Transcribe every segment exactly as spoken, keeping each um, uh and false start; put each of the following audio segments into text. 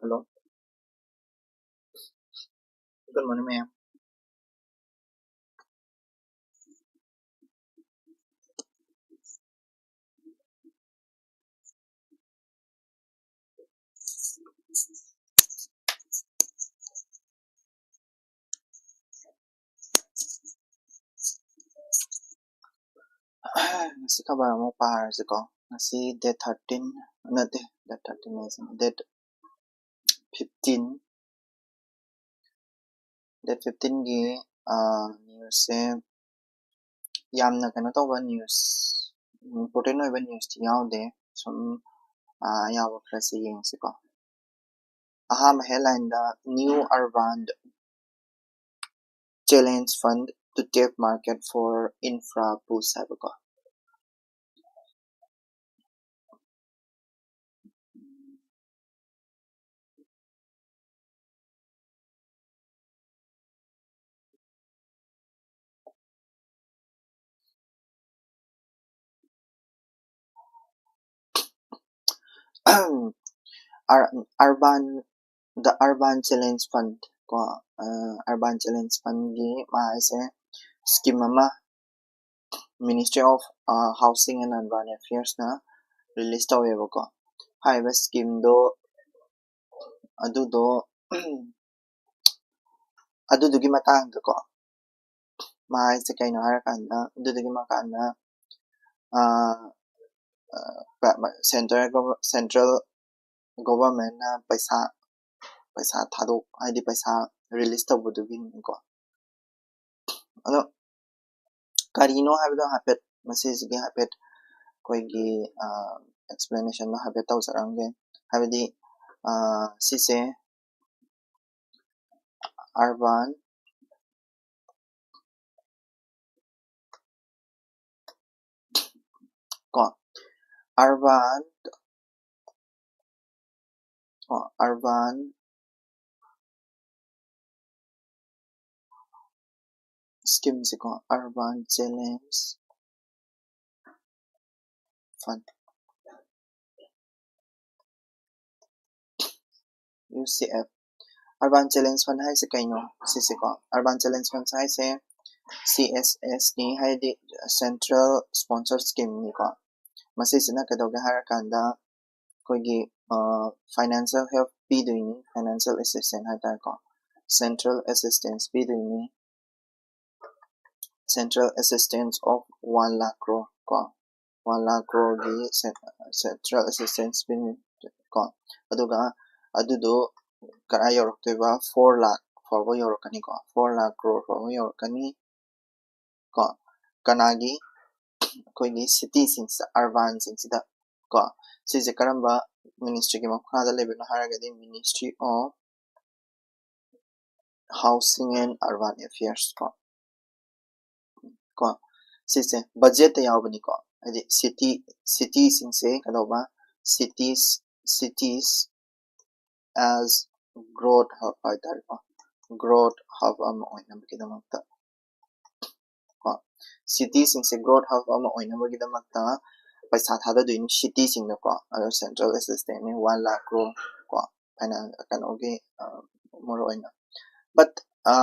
Hello. Good morning, ma'am. Ngasi khabar amuk parasiko. Ngasi date thirteen, nate, date thirteen, date fifteen. Date fifteen ꯒꯤ ꯅ꯭ꯌꯨꯁꯁꯦ ꯌꯥꯝꯅ ꯀꯩꯅꯣ ꯇꯧꯕ news, important ꯑꯣꯏꯕ ꯅ꯭ꯌꯨꯁꯇꯤ ꯌꯥꯎꯗꯦ꯫ ꯁꯨꯝ ꯑꯌꯥꯎꯕ ꯈꯔꯁꯦ ꯌꯦꯡꯁꯤꯀꯣ. ꯑꯍꯥꯟꯕ ꯍꯦꯗꯂꯥꯏꯟꯗ "New Urban Challenge Fund to Tap Market for Infra Boost" ꯍꯥꯏꯕꯀꯣ. Urban, the Urban Challenge Fund ꯀꯣ, Urban Challenge Fundꯒꯤ ꯃꯥꯁꯦ ꯁ꯭ꯀꯤꯝ ꯑꯃ Ministry of Housing and Urban Affairsꯅ ꯔꯤꯂꯤꯁ ꯇꯧꯋꯦꯕꯀꯣ. ꯍꯥꯏꯔꯤꯕ ꯁ꯭ꯀꯤꯝꯗꯣ, ꯑꯗꯨꯗꯣ, ꯑꯗꯨꯗꯨꯒꯤ ꯃꯇꯥꯡꯗꯀꯣ, ꯃꯥ ꯍꯥꯏꯁꯦ ꯀꯩꯅꯣ ꯍꯥꯏꯔꯀꯥꯟꯗ, ꯑꯗꯨꯗꯨꯒꯤ ꯃꯇꯥꯡꯗ ꯁꯦꯟꯇꯔ, ꯁꯦꯟꯇ꯭ꯔꯦꯜ ꯒꯣꯚꯔꯟꯃꯦꯟꯠꯅ ꯄꯩꯁꯥ, ꯄꯩꯁꯥ ꯊꯥꯗꯣꯛ, ꯍꯥꯏꯗꯤ ꯄꯩꯁꯥ ꯔꯤꯂꯤꯁ ꯇꯧꯕꯗꯨꯒꯤꯅꯤꯀꯣ. ꯑꯗꯣ ꯀꯔꯤꯅꯣ ꯍꯥꯏꯕꯗꯣ ꯍꯥꯏꯐꯦꯠ, ꯃꯁꯤꯁꯤꯒꯤ ꯍꯥꯏꯐꯦꯠ ꯑꯩꯈꯣꯏꯒꯤ ꯑꯦꯛꯁꯄ꯭ꯂꯦꯅꯦꯁꯟꯗꯣ ꯍꯥꯏꯐꯦꯠ ꯇꯧꯖꯔꯝꯒꯦ. ꯍꯥꯏꯕꯗꯤ ꯁꯤꯁꯦ Urban ꯀꯣ, Urban, ꯀꯣ, Urban ꯁ꯭ꯀꯤꯝꯁꯦꯀꯣ, Urban Challenge Fund. UCF꯫ Urban Challenge Fund ꯍꯥꯏꯁꯦ ꯀꯩꯅꯣ? ꯁꯤꯁꯦꯀꯣ, Urban Challenge Fund ꯍꯥꯏꯁꯦ CSSꯅꯤ, ꯍꯥꯏꯗꯤ Central Sponsor Schemeꯅꯤꯀꯣ꯫ ꯃꯁꯤꯁꯤꯅ ꯀꯩꯗꯧꯒꯦ ꯍꯥꯏꯔꯀꯥꯟꯗ, ꯑꯩꯈꯣꯏꯒꯤ ꯐꯥꯏꯅꯥꯟꯁꯤꯌꯦꯜ ꯍꯦꯜꯞ ꯄꯤꯗꯣꯏꯅꯤ, ꯐꯥꯏꯅꯥꯟꯁꯤꯌꯦꯜ ꯑꯦꯁꯤꯁꯇꯦꯟꯁ ꯍꯥꯏꯇꯥꯔꯦꯀꯣ, ꯁꯦꯟꯇ꯭ꯔꯦꯜ ꯑꯦꯁꯤꯁꯇꯦꯟꯁ ꯄꯤꯗꯣꯏꯅꯤ꯫ Central Assistance of one lakh crore ꯀꯣ, one lakh croreꯒꯤ central assistance ꯀꯣ꯫ ꯑꯗꯨꯒ ꯑꯗꯨꯗꯣ ꯀꯗꯥꯏ ꯌꯧꯔꯛꯇꯣꯏꯕ? Four lakh ꯐꯥꯎꯕ ꯌꯧꯔꯛꯀꯅꯤꯀꯣ, four lakh crore ꯐꯥꯎꯕ ꯌꯧꯔꯛꯀꯅꯤ ꯀꯣ꯫ ꯀꯅꯥꯒꯤ? ꯑꯩꯈꯣꯏꯒꯤ cityꯁꯤꯡꯁꯦ, urbanꯁꯤꯡꯁꯤꯗ ꯀꯣ꯫ ꯁꯤꯁꯦ ꯀꯔꯝꯕ ministryꯒꯤ ꯃꯈꯥꯗ ꯂꯩꯕꯅꯣ ꯍꯥꯏꯔꯒꯗꯤ, Ministry of Housing and Urban Affairs ꯀꯣ꯫ ꯀꯣ, ꯁꯤꯁꯦ budgetꯇ ꯌꯥꯎꯕꯅꯤꯀꯣ꯫ ꯍꯥꯏꯗꯤ city, cityꯁꯤꯡꯁꯦ ꯀꯩꯗꯧꯕ? Cities, cities as growth hub ꯍꯥꯏꯇꯥꯔꯦꯀꯣ, growth hub ꯑꯃ ꯑꯣꯏꯅꯕꯒꯤꯗꯃꯛꯇ ꯀꯣ꯫ Cityꯁꯤꯡꯁꯦ growth hub ꯑꯃ ꯑꯣꯏꯅꯕꯒꯤꯗꯃꯛꯇ ꯄꯩꯁꯥ ꯊꯥꯗꯗꯣꯏꯅꯤ cityꯁꯤꯡꯗꯀꯣ꯫ ꯑꯗꯣ central assistance one lakh crore ꯀꯣ, ꯐꯥꯏꯅꯥꯟ-, ꯀꯩꯅꯣꯒꯤ, ꯑ, ꯃꯔꯨ ꯑꯣꯏꯅ꯫ But, ꯑ,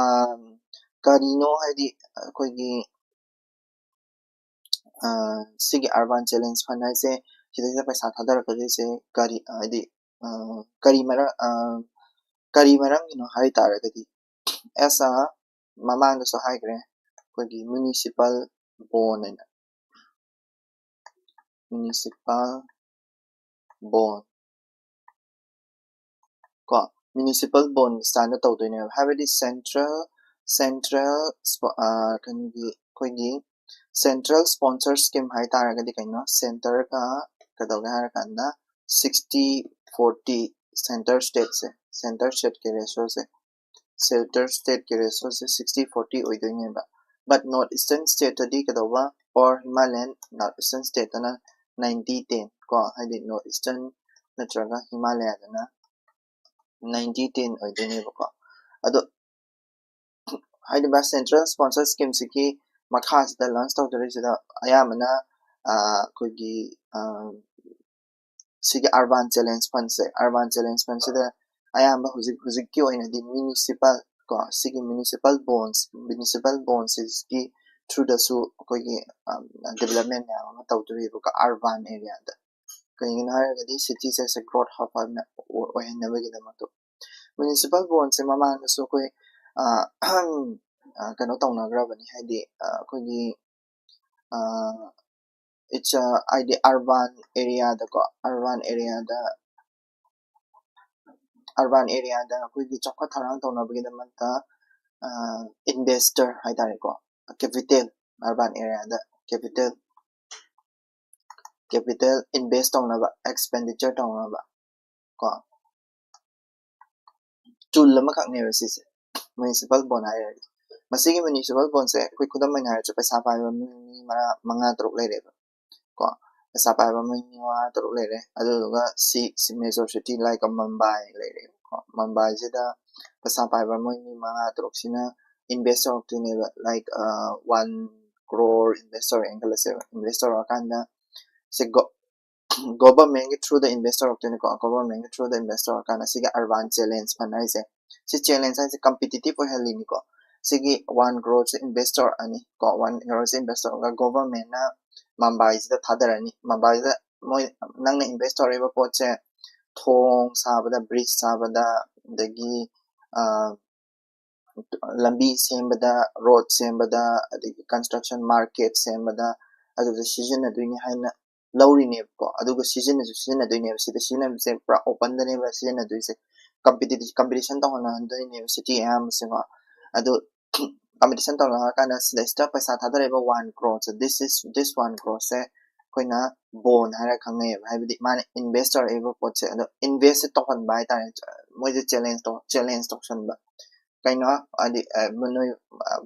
ꯀꯔꯤꯅꯣ ꯍꯥꯏꯗꯤ ꯑꯩꯈꯣꯏꯒꯤ, ꯑ, ꯁꯤꯒꯤ Urban Challenge Fund ꯍꯥꯏꯁꯦ, ꯁꯤꯗꯩꯁꯤꯗ ꯄꯩꯁꯥ ꯊꯥꯗꯔꯛꯀꯗꯣꯏꯁꯦ ꯀꯔꯤ, ꯍꯥꯏꯗꯤ, ꯑ, ꯀꯔꯤ ꯃꯔꯝ, ꯑ, ꯀꯔꯤ ꯃꯔꯝꯒꯤꯅꯣ ꯍꯥꯏ ꯇꯥꯔꯒꯗꯤ, as a, ꯃꯃꯥꯡꯗꯁꯨ ꯍꯥꯏꯈ꯭ꯔꯦ, ꯑꯩꯈꯣꯏꯒꯤ municipal bond ꯍꯥꯏꯅ, municipal bond ꯀꯣ, municipal bondꯒꯤ styleꯗ ꯇꯧꯗꯣꯏꯅꯦꯕ꯫ ꯍꯥꯏꯕꯗꯤ central, central spo-, ꯑ, ꯀꯩꯅꯣꯒꯤ, ꯑꯩꯈꯣꯏꯒꯤ central sponsor scheme ꯍꯥꯏ ꯇꯥꯔꯒꯗꯤ ꯀꯩꯅꯣ? Centreꯒ ꯀꯩꯗꯧꯒꯦ ꯍꯥꯏꯔꯀꯥꯟꯗ sixty forty, center stateꯁꯦ, center stateꯀꯤ ratioꯁꯦ, center stateꯀꯤ ratioꯁꯦ sixty forty ꯑꯣꯏꯗꯣꯏꯅꯦꯕ꯫ But North Eastern stateꯇꯗꯤ ꯀꯩꯗꯧꯕ? Or Himalayan North Eastern stateꯇꯅ ninety ten ꯀꯣ, ꯍꯥꯏꯗꯤ North Eastern ꯅꯠꯇ꯭ꯔꯒ ꯍꯤꯃꯥꯂꯌꯥꯗꯅ ninety ten ꯑꯣꯏꯗꯣꯏꯅꯦꯕꯀꯣ꯫ ꯑꯗꯣ ꯍꯥꯏꯔꯤꯕ central sponsor schemeꯁꯤꯒꯤ ꯃꯈꯥꯁꯤꯗ launch ꯇꯧꯗꯣꯔꯤꯁꯤꯗ ꯑꯌꯥꯝꯕꯅ, ꯑ, ꯑꯩꯈꯣꯏꯒꯤ, ꯑ, ꯁꯤꯒꯤ Urban Challenge Fundꯁꯦ, Urban Challenge Fundꯁꯤꯗ ꯑꯌꯥꯝꯕ ꯍꯧꯖꯤꯛ ꯍꯧꯖꯤꯛꯀꯤ ꯑꯣꯏꯅꯗꯤ ꯃ꯭ꯌꯨꯅꯤꯁꯤꯄꯥꯜ ꯀꯣ, ꯁꯤꯒꯤ ꯃ꯭ꯌꯨꯅꯤꯁꯤꯄꯥꯜ ꯕꯣꯟꯁ, ꯃ꯭ꯌꯨꯅꯤꯁꯤꯄꯥꯜ ꯕꯣꯟꯁꯤꯁꯀꯤ ꯊ꯭ꯔꯨꯗꯁꯨ ꯑꯩꯈꯣꯏꯒꯤ ꯗꯤꯕꯂꯞꯃꯦꯟ ꯃꯌꯥꯝ ꯑꯃ ꯇꯧꯗꯣꯔꯤꯕꯀꯣ ꯑꯔꯕꯥꯟ ꯑꯦꯔꯤꯌꯥꯗ꯫ ꯀꯩꯒꯤꯅꯣ ꯍꯥꯏꯔꯒꯗꯤ ꯁꯤꯇꯤꯁꯦ ꯒ꯭ꯔꯣꯠ ꯍꯥꯞꯄ ꯑꯣꯏꯍꯟꯅꯕꯒꯤꯗꯃꯛꯇ꯫ ꯃ꯭ꯌꯨꯅꯤꯁꯤꯄꯥꯜ ꯕꯣꯟꯁꯦ ꯃꯃꯥꯡꯗꯁꯨ ꯑꯩꯈꯣꯏ ꯀꯩꯅꯣ ꯇꯧꯅꯈ꯭ꯔꯕꯅꯤ, ꯍꯥꯏꯗꯤ ꯑꯩꯈꯣꯏꯒꯤ ꯏꯠꯁ ꯍꯥꯏꯗꯤ ꯑꯔꯕꯥꯟ ꯑꯦꯔꯤꯌꯥꯗꯀꯣ, ꯑꯔꯕꯥꯟ ꯑꯦꯔꯤꯌꯥꯗ ꯑꯔꯕꯥꯟ ꯑꯦꯔꯤꯌꯥꯗ ꯑꯩꯈꯣꯏꯒꯤ ꯆꯥꯎꯈꯠ ꯊꯧꯔꯥꯡ ꯇꯧꯅꯕꯒꯤꯗꯃꯛꯇ ꯏꯟꯚꯦꯁꯇꯔ ꯍꯥꯏꯇꯥꯔꯦꯀꯣ, ꯀꯦꯄꯤꯇꯦꯜ, ꯑꯔꯕꯥꯟ ꯑꯦꯔꯤꯌꯥꯗ ꯀꯦꯄꯤꯇꯦꯜ ꯀꯦꯄꯤꯇꯦꯜ ꯏꯟꯚꯦꯁ ꯇꯧꯅꯕ, ꯑꯦꯛꯁꯄꯦꯟꯗꯤꯆꯔ ꯇꯧꯅꯕ ꯀꯣ ꯇꯨꯜ ꯑꯃꯈꯛꯅꯦꯕ ꯁꯤꯁꯦ, ꯃ꯭ꯌꯨꯅꯤꯁꯤꯄꯥꯜ ꯕꯣꯟ ꯍꯥꯏꯔꯗꯤ꯫ ꯃꯁꯤꯒꯤ ꯃ꯭ꯌꯨꯅꯤꯁꯤꯄꯥꯜ ꯕꯣꯟꯁꯦ ꯑꯩꯈꯣꯏ ꯈꯨꯗꯝ ꯑꯣꯏꯅ ꯍꯥꯏꯔꯁꯨ ꯄꯩꯁꯥ ꯄꯥꯏꯕ ꯃꯤ ꯃꯤ ꯃꯉꯥ ꯃꯉꯥ ꯇꯔꯨꯛ ꯂꯩꯔꯦꯕ ꯀꯣ ꯄꯩꯁꯥ ꯄꯥꯏꯕ ꯃꯤ ꯃꯤ ꯃꯉꯥ ꯇꯔꯨꯛ ꯂꯩꯔꯦ꯫ ꯑꯗꯨꯗꯨꯒ ꯁꯤ ꯁꯤ ꯃꯦꯖꯣꯔ ꯁꯤꯇꯤ ꯂꯥꯏꯛ ꯃꯨꯝꯕꯥꯏ ꯂꯩꯔꯦꯕꯀꯣ꯫ ꯃꯨꯝꯕꯥꯏꯁꯤꯗ ꯄꯩꯁꯥ ꯄꯥꯏꯕ ꯃꯣꯏ ꯃꯤ ꯃꯉꯥ ꯇꯔꯨꯛꯁꯤꯅ ꯏꯟꯚꯦꯁ ꯇꯧꯔꯛꯇꯣꯏꯅꯦꯕ, ꯂꯥꯏꯛ ꯋꯥꯟ ꯀ꯭ꯔꯣꯔ ꯏꯟꯚꯦꯁ ꯇꯧꯔꯛꯑꯦꯅ ꯈꯜꯂꯁꯦꯕ꯫ ꯏꯟꯚꯦꯁ ꯇꯧꯔꯛꯑꯀꯥꯟꯗ ꯁꯤ ꯒꯣ ꯒꯣꯚꯔꯟꯃꯦꯟꯒꯤ ꯊ꯭ꯔꯨꯗ ꯏꯟꯚꯦꯁ ꯇꯧꯔꯛꯇꯣꯏꯅꯤꯀꯣ꯫ ꯒꯣꯚꯔꯟꯃꯦꯟꯒꯤ ꯊ꯭ꯔꯨꯗ ꯏꯟꯚꯦꯁ ꯇꯧꯔꯀꯥꯟꯗ ꯁꯤꯒꯤ ꯑꯔꯕꯥꯟ ꯆꯦꯂꯦꯟꯖ ꯐꯟ ꯍꯥꯏꯁꯦ, ꯁꯤ ꯆꯦꯂꯦꯟꯖ ꯍꯥꯏꯁꯦ ꯀꯝꯄꯤꯇꯤꯇꯤꯞ ꯑꯣꯏꯍꯜꯂꯤꯅꯤꯀꯣ꯫ ꯁꯤꯒꯤ ꯋꯥꯟ ꯀ꯭ꯔꯣꯔꯁꯦ ꯏꯟꯚꯦꯁ ꯇꯧꯔꯛꯑꯅꯤ ꯀꯣ꯫ ꯋꯥꯟ ꯀ꯭ꯔꯣꯔꯁꯦ ꯏꯟꯚꯦꯁ ꯇꯧꯔꯒ ꯒꯣꯚꯔꯟꯃꯦꯟꯅ ꯃꯨꯝꯕꯥꯏꯁꯤꯗ ꯊꯥꯗꯔꯅꯤ꯫ ꯃꯨꯝꯕꯥꯏꯁꯤꯗ ꯃꯣꯏ ꯅꯪꯅ ꯏꯟꯚꯦꯁ ꯇꯧꯔꯛꯏꯕ ꯄꯣꯠꯁꯦ ꯊꯣꯡ ꯁꯥꯕꯗ, ꯕ꯭ꯔꯤꯖ ꯁꯥꯕꯗ, ꯑꯗꯒꯤ ꯂꯝꯕꯤ ꯁꯦꯝꯕꯗ, ꯔꯣꯗ ꯁꯦꯝꯕꯗ, ꯑꯗꯒꯤ ꯀꯟꯁꯇ꯭ꯔꯛꯁꯟ ꯃꯥꯔꯀꯦꯠ ꯁꯦꯝꯕꯗ ꯑꯗꯨꯗ ꯁꯤꯖꯤꯟꯅꯗꯣꯏꯅꯤ ꯍꯥꯏꯅ ꯂꯧꯔꯤꯅꯦꯕꯀꯣ꯫ ꯑꯗꯨꯒ ꯁꯤꯖꯤꯟꯅꯁꯨ ꯁꯤꯖꯤꯟꯅꯗꯣꯏꯅꯦꯕ꯫ ꯁꯤꯗ ꯁꯤꯖꯤꯟꯅꯕꯁꯦ ꯄꯨꯔꯥ ꯑꯣꯄꯟꯗꯅꯦꯕ ꯁꯤꯖꯤꯟꯅꯗꯣꯏꯁꯦ꯫ ꯀꯝꯄꯤꯇꯤꯇꯤꯞ ꯀꯝꯄꯤꯇꯤꯁꯟ ꯇꯧꯍꯟꯅꯍꯟꯗꯣꯏꯅꯦꯕ ꯁꯤꯇꯤ ꯑꯌꯥꯝꯕꯁꯦꯀꯣ꯫ ꯑꯗꯨ ꯀꯝꯄꯤꯇꯤꯁꯟ ꯇꯧꯅꯔꯀꯥꯟꯗ ꯁꯤꯗꯩꯁꯤꯗ ꯄꯩꯁꯥ ꯊꯥꯗꯔꯛꯏꯕ ꯋꯥꯟ ꯀ꯭ꯔꯣꯔꯁꯦ, this is this one crore ꯁꯦ ꯑꯩꯈꯣꯏꯅ ꯕꯣꯟ ꯍꯥꯏꯔ ꯈꯪꯅꯩꯌꯦꯕ꯫ ꯍꯥꯏꯕꯗꯤ ꯃꯥꯅ ꯏꯟꯚꯦꯁ ꯇꯧꯔꯛꯏꯕ ꯄꯣꯠꯁꯦ ꯑꯗꯣ ꯏꯟꯚꯦꯁꯁꯦ ꯇꯧꯍꯟꯕ ꯍꯥꯏꯇꯥꯔꯦ꯫ ꯃꯣꯏꯁꯦ ꯆꯦꯂꯦꯟꯖ ꯇꯧ ꯆꯦꯂꯦꯟꯖ ꯇꯧꯁꯟꯕ꯫ ꯀꯩꯅꯣ ꯍꯥꯏꯗꯤ ꯅꯣꯏ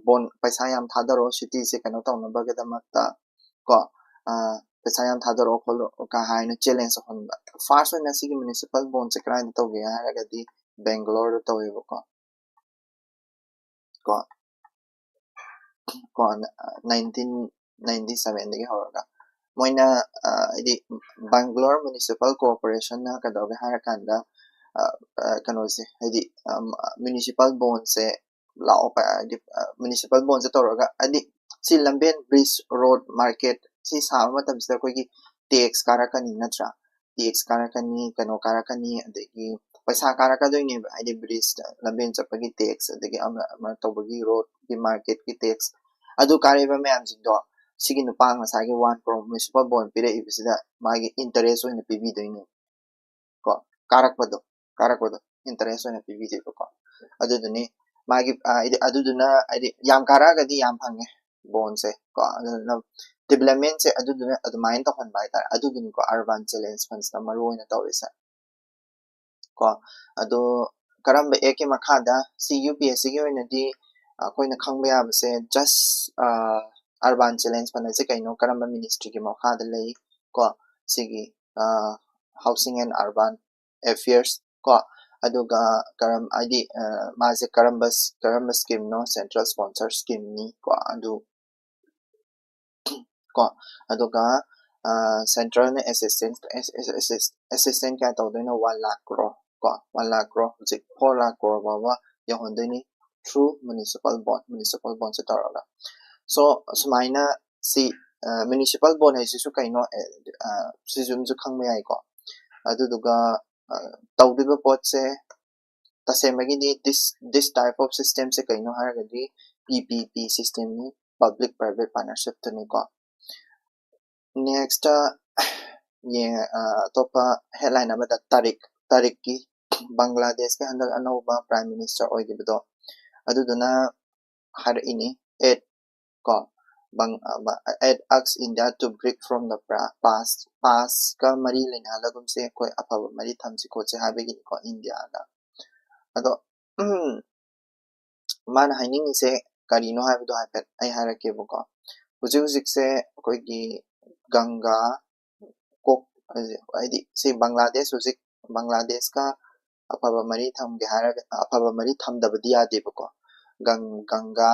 ꯕꯣꯟ ꯄꯩꯁꯥ ꯌꯥꯝ ꯊꯥꯗꯔꯛꯑꯣ ꯁꯤꯇꯤꯁꯦ ꯀꯩꯅꯣ ꯇꯧꯅꯕꯒꯤꯗꯃꯛꯇ ꯀꯣ꯫ ꯄꯩꯁꯥ ꯌꯥꯝ ꯊꯥꯗꯔꯛꯑꯣ ꯈꯣꯠꯂꯣ ꯀ ꯍꯥꯏꯅ ꯆꯦꯂꯦꯟꯖ ꯇꯧꯍꯟꯕ꯫ ꯐꯥꯔꯁ ꯑꯣꯏꯅ ꯁꯤꯒꯤ ꯃ꯭ꯌꯨꯅꯤꯁꯤꯄꯥꯜ ꯕꯣꯟꯁꯦ ꯀꯗꯥꯏꯗ ꯇꯧꯒꯦ ꯍꯥꯏꯔꯒꯗꯤ ꯕꯦꯡꯒꯂꯣꯔꯗ ꯇꯧꯋꯦꯕꯀꯣ꯫ ꯀꯣ ꯀꯣ ꯅꯥꯏꯟꯇꯤꯟ ꯅꯥꯏꯟꯇꯤ ꯁꯚꯦꯟꯗꯒꯤ ꯍꯧꯔꯒ ꯃꯣꯏꯅ ꯍꯥꯏꯗꯤ ꯕꯦꯡꯒꯂꯣꯔ ꯃ꯭ꯌꯨꯅꯤꯁꯤꯄꯥꯜ ꯀꯣꯔꯄꯣꯔꯦꯁꯟꯅ ꯀꯩꯗꯧꯒꯦ ꯍꯥꯏꯔꯀꯥꯟꯗ ꯀꯩꯅꯣꯁꯦ, ꯍꯥꯏꯗꯤ ꯃ꯭ꯌꯨꯅꯤꯁꯤꯄꯥꯜ ꯕꯣꯟꯁꯦ ꯂꯥꯛꯑꯣ, ꯍꯥꯏꯗꯤ ꯃ꯭ꯌꯨꯅꯤꯁꯤꯄꯥꯜ ꯕꯣꯟꯁꯦ ꯇꯧꯔꯒ, ꯍꯥꯏꯗꯤ ꯁꯤ ꯂꯝꯕꯦꯟ, ꯕ꯭ꯔꯤꯖ, ꯔꯣꯗ, ꯃꯥꯔꯀꯦꯠ ꯁꯤ ꯁꯥꯕ ꯃꯇꯝꯁꯤꯗ ꯑꯩꯈꯣꯏꯒꯤ ꯇꯦꯛꯁ ꯀꯥꯔꯛꯀꯅꯤ ꯅꯠꯇ꯭ꯔꯥ? ꯇꯦꯛꯁ ꯀꯥꯔꯛꯀꯅꯤ, ꯀꯩꯅꯣ ꯀꯥꯔꯛꯀꯅꯤ, ꯑꯗꯒꯤ ꯄꯩꯁꯥ ꯀꯥꯔꯛꯀꯗꯣꯏꯅꯦꯕ, ꯍꯥꯏꯗꯤ ꯕ꯭ꯔꯤꯖꯇ ꯂꯝꯕꯦꯟ ꯆꯠꯄꯒꯤ ꯇꯦꯛꯁ, ꯑꯗꯒꯤ ꯑꯃ ꯑꯃ ꯇꯧꯕꯒꯤ ꯔꯣꯗꯀꯤ, ꯃꯥꯔꯀꯦꯠꯀꯤ ꯇꯦꯛꯁ, ꯑꯗꯨ ꯀꯥꯔꯛꯏꯕ ꯃꯌꯥꯝꯁꯤꯡꯗꯣ ꯁꯤꯒꯤ ꯅꯨꯄꯥ ꯉꯁꯥꯏꯒꯤ ꯋꯥꯟ ꯀ꯭ꯔꯣꯔ ꯃ꯭ꯌꯨꯅꯤꯁꯤꯄꯥꯜ ꯕꯣꯟ ꯄꯤꯔꯛꯏꯕꯁꯤꯗ ꯃꯥꯒꯤ ꯏꯟꯇꯔꯦꯁ ꯑꯣꯏꯅ ꯄꯤꯕꯤꯗꯣꯏꯅꯦ꯫ ꯀꯣ, ꯀꯥꯔꯛꯄꯗꯣ, ꯀꯥꯔꯛꯄꯗꯣ ꯏꯟꯇꯔꯦꯁ ꯑꯣꯏꯅ ꯄꯤꯕꯤꯗꯣꯏꯕꯀꯣ꯫ ꯑꯗꯨꯗꯨꯅꯤ ꯃꯥꯒꯤ, ꯍꯥꯏꯗꯤ ꯑꯗꯨꯗꯨꯅ, ꯍꯥꯏꯗꯤ ꯌꯥꯝ ꯀꯥꯔꯛꯑꯒꯗꯤ ꯌꯥꯝ ꯐꯪꯉꯦ ꯕꯣꯟꯁꯦ ꯀꯣ꯫ ꯑꯗꯨꯗꯨꯅ ꯗꯤꯕꯂꯞꯃꯦꯟꯁꯦ ꯑꯗꯨꯗꯨꯅ ꯑꯗꯨꯃꯥꯏꯅ ꯇꯧꯍꯟꯕ ꯍꯥꯏꯇꯥꯔꯦ꯫ ꯑꯗꯨꯗꯨꯅꯤꯀꯣ ꯑꯔꯕꯥꯟ ꯆꯦꯂꯦꯟꯖ ꯐꯟꯁꯅ ꯃꯔꯨ ꯑꯣꯏꯅ ꯇꯧꯔꯤꯁꯦ ꯀꯣ꯫ ꯑꯗꯣ ꯀꯔꯝꯕ ꯑꯦꯛꯀꯤ ꯃꯈꯥꯗ? ꯁꯤ ꯌꯨ ꯄꯤ ꯑꯦꯁ ꯁꯤꯒꯤ ꯑꯣꯏꯅꯗꯤ ꯑꯩꯈꯣꯏꯅ ꯈꯪꯕ ꯌꯥꯕꯁꯦ ꯖꯁ ꯑꯔꯕꯥꯟ ꯆꯦꯂꯦꯟꯖ ꯐꯟ ꯑꯁꯤ ꯀꯩꯅꯣ, ꯀꯔꯝꯕ ꯃꯤꯅꯤꯁꯇ꯭ꯔꯤꯒꯤ ꯃꯈꯥꯗ ꯂꯩ ꯀꯣ? ꯁꯤꯒꯤ ꯍꯥꯎꯁꯤꯡ ꯑꯦꯟ ꯑꯔꯕꯥꯟ ꯑꯦꯐꯤꯌꯔꯁ ꯀꯣ꯫ ꯑꯗꯨꯒ ꯀꯔꯝ ꯍꯥꯏꯗꯤ ꯃꯥꯁꯦ ꯀꯔꯝꯕ ꯀꯔꯝꯕ ꯁ꯭ꯀꯤꯝꯅꯣ? ꯁꯦꯟꯇ꯭ꯔꯦꯜ ꯁ꯭ꯄꯣꯟꯁꯔ ꯁ꯭ꯀꯤꯝꯅꯤ ꯀꯣ꯫ ꯑꯗꯨ ꯀꯣ꯫ ꯑꯗꯨꯒ ꯁꯦꯟꯇ꯭ꯔꯦꯜꯅ ꯑꯦꯁꯤꯁꯇꯦꯟꯁ ꯑꯦꯁꯤꯁꯇꯦꯟꯁ ꯀꯌꯥ ꯇꯧꯗꯣꯏꯅꯣ? ꯋꯥꯟ ꯂꯥꯛ ꯀ꯭ꯔꯣꯔ ꯀꯣ꯫ ꯋꯥꯟ ꯂꯥꯛ ꯀ꯭ꯔꯣꯔ, ꯍꯧꯖꯤꯛ ꯐꯣꯔ ꯂꯥꯛ ꯀ꯭ꯔꯣꯔ ꯐꯥꯎꯕ ꯌꯧꯍꯟꯗꯣꯏꯅꯤ ꯊ꯭ꯔꯨ ꯃ꯭ꯌꯨꯅꯤꯁꯤꯄꯥꯜ ꯕꯣꯟ, ꯃ꯭ꯌꯨꯅꯤꯁꯤꯄꯥꯜ ꯕꯣꯟꯁꯦ ꯇꯧꯔꯒ꯫ ꯁꯣ ꯁꯨꯃꯥꯏꯅ ꯁꯤ ꯃ꯭ꯌꯨꯅꯤꯁꯤꯄꯥꯜ ꯕꯣꯟ ꯍꯥꯏꯁꯤꯁꯨ ꯀꯩꯅꯣ? ꯁꯤꯁꯨ ꯑꯗꯨꯝꯁꯨ ꯈꯪꯕ ꯌꯥꯏꯀꯣ꯫ ꯑꯗꯨꯗꯨꯒ ꯇꯧꯗꯣꯏꯕ ꯄꯣꯠꯁꯦ ꯇꯁꯦꯡꯕꯒꯤꯗꯤ this this type of systemꯁꯦ ꯀꯩꯅꯣ ꯍꯥꯏꯔꯒꯗꯤ ꯄꯤ ꯄꯤ ꯄꯤ ꯁꯤꯁꯇꯦꯝꯅꯤ, ꯄꯕ꯭ꯂꯤꯛ ꯄ꯭ꯔꯥꯏꯚꯦꯠ ꯄꯥꯔꯠꯅꯔꯁꯤꯞꯇꯨꯅꯤꯀꯣ꯫ ꯅꯦꯛꯁꯇ ꯑꯇꯣꯞꯄ ꯍꯦꯗꯂꯥꯏꯟ ꯑꯃꯗ ꯇꯥꯔꯤꯛ ꯇꯥꯔꯤꯛꯀꯤ ꯕꯪꯒ꯭ꯂꯥꯗꯦꯁꯀꯤ ꯍꯟꯗꯛ ꯑꯅꯧꯕ ꯄ꯭ꯔꯥꯏꯝ ꯃꯤꯅꯤꯁꯇꯔ ꯑꯣꯏꯈꯤꯕꯗꯣ, ꯑꯗꯨꯗꯨꯅ ꯍꯥꯏꯔꯛꯏꯅꯤ, ꯑꯦꯠ ꯀꯣ, it asks India to break from the past, ꯄꯥꯁꯀ ꯃꯔꯤ ꯂꯩꯅꯍꯜꯂꯒꯨꯝꯁꯦ, ꯑꯩꯈꯣꯏ ꯑꯐꯕ ꯃꯔꯤ ꯊꯝꯁꯤ ꯈꯣꯠꯁꯤ ꯍꯥꯏꯕꯒꯤꯅꯤꯀꯣ ꯏꯟꯗꯤꯌꯥꯗ꯫ ꯑꯗꯣ ꯃꯥꯅ ꯍꯥꯏꯅꯤꯡꯉꯤꯁꯦ ꯀꯔꯤꯅꯣ ꯍꯥꯏꯕꯗꯣ ꯍꯥꯏꯐꯦꯠ ꯑꯩ ꯍꯥꯏꯔꯛꯀꯦꯕꯀꯣ꯫ ꯍꯧꯖꯤꯛ ꯍꯧꯖꯤꯛꯁꯦ ꯑꯩꯈꯣꯏꯒꯤ ꯒꯪꯒꯥ ꯀꯣꯛ, ꯍꯥꯏꯗꯤ ꯁꯤ ꯕꯪꯒ꯭ꯂꯥꯗꯦꯁ, ꯍꯧꯖꯤꯛ ꯕꯪꯒ꯭ꯂꯥꯗꯦꯁꯀ ꯑꯐꯕ ꯃꯔꯤ ꯊꯝꯒꯦ ꯍꯥꯏꯔꯒ, ꯑꯐꯕ ꯃꯔꯤ ꯊꯝꯗꯕꯗꯤ ꯌꯥꯗꯦꯕꯀꯣ꯫ ꯒꯪ ꯒꯪꯒꯥ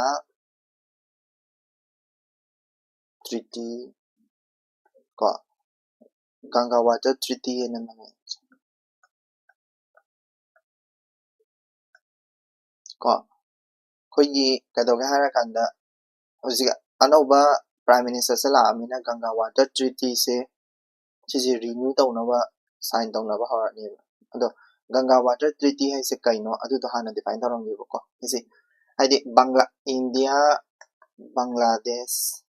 ꯇ꯭ꯔꯤꯇꯤ ꯀꯣ, ꯒꯪꯒꯥ ꯋꯥꯇꯔ ꯇ꯭ꯔꯤꯇꯤ ꯍꯥꯏꯅ ꯑꯃ ꯂꯩ꯫ ꯀꯣ꯫ ꯑꯩꯈꯣꯏꯒꯤ ꯀꯩꯗꯧꯒꯦ ꯍꯥꯏꯔꯀꯥꯟꯗ, ꯍꯧꯖꯤꯛ ꯑꯅꯧꯕ Prime Minister ꯁꯦ ꯂꯥꯛꯑꯃꯤꯅ Ganga Water Treaty ꯁꯦ ꯁꯤꯁꯦ renew ꯇꯧꯅꯕ, sign ꯇꯧꯅꯕ ꯍꯧꯔꯛꯑꯅꯦꯕ꯫ ꯑꯗꯣ Ganga Water Treaty ꯍꯥꯏꯁꯦ ꯀꯩꯅꯣ, ꯑꯗꯨꯗꯣ ꯍꯥꯟꯅ define ꯇꯧꯔꯝꯒꯦꯕꯀꯣ꯫ ꯍꯥꯏꯁꯦ ꯍꯥꯏꯗꯤ ꯕꯪꯒ꯭ꯂꯥ, ꯏꯟꯗꯤꯌꯥ, ꯕꯪꯒ꯭ꯂꯥꯗꯦꯁ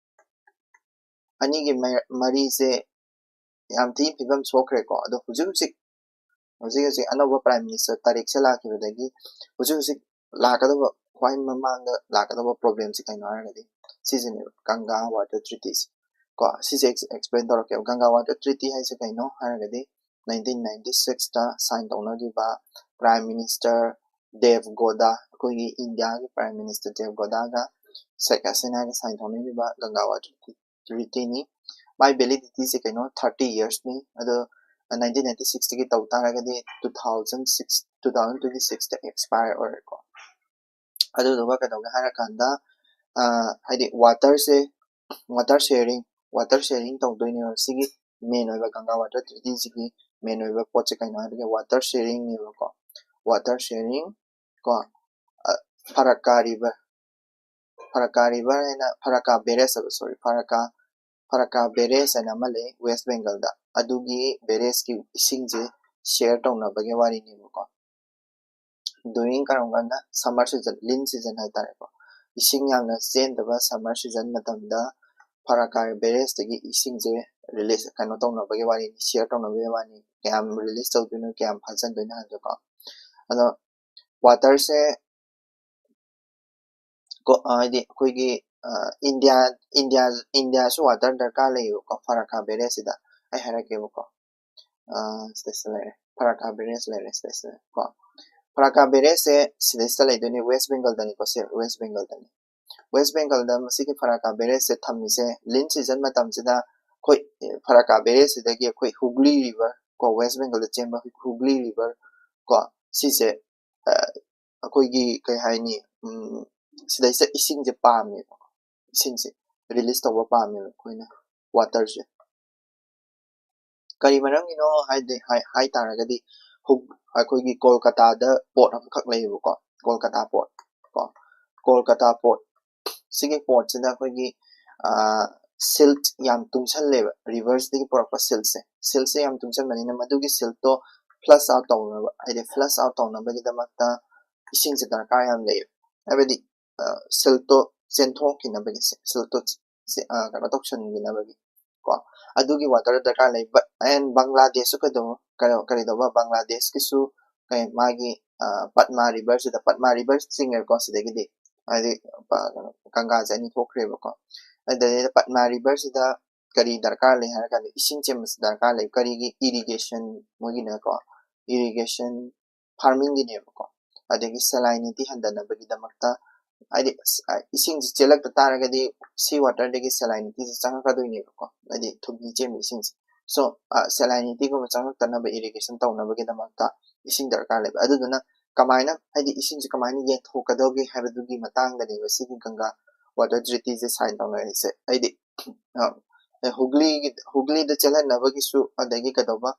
ꯑꯅꯤꯒꯤ ꯃ-, ꯃꯔꯤꯁꯦ ꯌꯥꯝ ꯊꯤꯅ ꯐꯤꯕꯝ ꯁꯣꯛꯈ꯭ꯔꯦꯀꯣ꯫ ꯑꯗꯣ ꯍꯧꯖꯤꯛ ꯍꯧꯖꯤꯛ, ꯍꯧꯖꯤꯛ ꯍꯧꯖꯤꯛ ꯑꯅꯧꯕ Prime Minister ꯇꯥꯔꯤꯛꯁꯦ ꯂꯥꯛꯈꯤꯕꯗꯒꯤ ꯍꯧꯖꯤꯛ ꯍꯧꯖꯤꯛ ꯂꯥꯛꯀꯗꯕ, ꯈ꯭ꯋꯥꯏ ꯃꯃꯥꯡꯗ ꯂꯥꯛꯀꯗꯕ problem ꯁꯦ ꯀꯩꯅꯣ ꯍꯥꯏꯔꯒꯗꯤ ꯁꯤꯁꯤꯅꯦꯕ, Ganga Water Treaty ꯁꯦ꯫ ꯀꯣ, ꯁꯤꯁꯦ ex-, explain ꯇꯧꯔꯛꯀꯦꯕ꯫ Ganga Water Treaty ꯍꯥꯏꯁꯦ ꯀꯩꯅꯣ ꯍꯥꯏꯔꯒꯗꯤ, nineteen ninety six ꯇ sign ꯇꯧꯅꯈꯤꯕ Prime Minister ꯗꯦꯕ ꯒꯧꯗꯥ, ꯑꯩꯈꯣꯏꯒꯤ ꯏꯟꯗꯤꯌꯥꯒꯤ Prime Minister ꯗꯦꯕ ꯒꯧꯗꯥꯒ ꯁꯦꯈ ꯍꯁꯤꯅꯥꯒ sign ꯇꯧꯅꯈꯤꯕ Ganga Water Treaty ꯅꯤ꯫ ꯃꯥꯏ validity ꯁꯦ ꯀꯩꯅꯣ, thirty years ꯅꯤ꯫ ꯑꯗꯣ nineteen ninety six ꯇꯒꯤ ꯇꯧ ꯇꯥꯔꯒꯗꯤ two thousand six, two thousand twenty six ꯇ expire ꯑꯣꯏꯔꯦꯀꯣ꯫ ꯑꯗꯨꯗꯨꯒ ꯀꯩꯗꯧꯒꯦ ꯍꯥꯏꯔꯀꯥꯟꯗ, ꯑ, ꯍꯥꯏꯗꯤ water ꯁꯦ, water sharing, water sharing ꯇꯧꯗꯣꯏꯅꯦꯕ꯫ ꯁꯤꯒꯤ main ꯑꯣꯏꯕ, Ganga Water Treaty ꯁꯤꯒꯤ main ꯑꯣꯏꯕ ꯄꯣꯠꯁꯦ ꯀꯩꯅꯣ ꯍꯥꯏꯔꯒ water sharing ꯅꯦꯕꯀꯣ꯫ Water sharing ꯀꯣ, ꯑ, ꯐꯔꯛꯀꯥ river, ꯐꯔꯛꯀꯥ river ꯍꯥꯏꯅ, ꯐꯔꯛꯀꯥ barrage ꯍꯥꯏꯕ, sorry, ꯐꯔꯛꯀꯥ, ꯐꯔꯛꯀꯥ barrage ꯍꯥꯏꯅ ꯑꯃ ꯂꯩ West Bengal ꯗ꯫ ꯑꯗꯨꯒꯤ barrage ꯀꯤ ꯏꯁꯤꯡꯁꯦ share ꯇꯧꯅꯕꯒꯤ ꯋꯥꯔꯤꯅꯦꯕꯀꯣ꯫ During ꯀꯔꯝ ꯀꯥꯟꯗ? Summer season, lean season ꯍꯥꯏꯇꯥꯔꯦꯀꯣ꯫ ꯏꯁꯤꯡ ꯌꯥꯝꯅ ꯆꯦꯟꯗꯕ summer season ꯃꯇꯝꯗ ꯐꯔꯛꯀꯥ barrage ꯇꯒꯤ ꯏꯁꯤꯡꯁꯦ release, ꯀꯩꯅꯣ ꯇꯧꯅꯕꯒꯤ ꯋꯥꯔꯤꯅꯤ, share ꯇꯧꯅꯕꯒꯤ ꯋꯥꯔꯤꯅꯤ꯫ ꯀꯌꯥꯝ release ꯇꯧꯗꯣꯏꯅꯣ, ꯀꯌꯥꯝ ꯐꯥꯖꯤꯟꯗꯣꯏꯅꯣ ꯍꯥꯏꯕꯗꯣꯀꯣ꯫ ꯑꯗꯣ water ꯁꯦ ꯀꯣ, ꯍꯥꯏꯗꯤ ꯑꯩꯈꯣꯏꯒꯤ, ꯑ, ꯏꯟꯗꯤꯌꯥ, ꯏꯟꯗꯤꯌꯥ, ꯏꯟꯗꯤꯌꯥꯁꯨ water ꯗꯔꯀꯥꯔ ꯂꯩꯌꯦꯕꯀꯣ, ꯐꯔꯛꯀꯥ barrage ꯁꯤꯗ꯫ ꯑꯩ ꯍꯥꯏꯔꯛꯀꯦꯕꯀꯣ꯫ ꯑ, ꯁꯤꯗꯩꯁꯤꯗ ꯂꯩꯔꯦ, ꯐꯔꯛꯀꯥ barrage ꯂꯩꯔꯦ ꯁꯤꯗꯩꯁꯤꯗ ꯀꯣ꯫ ꯐꯔꯛꯀꯥ barrage ꯁꯦ ꯁꯤꯗꯩꯁꯤꯗ ꯂꯩꯗꯣꯏꯅꯦ, West Bengal ꯗꯅꯤꯀꯣ, ꯁꯦ West Bengal ꯗꯅꯤ꯫ West Bengal ꯗ ꯃꯁꯤꯒꯤ ꯐꯔꯛꯀꯥ barrage ꯁꯦ ꯊꯝꯃꯤꯁꯦ, lean season ꯃꯇꯝꯁꯤꯗ ꯑꯩꯈꯣꯏ, ꯑ, ꯐꯔꯛꯀꯥ barrage ꯁꯤꯗꯒꯤ ꯑꯩꯈꯣꯏ ꯍꯨꯒ꯭ꯂꯤ river ꯀꯣ, West Bengal ꯗ ꯆꯦꯟꯕ ꯍꯨꯒ꯭ꯂꯤ river ꯀꯣ, ꯁꯤꯁꯦ, ꯑ, ꯑꯩꯈꯣꯏꯒꯤ ꯀꯩ ꯍꯥꯏꯅꯤ, ꯎꯝ, ꯁꯤꯗꯩꯁꯤꯗ ꯏꯁꯤꯡꯁꯦ ꯄꯥꯝꯃꯦꯕ, ꯏꯁꯤꯡꯁꯦ release ꯇꯧꯕ ꯄꯥꯝꯃꯦꯕ ꯑꯩꯈꯣꯏꯅ, water ꯁꯦ꯫ ꯀꯔꯤ ꯃꯔꯝꯒꯤꯅꯣ ꯍꯥꯏꯗꯤ, ꯍꯥꯏ, ꯍꯥꯏ ꯇꯥꯔꯒꯗꯤ, ꯍꯧ-, ꯑꯩꯈꯣꯏꯒꯤ ꯀꯣꯜꯀꯇꯥꯗ port ꯑꯃꯈꯛ ꯂꯩꯌꯦꯕꯀꯣ, ꯀꯣꯜꯀꯇꯥ ꯄꯣꯔꯠ ꯀꯣ, ꯀꯣꯜꯀꯇꯥ ꯄꯣꯔꯠ ꯁꯤꯒꯤ ꯄꯣꯔꯠꯁꯤꯗ ꯑꯩꯈꯣꯏꯒꯤ ꯁꯤꯜꯠ ꯌꯥꯝ ꯇꯨꯡꯁꯜꯂꯦꯕ, ꯔꯤꯚꯔꯁꯇꯒꯤ ꯄꯨꯔꯛꯄ ꯁꯤꯜꯠꯁꯦ꯫ ꯁꯤꯜꯠꯁꯦ ꯌꯥꯝ ꯇꯨꯡꯁꯟꯕꯅꯤꯅ ꯃꯗꯨꯒꯤ ꯁꯤꯜꯠꯇꯣ ꯐ꯭ꯂꯁ ꯑꯥꯎꯠ ꯇꯧꯅꯕ, ꯍꯥꯏꯗꯤ ꯐ꯭ꯂꯁ ꯑꯥꯎꯠ ꯇꯧꯅꯕꯒꯤꯗꯃꯛꯇ ꯏꯁꯤꯡꯁꯦ ꯗꯔꯀꯥꯔ ꯌꯥꯝ ꯂꯩꯌꯦꯕ꯫ ꯍꯥꯏꯕꯗꯤ ꯁꯤꯜꯠꯇꯣ ꯆꯦꯟꯊꯣꯛꯈꯤꯅꯕꯒꯤ, ꯁꯤꯜꯠꯇꯣ ꯀꯩꯅꯣ ꯇꯧꯁꯟꯈꯤꯅꯕꯒꯤ ꯀꯣ, ꯑꯗꯨꯒꯤ ꯋꯥꯇꯔ ꯗꯔꯀꯥꯔ ꯂꯩ꯫ ꯕꯠ ꯑꯦꯟ ꯕꯪꯒ꯭ꯂꯥꯗꯦꯁꯁꯨ ꯀꯩꯗꯧꯕ, ꯀꯔꯤ- ꯀꯔꯤꯗꯧꯕ, ꯕꯪꯒ꯭ꯂꯥꯗꯦꯁꯀꯤꯁꯨ ꯀꯩ ꯃꯥꯒꯤ ꯄꯗꯃꯥ ꯔꯤꯚꯔꯁꯤꯗ, ꯄꯗꯃꯥ ꯔꯤꯚꯔ ꯆꯤꯡꯉꯦꯀꯣ ꯁꯤꯗꯒꯤꯗꯤ, ꯍꯥꯏꯗꯤ ꯄ- ꯀꯩꯅꯣ, ꯒꯪꯒꯥꯁꯦ ꯑꯅꯤ ꯊꯣꯛꯈ꯭ꯔꯦꯕꯀꯣ꯫ ꯑꯗꯩꯗ ꯄꯗꯃꯥ ꯔꯤꯚꯔꯁꯤꯗ ꯀꯔꯤ ꯗꯔꯀꯥꯔ ꯂꯩ ꯍꯥꯏꯔ ꯀꯥꯟꯗ ꯏꯁꯤꯡ ꯆꯦꯟꯕꯁꯤ ꯗꯔꯀꯥꯔ ꯂꯩ꯫ ꯀꯔꯤꯒꯤ? ꯏꯔꯤꯒꯦꯁꯟ, ꯃꯣꯏꯒꯤꯅꯀꯣ ꯏꯔꯤꯒꯦꯁꯟ ꯐꯥꯔꯃꯤꯡꯒꯤꯅꯦꯕꯀꯣ꯫ ꯑꯗꯒꯤ ꯁꯦꯂꯥꯏꯅꯤꯇꯤ ꯍꯟꯊꯅꯕꯒꯤꯗꯃꯛꯇ, ꯍꯥꯏꯗꯤ ꯏꯁꯤꯡꯁꯤ ꯆꯦꯜꯂꯛꯇ ꯇꯥꯔꯒꯗꯤ ꯁꯤ ꯋꯥꯇꯔꯗꯒꯤ ꯁꯦꯂꯥꯏꯅꯤꯇꯤꯁꯤ ꯆꯪꯉꯛꯀꯗꯣꯏꯅꯦꯕꯀꯣ, ꯍꯥꯏꯗꯤ ꯊꯨꯝꯍꯤ ꯆꯦꯟꯕ ꯏꯁꯤꯡꯁꯦ꯫ ꯁꯣ ꯁꯦꯂꯥꯏꯅꯤꯇꯤꯒꯨꯝꯕ ꯆꯪꯉꯛꯇꯅꯕ ꯏꯔꯤꯒꯦꯁꯟ ꯇꯧꯅꯕꯒꯤꯗꯃꯛꯇ ꯏꯁꯤꯡ ꯗꯔꯀꯥꯔ ꯂꯩꯕ꯫ ꯑꯗꯨꯗꯨꯅ ꯀꯃꯥꯏꯅ, ꯍꯥꯏꯗꯤ ꯏꯁꯤꯡꯁꯦ ꯀꯃꯥꯏꯅ ꯌꯦꯟꯊꯣꯛꯀꯗꯧꯒꯦ ꯍꯥꯏꯕꯗꯨꯒꯤ ꯃꯇꯥꯡꯗꯅꯦꯕ ꯁꯤꯒꯤ ꯒꯪꯒꯥ ꯋꯥꯇꯔ ꯇ꯭ꯔꯤꯇꯤꯁꯦ ꯁꯥꯏꯟ ꯇꯧꯅꯔꯤꯁꯦ꯫ ꯍꯥꯏꯗꯤ ꯍꯨꯒ꯭ꯂꯤꯒꯤ, ꯍꯨꯒ꯭ꯂꯤꯗ ꯆꯦꯜꯍꯟꯅꯕꯒꯤꯁꯨ, ꯑꯗꯒꯤ ꯀꯩꯗꯧꯕ,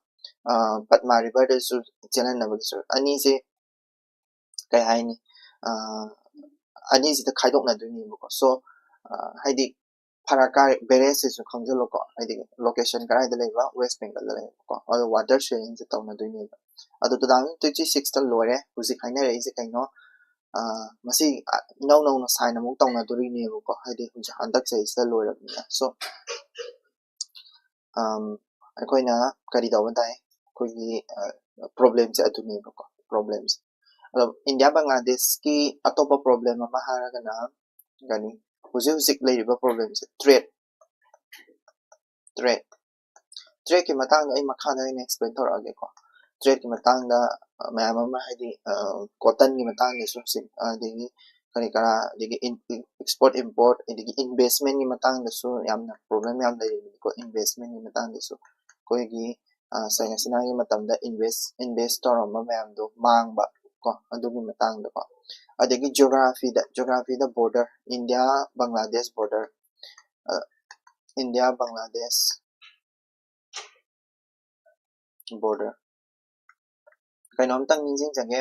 ꯄꯗꯃꯥ ꯔꯤꯚꯔꯗꯁꯨ ꯆꯦꯜꯍꯟꯅꯕꯒꯤꯁꯨ, ꯑꯅꯤꯁꯦ ꯀꯩ ꯍꯥꯏꯅꯤ, ꯑꯅꯤꯁꯤꯗ ꯈꯥꯏꯗꯣꯛꯅꯗꯣꯏꯅꯦꯕꯀꯣ꯫ ꯁꯣ ꯍꯥꯏꯗꯤ ꯐꯔꯛ ꯀꯥꯏ, ꯕꯦꯔꯦꯖꯁꯤꯁꯨ ꯈꯪꯖꯤꯜꯂꯣꯀꯣ, ꯍꯥꯏꯗꯤ ꯂꯣꯀꯦꯁꯟ ꯀꯗꯥꯏꯗ ꯂꯩꯕ, ꯋꯦꯁ ꯕꯦꯡꯒꯜꯗ ꯂꯩꯕꯀꯣ꯫ ꯑꯗꯣ ꯋꯥꯇꯔ ꯁꯦꯌꯔꯤꯡꯁꯦ ꯇꯧꯅꯗꯣꯏꯅꯦꯕ꯫ ꯑꯗꯣ ꯇꯨ ꯊꯥꯎꯖꯟ ꯇ꯭ꯋꯦꯟꯇꯤ ꯁꯤꯛꯁꯇ ꯂꯣꯏꯔꯦ꯫ ꯍꯧꯖꯤꯛ ꯍꯥꯏꯅꯔꯛꯏꯁꯦ ꯀꯩꯅꯣ? ꯃꯁꯤ ꯏꯅꯧ ꯅꯧꯅ ꯁꯥꯏꯟ ꯑꯃꯨꯛ ꯇꯧꯅꯗꯣꯔꯤꯅꯦꯕꯀꯣ, ꯍꯥꯏꯗꯤ ꯍꯧꯖꯤꯛ ꯍꯟꯗꯛ ꯆꯍꯤꯁꯤꯗ ꯂꯣꯏꯔꯕꯅꯤꯅ꯫ ꯁꯣ ꯑꯩꯈꯣꯏꯅ ꯀꯔꯤ ꯇꯧꯕ ꯇꯥꯏ? ꯑꯩꯈꯣꯏꯒꯤ ꯄ꯭ꯔꯣꯕ꯭ꯂꯦꯝꯁꯦ ꯑꯗꯨꯅꯦꯕꯀꯣ, ꯄ꯭ꯔꯣꯕ꯭ꯂꯦꯝꯁꯦ꯫ ꯑꯗꯣ ꯏꯟꯗꯤꯌꯥ ꯕꯪꯒ꯭ꯂꯥꯗꯦꯁꯀꯤ ꯑꯇꯣꯞꯄ ꯄ꯭ꯔꯣꯕ꯭ꯂꯦꯝ ꯑꯃ ꯍꯥꯏꯔꯒꯅ ꯀꯔꯤ, ꯍꯧꯖꯤꯛ ꯍꯧꯖꯤꯛ ꯂꯩꯔꯤꯕ ꯄ꯭ꯔꯣꯕ꯭ꯂꯦꯝꯁꯦ, ꯇ꯭ꯔꯦꯗ, ꯇ꯭ꯔꯦꯗ, ꯇ꯭ꯔꯦꯗꯀꯤ ꯃꯇꯥꯡꯗ ꯑꯩ ꯃꯈꯥꯗ ꯑꯩꯅ ꯑꯦꯛꯁꯄ꯭ꯂꯦꯟ ꯇꯧꯔꯛꯑꯒꯦꯀꯣ꯫ ꯇ꯭ꯔꯦꯗꯀꯤ ꯃꯇꯥꯡꯗ ꯃꯌꯥꯝ ꯑꯃ, ꯍꯥꯏꯗꯤ ꯀꯣꯇꯟꯒꯤ ꯃꯇꯥꯡꯗꯁꯨ, ꯑꯗꯒꯤ ꯀꯔꯤ ꯀꯔꯥ, ꯑꯗꯒꯤ ꯑꯦꯛꯁꯄꯣꯔꯠ ꯏꯝꯄꯣꯔꯠ, ꯑꯗꯒꯤ ꯏꯟꯚꯦꯁꯃꯦꯟꯒꯤ ꯃꯇꯥꯡꯗꯁꯨ ꯌꯥꯝꯅ ꯄ꯭ꯔꯣꯕ꯭ꯂꯦꯝ ꯌꯥꯝ ꯂꯩꯔꯤꯕꯅꯤꯀꯣ꯫ ꯏꯟꯚꯦꯁꯃꯦꯟꯒꯤ ꯃꯇꯥꯡꯗꯁꯨ ꯑꯩꯈꯣꯏꯒꯤ ꯁꯦꯡꯅ ꯁꯤꯅꯥꯒꯤ ꯃꯇꯝꯗ ꯏꯟꯚꯦꯁ ꯏꯟꯚꯦꯁ ꯇꯧꯔꯝꯕ ꯃꯌꯥꯝꯗꯣ ꯃꯥꯡꯕ ꯀꯣ, ꯑꯗꯨꯒꯤ ꯃꯇꯥꯡꯗꯀꯣ꯫ ꯑꯗꯒꯤ ꯖꯤꯑꯣꯒ꯭ꯔꯥꯐꯤꯗ, ꯖꯤꯑꯣꯒ꯭ꯔꯥꯐꯤꯗ border, India Bangladesh border, India Bangladesh border. ꯀꯩꯅꯣꯝꯇꯪ ꯅꯤꯡꯁꯤꯡꯖꯒꯦ,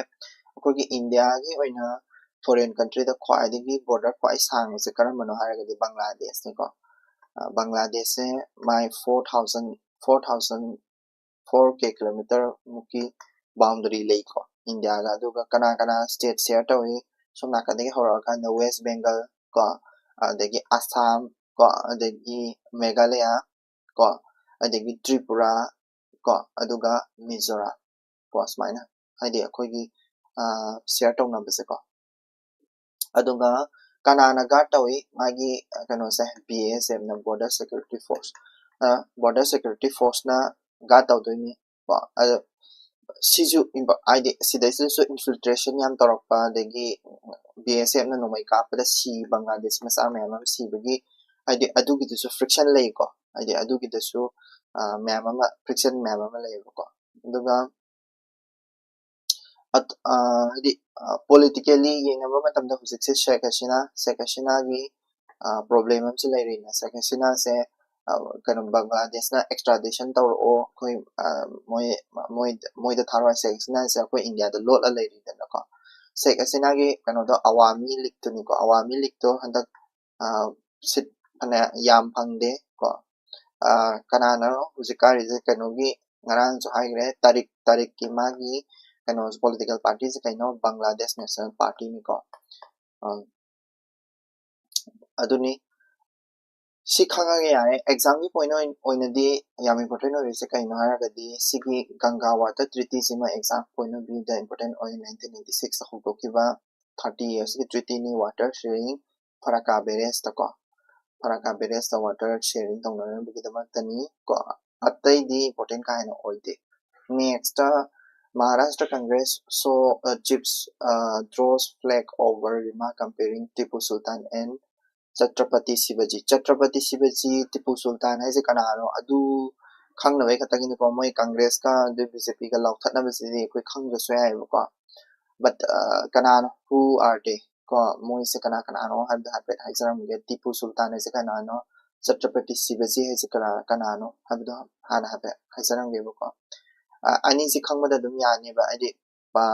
ꯑꯩꯈꯣꯏꯒꯤ ꯏꯟꯗꯤꯌꯥꯒꯤ ꯑꯣꯏꯅ ꯐꯣꯔꯦꯟ ꯀꯟꯇ꯭ꯔꯤꯗ ꯈ꯭ꯋꯥꯏꯗꯒꯤ ꯕꯣꯔꯗꯔ ꯈ꯭ꯋꯥꯏ ꯁꯥꯡꯕꯁꯦ ꯀꯔꯝꯕꯅꯣ ꯍꯥꯏꯔꯒꯗꯤ ꯕꯪꯒ꯭ꯂꯥꯗꯦꯁꯅꯤꯀꯣ꯫ ꯕꯪꯒ꯭ꯂꯥꯗꯦꯁꯁꯦ ꯃꯥꯏ four thousand four thousand four K kilometre ꯃꯨꯛꯀꯤ ꯕꯥꯎꯟꯗꯔꯤ ꯂꯩꯀꯣ ꯏꯟꯗꯤꯌꯥꯒ꯫ ꯑꯗꯨꯒ ꯀꯅꯥ ꯀꯅꯥ ꯁ꯭ꯇꯦꯠ ꯁꯤꯌꯔ ꯇꯧꯏ? ꯁꯣꯝ ꯅꯥꯀꯟꯗꯒꯤ ꯍꯧꯔꯛꯑꯀꯥꯟꯗ ꯋꯦꯁ ꯕꯦꯡꯒꯜ ꯀꯣ, ꯑꯗꯒꯤ ꯑꯁꯥꯝ ꯀꯣ, ꯑꯗꯒꯤ ꯃꯦꯘꯥꯂꯌꯥ ꯀꯣ, ꯑꯗꯒꯤ ꯇ꯭ꯔꯤꯄꯨꯔꯥ ꯀꯣ, ꯑꯗꯨꯒ ꯃꯤꯖꯣꯔꯥꯝ ꯀꯣ, ꯁꯨꯃꯥꯏꯅ ꯍꯥꯏꯗꯤ ꯑꯩꯈꯣꯏꯒꯤ ꯁꯤꯌꯔ ꯇꯧꯅꯕꯁꯦꯀꯣ꯫ ꯑꯗꯨꯒ ꯀꯅꯥꯅ ꯒꯥꯔꯗ ꯇꯧꯏ? ꯃꯥꯒꯤ ꯀꯩꯅꯣꯁꯦ, ꯕꯤ ꯑꯦꯁ ꯑꯦꯐꯅ, border security force, border security ꯐꯣꯔꯁꯅ ꯒꯥꯔꯗ ꯇꯧꯗꯣꯏꯅꯤ ꯀꯣ꯫ ꯑꯗꯣ ꯁꯤꯁꯨ ꯍꯥꯏꯗꯤ ꯁꯤꯗꯩꯁꯤꯗꯁꯨ ꯏꯟꯐꯤꯜꯇ꯭ꯔꯦꯁꯟ ꯌꯥꯝ ꯇꯧꯔꯛꯄ, ꯑꯗꯒꯤ ꯕꯤ ꯑꯦꯁ ꯑꯦꯐꯅ ꯅꯣꯡꯃꯩ ꯀꯥꯞꯄꯗ ꯁꯤ ꯕꯪꯒ꯭ꯂꯥꯗꯦꯁ ꯃꯆꯥ ꯃꯌꯥꯝ ꯑꯃ ꯁꯤꯕꯒꯤ ꯍꯥꯏꯗꯤ ꯑꯗꯨꯒꯤꯗꯨꯁꯨ ꯐ꯭ꯔꯤꯛꯁꯟ ꯂꯩꯀꯣ꯫ ꯍꯥꯏꯗꯤ ꯑꯗꯨꯒꯤꯗꯁꯨ ꯃꯌꯥꯝ ꯑꯃ ꯐ꯭ꯔꯤꯛꯁꯟ ꯃꯌꯥꯝ ꯑꯃ ꯂꯩꯌꯦꯕꯀꯣ꯫ ꯑꯗꯨꯒ ꯍꯥꯏꯗꯤ ꯄꯣꯂꯤꯇꯤꯀꯦꯜꯂꯤ ꯌꯦꯡꯅꯕ ꯃꯇꯝꯗ ꯍꯧꯖꯤꯛꯁꯦ ꯁꯦꯛ ꯍꯁꯤꯅꯥ ꯁꯦꯛ ꯍꯁꯤꯅꯥꯒꯤ ꯄ꯭ꯔꯣꯕ꯭ꯂꯦꯝ ꯑꯃꯁꯨ ꯂꯩꯔꯤꯅ꯫ ꯁꯦꯛ ꯍꯁꯤꯅꯥꯁꯦ ꯀꯩꯅꯣ ꯕꯪꯒ꯭ꯂꯥꯗꯦꯁꯅ ꯑꯦꯛꯁꯇ꯭ꯔꯥꯗꯤꯁꯟ ꯇꯧꯔꯛꯑꯣ, ꯑꯩꯈꯣꯏ ꯃꯣꯏ ꯃꯣꯏ ꯃꯣꯏꯗ ꯊꯥꯔꯣꯏ꯫ ꯁꯦꯛ ꯍꯁꯤꯅꯥꯁꯦ ꯑꯩꯈꯣꯏ ꯏꯟꯗꯤꯌꯥꯗ ꯂꯣꯠꯂ ꯂꯩꯔꯤꯗꯅꯀꯣ꯫ ꯁꯦꯛ ꯍꯁꯤꯅꯥꯒꯤ ꯀꯩꯅꯣꯗꯣ ꯑꯋꯥꯃꯤ ꯂꯤꯛꯇꯨꯅꯤꯀꯣ꯫ ꯑꯋꯥꯃꯤ ꯂꯤꯛꯇꯣ ꯍꯟꯗꯛ ꯁꯤꯠ ꯐꯅ ꯌꯥꯝ ꯐꯪꯗꯦ ꯀꯣ꯫ ꯀꯅꯥꯅꯣ ꯍꯧꯖꯤꯛ ꯀꯥꯔꯤꯁꯦ? ꯀꯩꯅꯣꯒꯤ ꯉꯔꯥꯡꯁꯨ ꯍꯥꯏꯈ꯭ꯔꯦ, ꯇꯥꯔꯤꯛ ꯇꯥꯔꯤꯛꯀꯤ ꯃꯥꯒꯤ ꯀꯩꯅꯣ ꯄꯣꯂꯤꯇꯤꯀꯦꯜ ꯄꯥꯔꯇꯤꯁꯦ ꯀꯩꯅꯣ? ꯕꯪꯒ꯭ꯂꯥꯗꯦꯁ ꯅꯦꯁꯅꯦꯜ ꯄꯥꯔꯇꯤꯅꯤꯀꯣ꯫ ꯑꯗꯨꯅꯤ꯫ ꯁꯤ ꯈꯪꯉꯒ ꯌꯥꯔꯦ꯫ ꯑꯦꯛꯖꯥꯝꯒꯤ ꯄꯣꯏꯟ ꯑꯣꯏꯅꯗꯤ ꯌꯥꯝ ꯏꯝꯄꯣꯔꯇꯦꯟ ꯑꯣꯏꯔꯤꯁꯦ ꯀꯩꯅꯣ ꯍꯥꯏꯔꯒꯗꯤ ꯁꯤꯒꯤ ꯒꯪꯒꯥ ꯋꯥꯇꯔ ꯇ꯭ꯔꯤꯇꯤꯁꯤꯃ exam point of view important ꯑꯣꯏ꯫ ꯅꯥꯏꯟꯇꯤꯟ ꯅꯥꯏꯟꯇꯤ ꯁꯤꯛꯁꯇ ꯍꯧꯗꯣꯛꯈꯤꯕ ꯊꯥꯔꯇꯤ ꯏꯌꯔꯁꯀꯤ ꯇ꯭ꯔꯤꯇꯤꯅꯤ, ꯋꯥꯇꯔ ꯁꯦꯌꯔꯤꯡ ꯐꯔꯀꯥ ꯕꯦꯔꯦꯖꯇ ꯀꯣ꯫ ꯐꯔꯀꯥ ꯕꯦꯔꯦꯖꯇ ꯋꯥꯇꯔ ꯁꯦꯌꯔꯤꯡ ꯇꯧꯅꯅꯕꯒꯤꯗꯃꯛꯇꯅꯤ ꯀꯣ꯫ ꯑꯇꯩꯗꯤ ꯏꯝꯄꯣꯔꯇꯦꯟ ꯀꯥ ꯍꯦꯟꯅ ꯑꯣꯏꯗꯦ꯫ ꯅꯦꯛꯁꯇ ꯃꯍꯥꯔꯥꯁꯇ꯭ꯔ ꯀꯪꯒ꯭ꯔꯦꯁ ꯁꯣ chief draws flak over remark comparing Tipu Sultan and Chhatrapati ꯁꯤꯕꯖꯤ꯫ ꯆꯇ꯭ꯔꯄꯇꯤ ꯁꯤꯕꯖꯤ, ꯇꯤꯄꯨ ꯁꯨꯜꯇꯥꯟ ꯍꯥꯏꯁꯦ ꯀꯅꯥꯅꯣ? ꯑꯗꯨ ꯈꯪꯅꯕꯩ ꯈꯛꯇꯒꯤꯅꯤꯀꯣ꯫ ꯃꯣꯏ ꯀꯪꯒ꯭ꯔꯦꯁꯀ ꯑꯗꯨ ꯕꯤ ꯖꯦ ꯄꯤꯒ ꯂꯥꯎꯊꯠꯅꯕꯁꯤꯗꯤ ꯑꯩꯈꯣꯏ ꯈꯪꯗ꯭ꯔꯁꯨ ꯌꯥꯏꯑꯕꯀꯣ꯫ ꯕꯠ ꯀꯅꯥꯅꯣ, who are they ꯀꯣ? ꯃꯣꯏꯁꯦ ꯀꯅꯥ ꯀꯅꯥꯅꯣ ꯍꯥꯏꯕꯗꯣ ꯍꯥꯏꯐꯦꯠ ꯍꯥꯏꯖꯔꯝꯒꯦ꯫ ꯇꯤꯄꯨ ꯁꯨꯜꯇꯥꯟ ꯍꯥꯏꯁꯦ ꯀꯅꯥꯅꯣ? ꯆꯇ꯭ꯔꯄꯇꯤ ꯁꯤꯕꯖꯤ ꯍꯥꯏꯁꯦ ꯀꯅꯥ ꯀꯅꯥꯅꯣ ꯍꯥꯏꯕꯗꯣ ꯍꯥꯟꯅ ꯍꯥꯏꯐꯦꯠ ꯍꯥꯏꯖꯔꯝꯒꯦꯕꯀꯣ꯫ ꯑꯅꯤꯁꯤ ꯈꯪꯕꯗ ꯑꯗꯨꯝ ꯌꯥꯅꯦꯕ꯫ ꯍꯥꯏꯗꯤ ꯄꯥ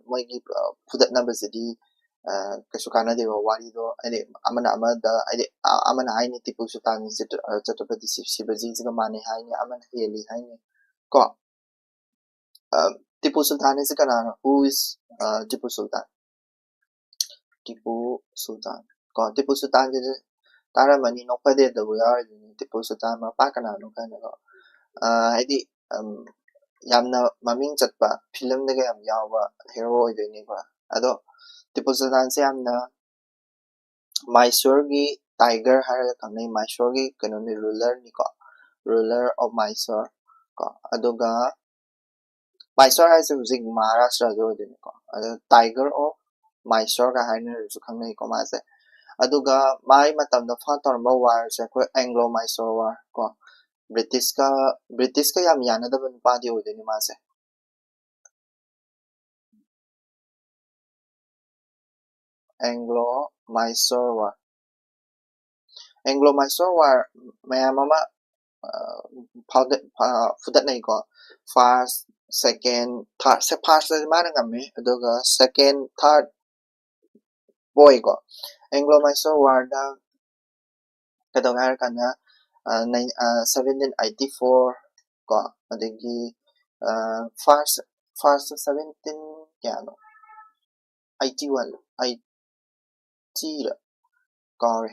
ꯃꯣꯏꯒꯤ ꯑ, ꯐꯨꯗꯠꯅꯕꯁꯤꯗꯤ ꯑ, ꯀꯩꯁꯨ ꯀꯥꯟꯅꯗꯦꯕ ꯋꯥꯔꯤꯗꯣ꯫ ꯍꯥꯏꯗꯤ ꯑꯃꯅ ꯑꯃꯗ, ꯍꯥꯏꯗꯤ ꯑ, ꯑꯃꯅ ꯍꯥꯏꯅꯤ ꯇꯤꯄꯨ ꯁꯨꯜꯇꯥꯟ ꯆꯇ꯭ꯔ- ꯑ, ꯆꯇ꯭ꯔꯄꯇꯤ ꯁꯤ- ꯁꯤꯕꯖꯤꯁꯤꯒ ꯃꯥꯟꯅꯩ ꯍꯥꯏꯅꯤ, ꯑꯃꯅ ꯍꯦꯜꯂꯤ ꯍꯥꯏꯅꯤ ꯀꯣ꯫ ꯑ, ꯇꯤꯄꯨ ꯁꯨꯜꯇꯥꯟ ꯍꯥꯏꯁꯦ ꯀꯅꯥꯅꯣ? Who is, ꯑ, ꯇꯤꯄꯨ ꯁꯨꯜꯇꯥꯟ? ꯇꯤꯄꯨ ꯁꯨꯜꯇꯥꯟ ꯀꯣ꯫ ꯇꯤꯄꯨ ꯁꯨꯜꯇꯥꯟꯁꯤꯗꯤ ꯇꯥꯔꯝꯃꯅꯤ, ꯅꯣꯛꯐꯗꯦꯗꯕꯨ ꯌꯥꯎꯔꯤꯗꯨꯅꯤ ꯇꯤꯄꯨ ꯁꯨꯜꯇꯥꯟ ꯃꯄꯥ ꯀꯅꯥꯅꯣ ꯀꯥꯏꯅꯀꯣ꯫ ꯑ, ꯍꯥꯏꯗꯤ ꯎꯝ, ꯌꯥꯝꯅ ꯃꯃꯤꯡ ꯆꯠꯄ, ꯐꯤꯂꯝꯗꯒ ꯌꯥꯝ ꯌꯥꯎꯕ ꯍꯦꯔꯣ ꯑꯣꯏꯗꯣꯏꯅꯦꯕ꯫ ꯑꯗꯣ ꯇꯤꯄꯨ ꯁꯨꯜꯇꯥꯟꯁꯦ ꯌꯥꯝꯅ ꯃꯥꯏꯁꯣꯔꯒꯤ ꯇꯥꯏꯒꯔ ꯍꯥꯏꯔꯒ ꯈꯪꯅꯩ꯫ ꯃꯥꯏꯁꯣꯔꯒꯤ ꯀꯩꯅꯣꯅꯤ, ꯔꯨꯂꯔꯅꯤꯀꯣ, ruler of Mysore ꯀꯣ꯫ ꯑꯗꯨꯒ ꯃꯥꯏꯁꯣꯔ ꯍꯥꯏꯁꯦ ꯍꯧꯖꯤꯛ ꯃꯍꯥꯔꯥꯁꯇ꯭ꯔꯗ ꯑꯣꯏꯗꯣꯏꯅꯤꯀꯣ꯫ ꯑꯗꯨ Tiger of Mysore ꯀ ꯍꯥꯏꯅꯔꯁꯨ ꯈꯪꯅꯩꯀꯣ ꯃꯥꯁꯦ꯫ ꯑꯗꯨꯒ ꯃꯥꯒꯤ ꯃꯇꯝꯗ ꯐꯥꯎꯠ ꯇꯧꯔꯝꯕ ꯋꯥꯔꯁꯦ ꯑꯩꯈꯣꯏ Anglo Mysore War ꯀꯣ꯫ ꯕ꯭ꯔꯤꯇꯤꯁꯀ ꯕ꯭ꯔꯤꯇꯤꯁꯀ ꯌꯥꯝ ꯌꯥꯅꯗꯕ ꯅꯨꯄꯥꯗꯤ ꯑꯣꯏꯗꯣꯏꯅꯤ ꯃꯥꯁꯦ꯫ Anglo Mysore War, Anglo Mysore War ꯃꯌꯥꯝ ꯑꯃ ꯐꯥꯎꯗꯠ ꯐꯨꯗꯠꯅꯩꯀꯣ꯫ First, second, third꯫ First ꯇꯗꯤ ꯃꯥꯅ ꯉꯝꯃꯤ, ꯑꯗꯨꯒ second, third ꯄꯣꯏꯀꯣ꯫ Anglo Mysore War ꯗ ꯀꯩꯗꯧꯒꯦ ꯍꯥꯏꯔ ꯀꯥꯟꯗ seventeen eighty four ꯀꯣ, ꯑꯗꯒꯤ first first seventeen ꯀꯌꯥꯅꯣ, eighty one, eighty ꯔ ꯀꯥꯎꯔꯦ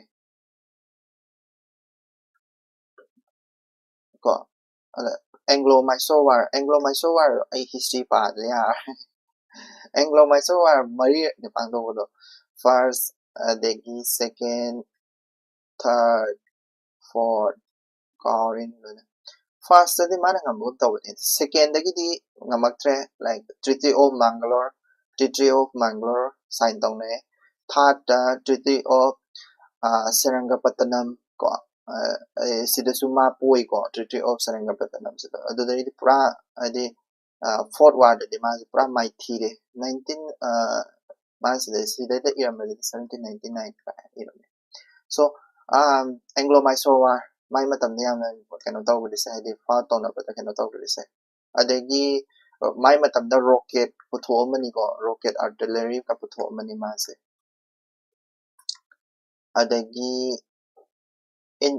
ꯀꯣ꯫ ꯑꯗ Anglo Mysore War, Anglo Mysore War ꯑꯩ history ꯄꯥꯗ ꯌꯥꯔꯦ꯫ Anglo Mysore War ꯃꯔꯤꯔꯛꯅꯦ ꯄꯥꯡꯊꯣꯛꯄꯗꯣ꯫ First, ꯑꯗꯒꯤ second, third, fourth, ꯀꯥꯎꯔꯦꯅꯦ ꯂꯣꯏꯅ꯫ First ꯇꯗꯤ ꯃꯥꯅ ꯉꯝꯕꯒꯨꯝ ꯇꯧꯕꯅꯦ, second ꯗꯒꯤꯗꯤ ꯉꯝꯃꯛꯇ꯭ꯔꯦ꯫ Like Treaty of Mangalore, Treaty of Mangalore sign ꯇꯧꯅꯩ꯫ Third ꯇ Treaty of Seringapatam ꯀꯣ, ꯁꯤꯗꯁꯨ ꯃꯥ ꯄꯣꯏꯀꯣ, Treaty of Seringapatam ꯁꯤꯗ꯫ ꯑꯗꯨꯗꯩꯗꯤ ꯄꯨꯔꯥ ꯍꯥꯏꯗꯤ Fourth War ꯗꯗꯤ ꯃꯥꯁꯦ ꯄꯨꯔꯥ ꯃꯥꯏꯊꯤꯔꯦ꯫ Nineteen ꯃꯥ ꯁꯤꯗꯩ ꯁꯤꯗꯩꯗ ꯏꯔꯝꯕꯗꯗꯤ seventeen ninety nine ꯀꯥꯏꯅ ꯏꯔꯝꯃꯦ꯫ So Anglo Mysore War ꯃꯥꯏ ꯃꯇꯝꯗ ꯌꯥꯝꯅ ꯀꯩꯅꯣ ꯇꯧꯈ꯭ꯔꯤꯁꯦ, ꯍꯥꯏꯗꯤ ꯐꯥꯎꯠ ꯇꯧꯅꯕꯗ ꯀꯩꯅꯣ ꯇꯧꯈ꯭ꯔꯤꯁꯦ꯫ ꯑꯗꯒꯤ ꯃꯥꯏ ꯃꯇꯝꯗ rocket ꯄꯨꯊꯣꯛꯑꯝꯕꯅꯤꯀꯣ, rocket artillery ꯀ ꯄꯨꯊꯣꯛꯑꯝꯕꯅꯤ ꯃꯥꯁꯦ꯫ ꯑꯗꯒꯤ in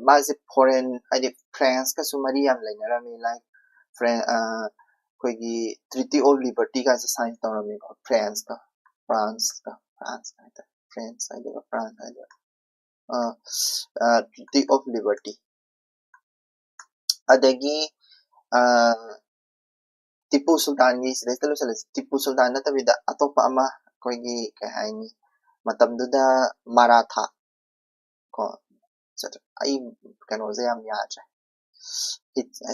ꯃꯥꯁꯦ foreign, ꯍꯥꯏꯗꯤ France ꯀꯁꯨ ꯃꯔꯤ ꯌꯥꯝ ꯂꯩꯅꯔꯝꯃꯤ, like France, ꯑꯩꯈꯣꯏꯒꯤ Treaty of Liberty ꯀꯥꯁꯦ sign ꯇꯧꯔꯝꯃꯤꯀꯣ, France ꯀ, France ꯀ, France ꯍꯥꯏꯇꯥꯔꯦ, France ꯍꯥꯏꯗꯣꯏꯔꯥ, France ꯍꯥꯏꯗꯣꯏꯔꯥ, Treaty of Liberty꯫ ꯑꯗꯒꯤ ꯇꯤꯄꯨ ꯁꯨꯜꯇꯥꯟꯒꯤ ꯁꯤꯗꯩꯁꯤꯗ ꯂꯣꯏꯁꯤꯜꯂꯁꯤ꯫ ꯇꯤꯄꯨ ꯁꯨꯜꯇꯥꯟ ꯅꯠꯇꯕꯤꯗ ꯑꯇꯣꯞꯄ ꯑꯃ, ꯑꯩꯈꯣꯏꯒꯤ ꯀꯩ ꯍꯥꯏꯅꯤ, ꯃꯇꯝꯗꯨꯗ ꯃꯔꯥꯊꯥ ꯀꯣ, ꯑꯩ ꯀꯩꯅꯣꯁꯦ ꯌꯥꯝ ꯌꯥꯗ꯭ꯔꯦ,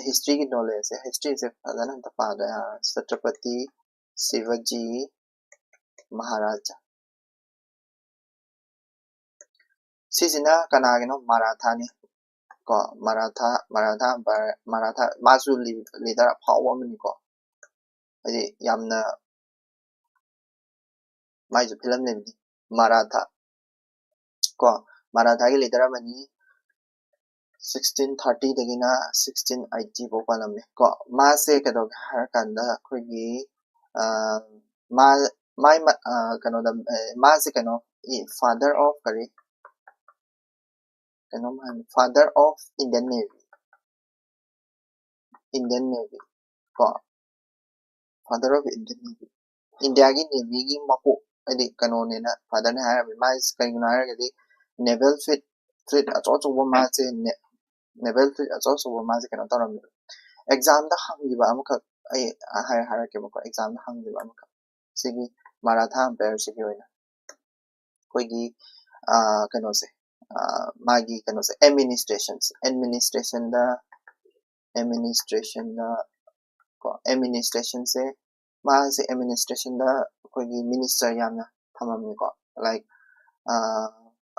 history ꯒꯤ knowledge ꯁꯦ, history ꯁꯦ ꯐꯖꯅ ꯑꯝꯇ ꯄꯥꯗ ꯌꯥꯔꯣꯏ꯫ ꯆꯇ꯭ꯔꯄꯇꯤ ꯁꯤꯕꯖꯤ ꯃꯍꯥꯔꯥꯖꯥ꯫ ꯁꯤꯁꯤꯅ ꯀꯅꯥꯒꯤꯅꯣ? ꯃꯔꯥꯊꯥꯅꯤ ꯀꯣ꯫ ꯃꯔꯥꯊꯥ, ꯃꯔꯥꯊꯥ ꯑꯝꯄꯥꯌꯔ, ꯃꯔꯥꯊꯥ, ꯃꯥꯁꯨ ꯂꯤꯗꯔ ꯑꯐꯥꯎꯕ ꯑꯃꯅꯤꯀꯣ꯫ ꯍꯥꯏꯗꯤ ꯌꯥꯝꯅ ꯃꯥꯏꯁꯨ ꯐꯤꯂꯝ ꯂꯩꯕꯅꯤ, ꯃꯔꯥꯊꯥ ꯀꯣ꯫ ꯃꯔꯥꯊꯥꯒꯤ ꯂꯤꯗꯔ ꯑꯃꯅꯤ꯫ ꯁꯤꯛꯁꯇꯤꯟ ꯊꯥꯔꯇꯤꯗꯒꯤꯅ ꯁꯤꯛꯁꯇꯤꯟ ꯑꯩꯠꯇꯤ ꯐꯥꯎ ꯄꯥꯜꯂꯝꯃꯦ ꯀꯣ꯫ ꯃꯥꯁꯦ ꯀꯩꯗꯧꯒꯦ ꯍꯥꯏꯔꯀꯥꯟꯗ ꯑꯩꯈꯣꯏꯒꯤ ꯃꯥ, ꯃꯥꯏ ꯀꯩꯅꯣꯗ, ꯃꯥꯁꯦ ꯀꯩꯅꯣ, father of ꯀꯔꯤ, ꯀꯩꯅꯣꯝ ꯍꯥꯏꯕꯅꯤ, father of Indian Navy, Indian Navy ꯀꯣ, father of Indian Navy, ꯏꯟꯗꯤꯌꯥꯒꯤ ꯅꯦꯚꯤꯒꯤ ꯃꯀꯣꯛ, ꯍꯥꯏꯗꯤ ꯀꯩꯅꯣꯅꯦꯅ father ꯅ ꯍꯥꯏꯔꯝꯃꯤ꯫ ꯃꯥꯁꯦ ꯀꯩꯒꯤꯅꯣ ꯍꯥꯏꯔꯒꯗꯤ naval fleet, fleet ꯑꯆꯧ ꯑꯆꯧꯕ ꯃꯥꯁꯦ naval fleet ꯑꯆꯧ ꯑꯆꯧꯕ ꯃꯥꯁꯦ ꯀꯩꯅꯣ ꯇꯧꯔꯝꯃꯦꯕ꯫ Exam ꯗ ꯍꯪꯈꯤꯕ ꯑꯃꯈꯛ ꯑꯩ ꯍꯥꯏ-, ꯍꯥꯏꯔꯛꯀꯦꯕꯀꯣ, exam ꯗ ꯍꯪꯈꯤꯕ ꯑꯃꯈꯛ꯫ ꯁꯤꯒꯤ ꯃꯔꯥꯊꯥ ꯑꯝꯄꯥꯌꯔ ꯁꯤꯒꯤ ꯑꯣꯏꯅ ꯑꯩꯈꯣꯏꯒꯤ ꯀꯩꯅꯣꯁꯦ, ꯃꯥꯒꯤ ꯀꯩꯅꯣꯁꯦ, administration ꯁꯦ, administration ꯗ, administration ꯗ ꯀꯣ, administration ꯁꯦ, ꯃꯥꯁꯦ administration ꯗ ꯑꯩꯈꯣꯏꯒꯤ minister ꯌꯥꯝꯅ ꯊꯝꯃꯝꯃꯤꯀꯣ, like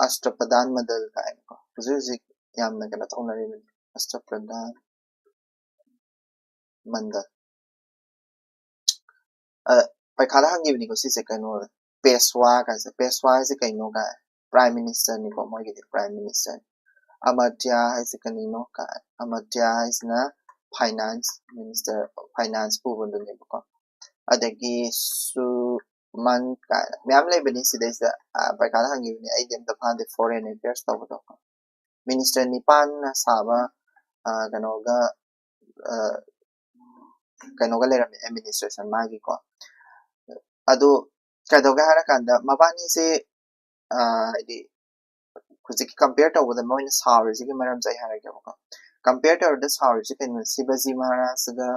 ꯑꯁꯇ꯭ꯔꯄ꯭ꯔꯙꯥꯟ ꯃꯟꯗꯜ ꯀꯥꯏꯅꯀꯣ, ꯍꯧꯖꯤꯛ ꯍꯧꯖꯤꯛ ꯌꯥꯝꯅ ꯀꯩꯅꯣ ꯇꯧꯅꯔꯤꯕꯅꯤ, ꯑꯁꯇ꯭ꯔꯄ꯭ꯔꯙꯥꯟ ꯃꯟꯗꯜ꯫ ꯄꯩꯈꯥꯗ ꯍꯪꯈꯤꯕꯅꯤꯀꯣ ꯁꯤꯁꯦ, ꯀꯩꯅꯣ, ꯄꯦꯁꯋꯥ ꯀꯥꯏꯁꯦ, ꯄꯦꯁꯋꯥ ꯍꯥꯏꯁꯦ ꯀꯩꯅꯣ ꯀꯥꯏ, prime minister ꯅꯤꯀꯣ, ꯃꯣꯏꯒꯤꯗꯤ prime minister꯫ ꯑꯃꯔꯇ꯭ꯌꯥ ꯍꯥꯏꯁꯦ ꯀꯔꯤꯅꯣ ꯀꯥꯏ, ꯑꯃꯔꯇ꯭ꯌꯥ ꯍꯥꯏꯁꯤꯅ ꯐꯥꯏꯅꯥꯟꯁ ꯃꯤꯅꯤꯁꯇꯔ, ꯐꯥꯏꯅꯥꯟꯁ ꯄꯨꯕꯗꯨꯅꯦꯕꯀꯣ꯫ ꯑꯗꯒꯤ ꯁꯨꯃꯟ ꯀꯥꯏꯅ ꯃꯌꯥꯝ ꯂꯩꯕꯅꯤ ꯁꯤꯗꯩꯁꯤꯗ꯫ ꯑ, ꯄꯩꯈꯥꯗ ꯍꯪꯈꯤꯕꯅꯤ, ꯑꯩꯗꯤ ꯑꯝꯇ ꯐꯥꯗꯦ꯫ ꯐꯣꯔꯦꯟ ꯑꯦꯐꯤꯌꯔꯁ ꯇꯧꯕꯗꯣ, ꯃꯤꯅꯤꯁꯇꯔ ꯅꯤꯄꯥꯟꯅ ꯁꯥꯕ, ꯑ, ꯀꯩꯅꯣꯒ ꯑ, ꯀꯩꯅꯣꯒ ꯂꯩꯔꯝꯃꯦ, ꯑꯦꯗꯃꯤꯅꯤꯁꯇ꯭ꯔꯦꯁꯟ ꯃꯥꯒꯤꯀꯣ꯫ ꯑꯗꯨ ꯀꯩꯗꯧꯒꯦ ꯍꯥꯏꯔꯀꯥꯟꯗ ꯃꯕꯥꯅꯤꯁꯦ, ꯑ, ꯍꯥꯏꯗꯤ ꯍꯧꯖꯤꯛꯀꯤ ꯀꯝꯄꯤꯌꯔ ꯇꯧꯕꯗ ꯃꯣꯏꯅ ꯁꯥꯎꯔꯤꯁꯤꯒꯤ ꯃꯔꯝꯁꯦ ꯑꯩ ꯍꯥꯏꯔꯛꯀꯦꯕꯀꯣ꯫ ꯀꯝꯄꯤꯌꯔ ꯇꯧꯔꯗ ꯁꯥꯎꯔꯤꯁꯦ ꯀꯩꯅꯣ? ꯁꯤꯕꯖꯤ ꯃꯍꯥꯔꯥꯖꯒ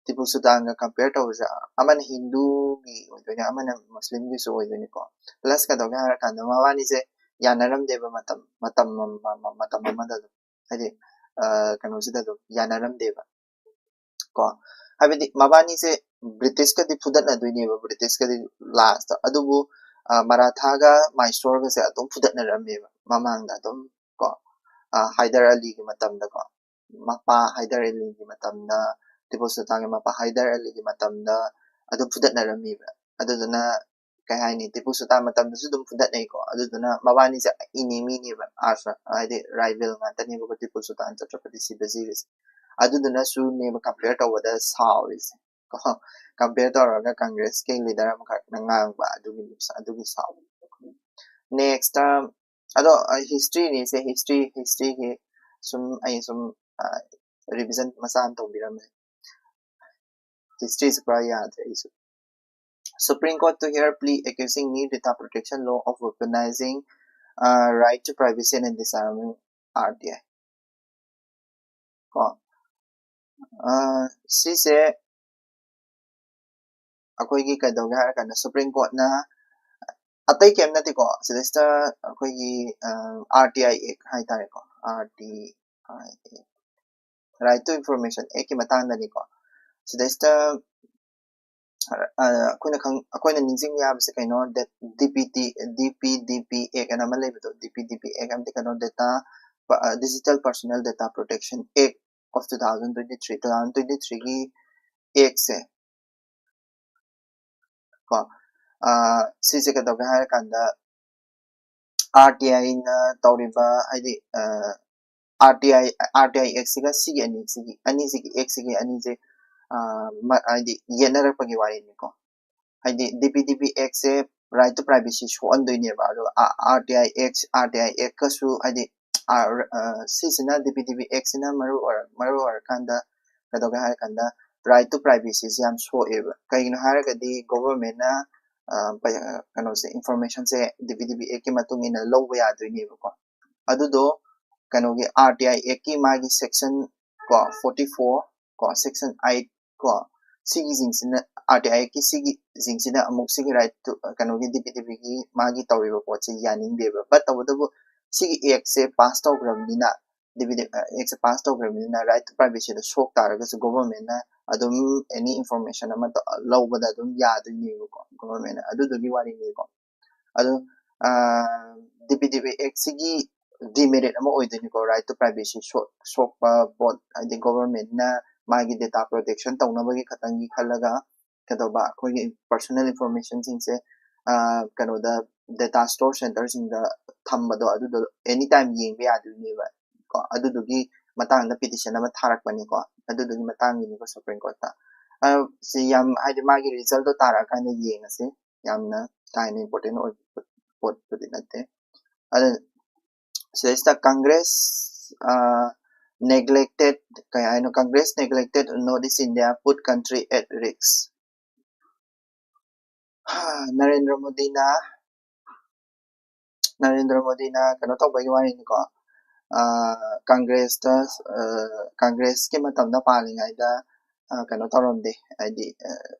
ꯇꯤꯄꯨ ꯁꯨꯜꯇꯥꯟꯒ ꯀꯝꯄꯤꯌꯔ ꯇꯧꯕꯁꯦ, ꯑꯃꯅ ꯍꯤꯟꯗꯨꯒꯤ ꯑꯣꯏꯗꯣꯏꯅꯦ, ꯑꯃꯅ ꯃꯨꯁꯂꯤꯝꯒꯤꯁꯨ ꯑꯣꯏꯗꯣꯏꯅꯤꯀꯣ꯫ ꯄ꯭ꯂꯁ ꯀꯩꯗꯧꯒꯦ ꯍꯥꯏꯔꯀꯥꯟꯗ ꯃꯕꯥꯅꯤꯁꯦ ꯌꯥꯅꯔꯝꯗꯦꯕ ꯃꯇꯝ ꯃꯇꯝ ꯑꯃ- ꯃꯇꯝ ꯑꯃꯗ ꯑꯗꯨꯝ, ꯍꯥꯏꯗꯤ ꯑ, ꯀꯩꯅꯣꯁꯤꯗ ꯑꯗꯨꯝ ꯌꯥꯅꯔꯝꯗꯦꯕ ꯀꯣ꯫ ꯍꯥꯏꯕꯗꯤ ꯃꯕꯥꯅꯤꯁꯦ ꯕ꯭ꯔꯤꯇꯤꯁꯀꯗꯤ ꯐꯨꯗꯠꯅꯗꯣꯏꯅꯦꯕ, ꯕ꯭ꯔꯤꯇꯤꯁꯀꯗꯤ ꯂꯥꯁꯇ꯫ ꯑꯗꯨꯕꯨ ꯑ, ꯃꯔꯥꯊꯥꯒ ꯃꯥꯏꯁꯣꯔꯒꯁꯦ ꯑꯗꯨꯝ ꯐꯨꯗꯠꯅꯔꯝꯃꯦꯕ ꯃꯃꯥꯡꯗ ꯑꯗꯨꯝ ꯀꯣ꯫ ꯑ, ꯍꯥꯏꯗꯔ ꯑꯂꯤꯒꯤ ꯃꯇꯝꯗꯀꯣ, ꯃꯄꯥ ꯍꯥꯏꯗꯔ ꯑꯂꯤꯒꯤ ꯃꯇꯝꯗ, ꯇꯤꯄꯨ ꯁꯨꯜꯇꯥꯟꯒꯤ ꯃꯄꯥ ꯍꯥꯏꯗꯔ ꯑꯂꯤꯒꯤ ꯃꯇꯝꯗ ꯑꯗꯨꯝ ꯐꯨꯗꯠꯅꯔꯝꯃꯦꯕ꯫ ꯑꯗꯨꯗꯨꯅ ꯀꯩ ꯍꯥꯏꯅꯤ, ꯇꯤꯄꯨ ꯁꯨꯜꯇꯥꯟ ꯃꯇꯝꯗꯁꯨ ꯑꯗꯨꯝ ꯐꯨꯗꯠꯅꯩꯀꯣ꯫ ꯑꯗꯨꯗꯨꯅ ꯃꯕꯥꯅꯤꯁꯦ ꯏꯅꯤꯃꯤꯅꯦꯕ, ꯑꯥꯔꯁ ꯍꯥꯏꯗꯤ ꯔꯥꯏꯕꯦꯜ ꯉꯥꯛꯇꯅꯦꯕꯀꯣ ꯇꯤꯄꯨ ꯁꯨꯜꯇꯥꯟ ꯆꯇ꯭ꯔꯄꯇꯤ ꯁꯤꯕꯖꯤꯒꯁꯦ꯫ ꯑꯗꯨꯗꯨꯅꯁꯨꯅꯦꯕ ꯀꯝꯄꯤꯌꯔ ꯇꯧꯕꯗ ꯁꯥꯎꯔꯤꯁꯦ ꯀꯣ꯫ ꯀꯝꯄꯤꯌꯔ ꯇꯧꯔꯒ ꯀꯪꯒ꯭ꯔꯦꯁꯀꯤ ꯂꯤꯗꯔ ꯑꯃꯈꯛꯅ ꯉꯥꯡꯕ ꯑꯗꯨꯒꯤ ꯑꯗꯨꯒꯤ ꯁꯥꯎꯕ꯫ ꯅꯦꯛꯁꯇ ꯑꯗꯣ ꯍꯤꯁꯇ꯭ꯔꯤꯅꯤꯁꯦ, ꯍꯤꯁꯇ꯭ꯔꯤ ꯍꯤꯁꯇ꯭ꯔꯤꯒꯤ ꯁꯨꯝ ꯑꯩ ꯁꯨꯝ ꯔꯤꯚꯤꯖꯟ ꯃꯆꯥ ꯑꯃ ꯇꯧꯕꯤꯔꯝꯃꯦ꯫ ꯍꯤꯁꯇ꯭ꯔꯤꯁꯦ ꯄꯨꯔꯥ ꯌꯥꯗ꯭ꯔꯦ ꯑꯩꯁꯨ꯫ Supreme Court to hear plea accusing new data protection law of weaponizing uh, right to privacy and disarming R T I ꯀꯣ꯫ ꯑ, ꯁꯤꯁꯦ ꯑꯩꯈꯣꯏꯒꯤ ꯀꯩꯗꯧꯒꯦ ꯍꯥꯏꯔ ꯀꯥꯟꯗ ꯁꯨꯄ꯭ꯔꯤꯝ ꯀꯣꯔꯠꯅ ꯑꯇꯩ ꯀꯩꯝ ꯅꯠꯇꯦꯀꯣ, ꯁꯤꯗꯩꯁꯤꯗ ꯑꯩꯈꯣꯏꯒꯤ ꯑꯥꯔ ꯇꯤ ꯑꯥꯏ ꯑꯦꯛ ꯍꯥꯏꯇꯥꯔꯦꯀꯣ, ꯑꯥꯔ ꯇꯤ ꯑꯥꯏ ꯑꯦꯛ, ꯔꯥꯏꯠ ꯇꯨ ꯏꯟꯐꯣꯔꯃꯦꯁꯟ ꯑꯦꯛꯀꯤ ꯃꯇꯥꯡꯗꯅꯤꯀꯣ꯫ ꯁꯤꯗꯩꯁꯤꯗ ꯑ, ꯑꯩꯈꯣꯏꯅ ꯈꯪ ꯑꯩꯈꯣꯏꯅ ꯅꯤꯡꯁꯤꯡꯕ ꯌꯥꯕꯁꯦ ꯀꯩꯅꯣ, ꯗꯤ ꯄꯤ ꯗꯤ ꯄꯤ ꯗꯤ ꯄꯤ ꯑꯦꯛ ꯑꯅ ꯑꯃ ꯂꯩꯕꯗꯣ, ꯗꯤ ꯄꯤ ꯗꯤ ꯄꯤ ꯑꯦꯛ ꯑꯃꯗꯤ ꯀꯩꯅꯣ, data, digital personal data protection act of two thousand twenty three, two thousand twenty ꯊ꯭ꯔꯤꯒꯤ ꯑꯦꯛꯁꯦ ꯀꯣ꯫ ꯑ, ꯁꯤꯁꯦ ꯀꯩꯗꯧꯒꯦ ꯍꯥꯏꯔ ꯀꯥꯟꯗ, ꯑꯥꯔ ꯇꯤ ꯑꯥꯏꯅ ꯇꯧꯔꯤꯕ, ꯍꯥꯏꯗꯤ ꯑ, RTI RTI Act ꯁꯤꯒ ꯁꯤꯒꯤ ꯑꯅꯤꯁꯤꯒꯤ ꯑꯅꯤꯁꯤꯒꯤ Act ꯁꯤꯒꯤ ꯑꯅꯤꯁꯦ ꯍꯥꯏꯗꯤ ꯌꯦꯠꯅꯔꯛꯄꯒꯤ ꯋꯥꯔꯤꯅꯤꯀꯣ꯫ ꯍꯥꯏꯗꯤ DPDP Act say right to privacy ꯁꯣꯛꯍꯟꯗꯣꯏꯅꯦꯕ꯫ ꯑꯗꯨꯒ RTI Act RTI Act ꯀꯁꯨ ꯍꯥꯏꯗꯤ ꯁꯤꯁꯤꯅ DPDP Act ꯁꯤꯅ ꯃꯔꯨ ꯑꯣꯏꯔ ꯃꯔꯨ ꯑꯣꯏꯔꯀꯥꯟꯗ ꯀꯩꯗꯧꯒꯦ ꯍꯥꯏꯔ ꯀꯥꯟꯗ right to privacy ꯁꯦ ꯌꯥꯝ ꯁꯣꯛꯑꯦꯕ꯫ ꯀꯩꯒꯤꯅꯣ ꯍꯥꯏꯔꯒꯗꯤ government ꯅ ꯀꯩꯅꯣꯁꯦ information ꯁꯦ DPDP Act ꯀꯤ ꯃꯇꯨꯡ ꯏꯟꯅ ꯂꯧꯕ ꯌꯥꯗꯣꯏꯅꯦꯕꯀꯣ꯫ ꯑꯗꯨꯗꯣ ꯀꯩꯅꯣꯒꯤ RTI Act ꯀꯤ ꯃꯥꯒꯤ section ꯀꯣ forty four ꯀꯣ section eight ꯀꯣ ꯁꯤꯒꯤꯁꯤꯡꯁꯤꯅ RTI Act ꯀꯤ ꯁꯤꯒꯤꯁꯤꯡꯁꯤꯅ ꯑꯃꯨꯛ ꯁꯤꯒꯤ right to ꯀꯩꯅꯣꯒꯤ DPDP ꯒꯤ ꯃꯥꯒꯤ ꯇꯧꯔꯤꯕ ꯄꯣꯠꯁꯦ ꯌꯥꯅꯤꯡꯗꯦꯕ꯫ But ꯇꯧꯕꯇꯕꯨ ꯁꯤꯒꯤ Act say pass ꯇꯧꯈ꯭ꯔꯕꯅꯤꯅ DPDP Act say pass ꯇꯧꯈ꯭ꯔꯕꯅꯤꯅ right to privacy ꯗꯣ ꯁꯣꯛ ꯇꯥꯔꯒꯁꯨ government ꯅ ꯑꯗꯨꯝ any information ꯑꯃ ꯂꯧꯕꯗ ꯑꯗꯨꯝ ꯌꯥꯗꯣꯏꯅꯦꯕꯀꯣ government ꯅ꯫ ꯑꯗꯨꯗꯨꯒꯤ ꯋꯥꯔꯤꯅꯤꯀꯣ꯫ ꯑꯗꯣ DPDP Act ꯁꯤꯒꯤ demerit ꯑꯃ ꯑꯣꯏꯗꯣꯏꯅꯤꯀꯣ right to privacy ꯁꯣꯛꯄ ꯄꯣꯠ꯫ ꯍꯥꯏꯗꯤ government ꯅ ꯃꯥꯒꯤ data protection ꯇꯧꯅꯕꯒꯤ ꯈꯛꯇꯪꯒꯤ ꯈꯜꯂꯒ ꯀꯩꯗꯧꯕ ꯑꯩꯈꯣꯏꯒꯤ personal information ꯁꯤꯡꯁꯦ ꯀꯩꯅꯣꯗ data store center ꯁꯤꯡꯗ ꯊꯝꯕꯗꯣ ꯑꯗꯨꯗꯣ any time ꯌꯦꯡꯕ ꯌꯥꯗꯣꯏꯅꯦꯕ ꯀꯣ꯫ ꯑꯗꯨꯗꯨꯒꯤ ꯃꯇꯥꯡꯗ petition ꯑꯃ ꯊꯥꯔꯛꯄꯅꯤꯀꯣ꯫ ꯑꯗꯨꯗꯨꯒꯤ ꯃꯇꯥꯡꯒꯤꯅꯤꯀꯣ Supreme Court ꯇ꯫ ꯁꯤ ꯌꯥꯝ ꯍꯥꯏꯗꯤ ꯃꯥꯒꯤ result ꯇꯣ ꯇꯥꯔꯛꯑꯀꯥꯟꯗ ꯌꯦꯡꯉꯁꯤ꯫ ꯌꯥꯝꯅ ꯀꯥ ꯍꯦꯟꯅ important ꯑꯣꯏꯕ ꯄꯣꯠꯄꯨꯗꯤ ꯅꯠꯇꯦ꯫ ꯑꯗꯨ ꯁꯤꯗꯩꯁꯤꯗ Congress neglected ꯀꯩ ꯍꯥꯏꯅꯣ? Congress neglected North East India, put country at risk꯫ Narendra ꯃꯣꯗꯤꯅ ꯅꯔꯦꯟꯗ꯭ꯔ ꯃꯣꯗꯤꯅ ꯀꯩꯅꯣ ꯇꯧꯕꯒꯤ ꯋꯥꯔꯤꯅꯤꯀꯣ꯫ Congress ꯇ Congress ꯀꯤ ꯃꯇꯝꯗ ꯄꯥꯜꯂꯤꯉꯩꯗ ꯀꯩꯅꯣ ꯇꯧꯔꯝꯗꯦ, ꯍꯥꯏꯗꯤ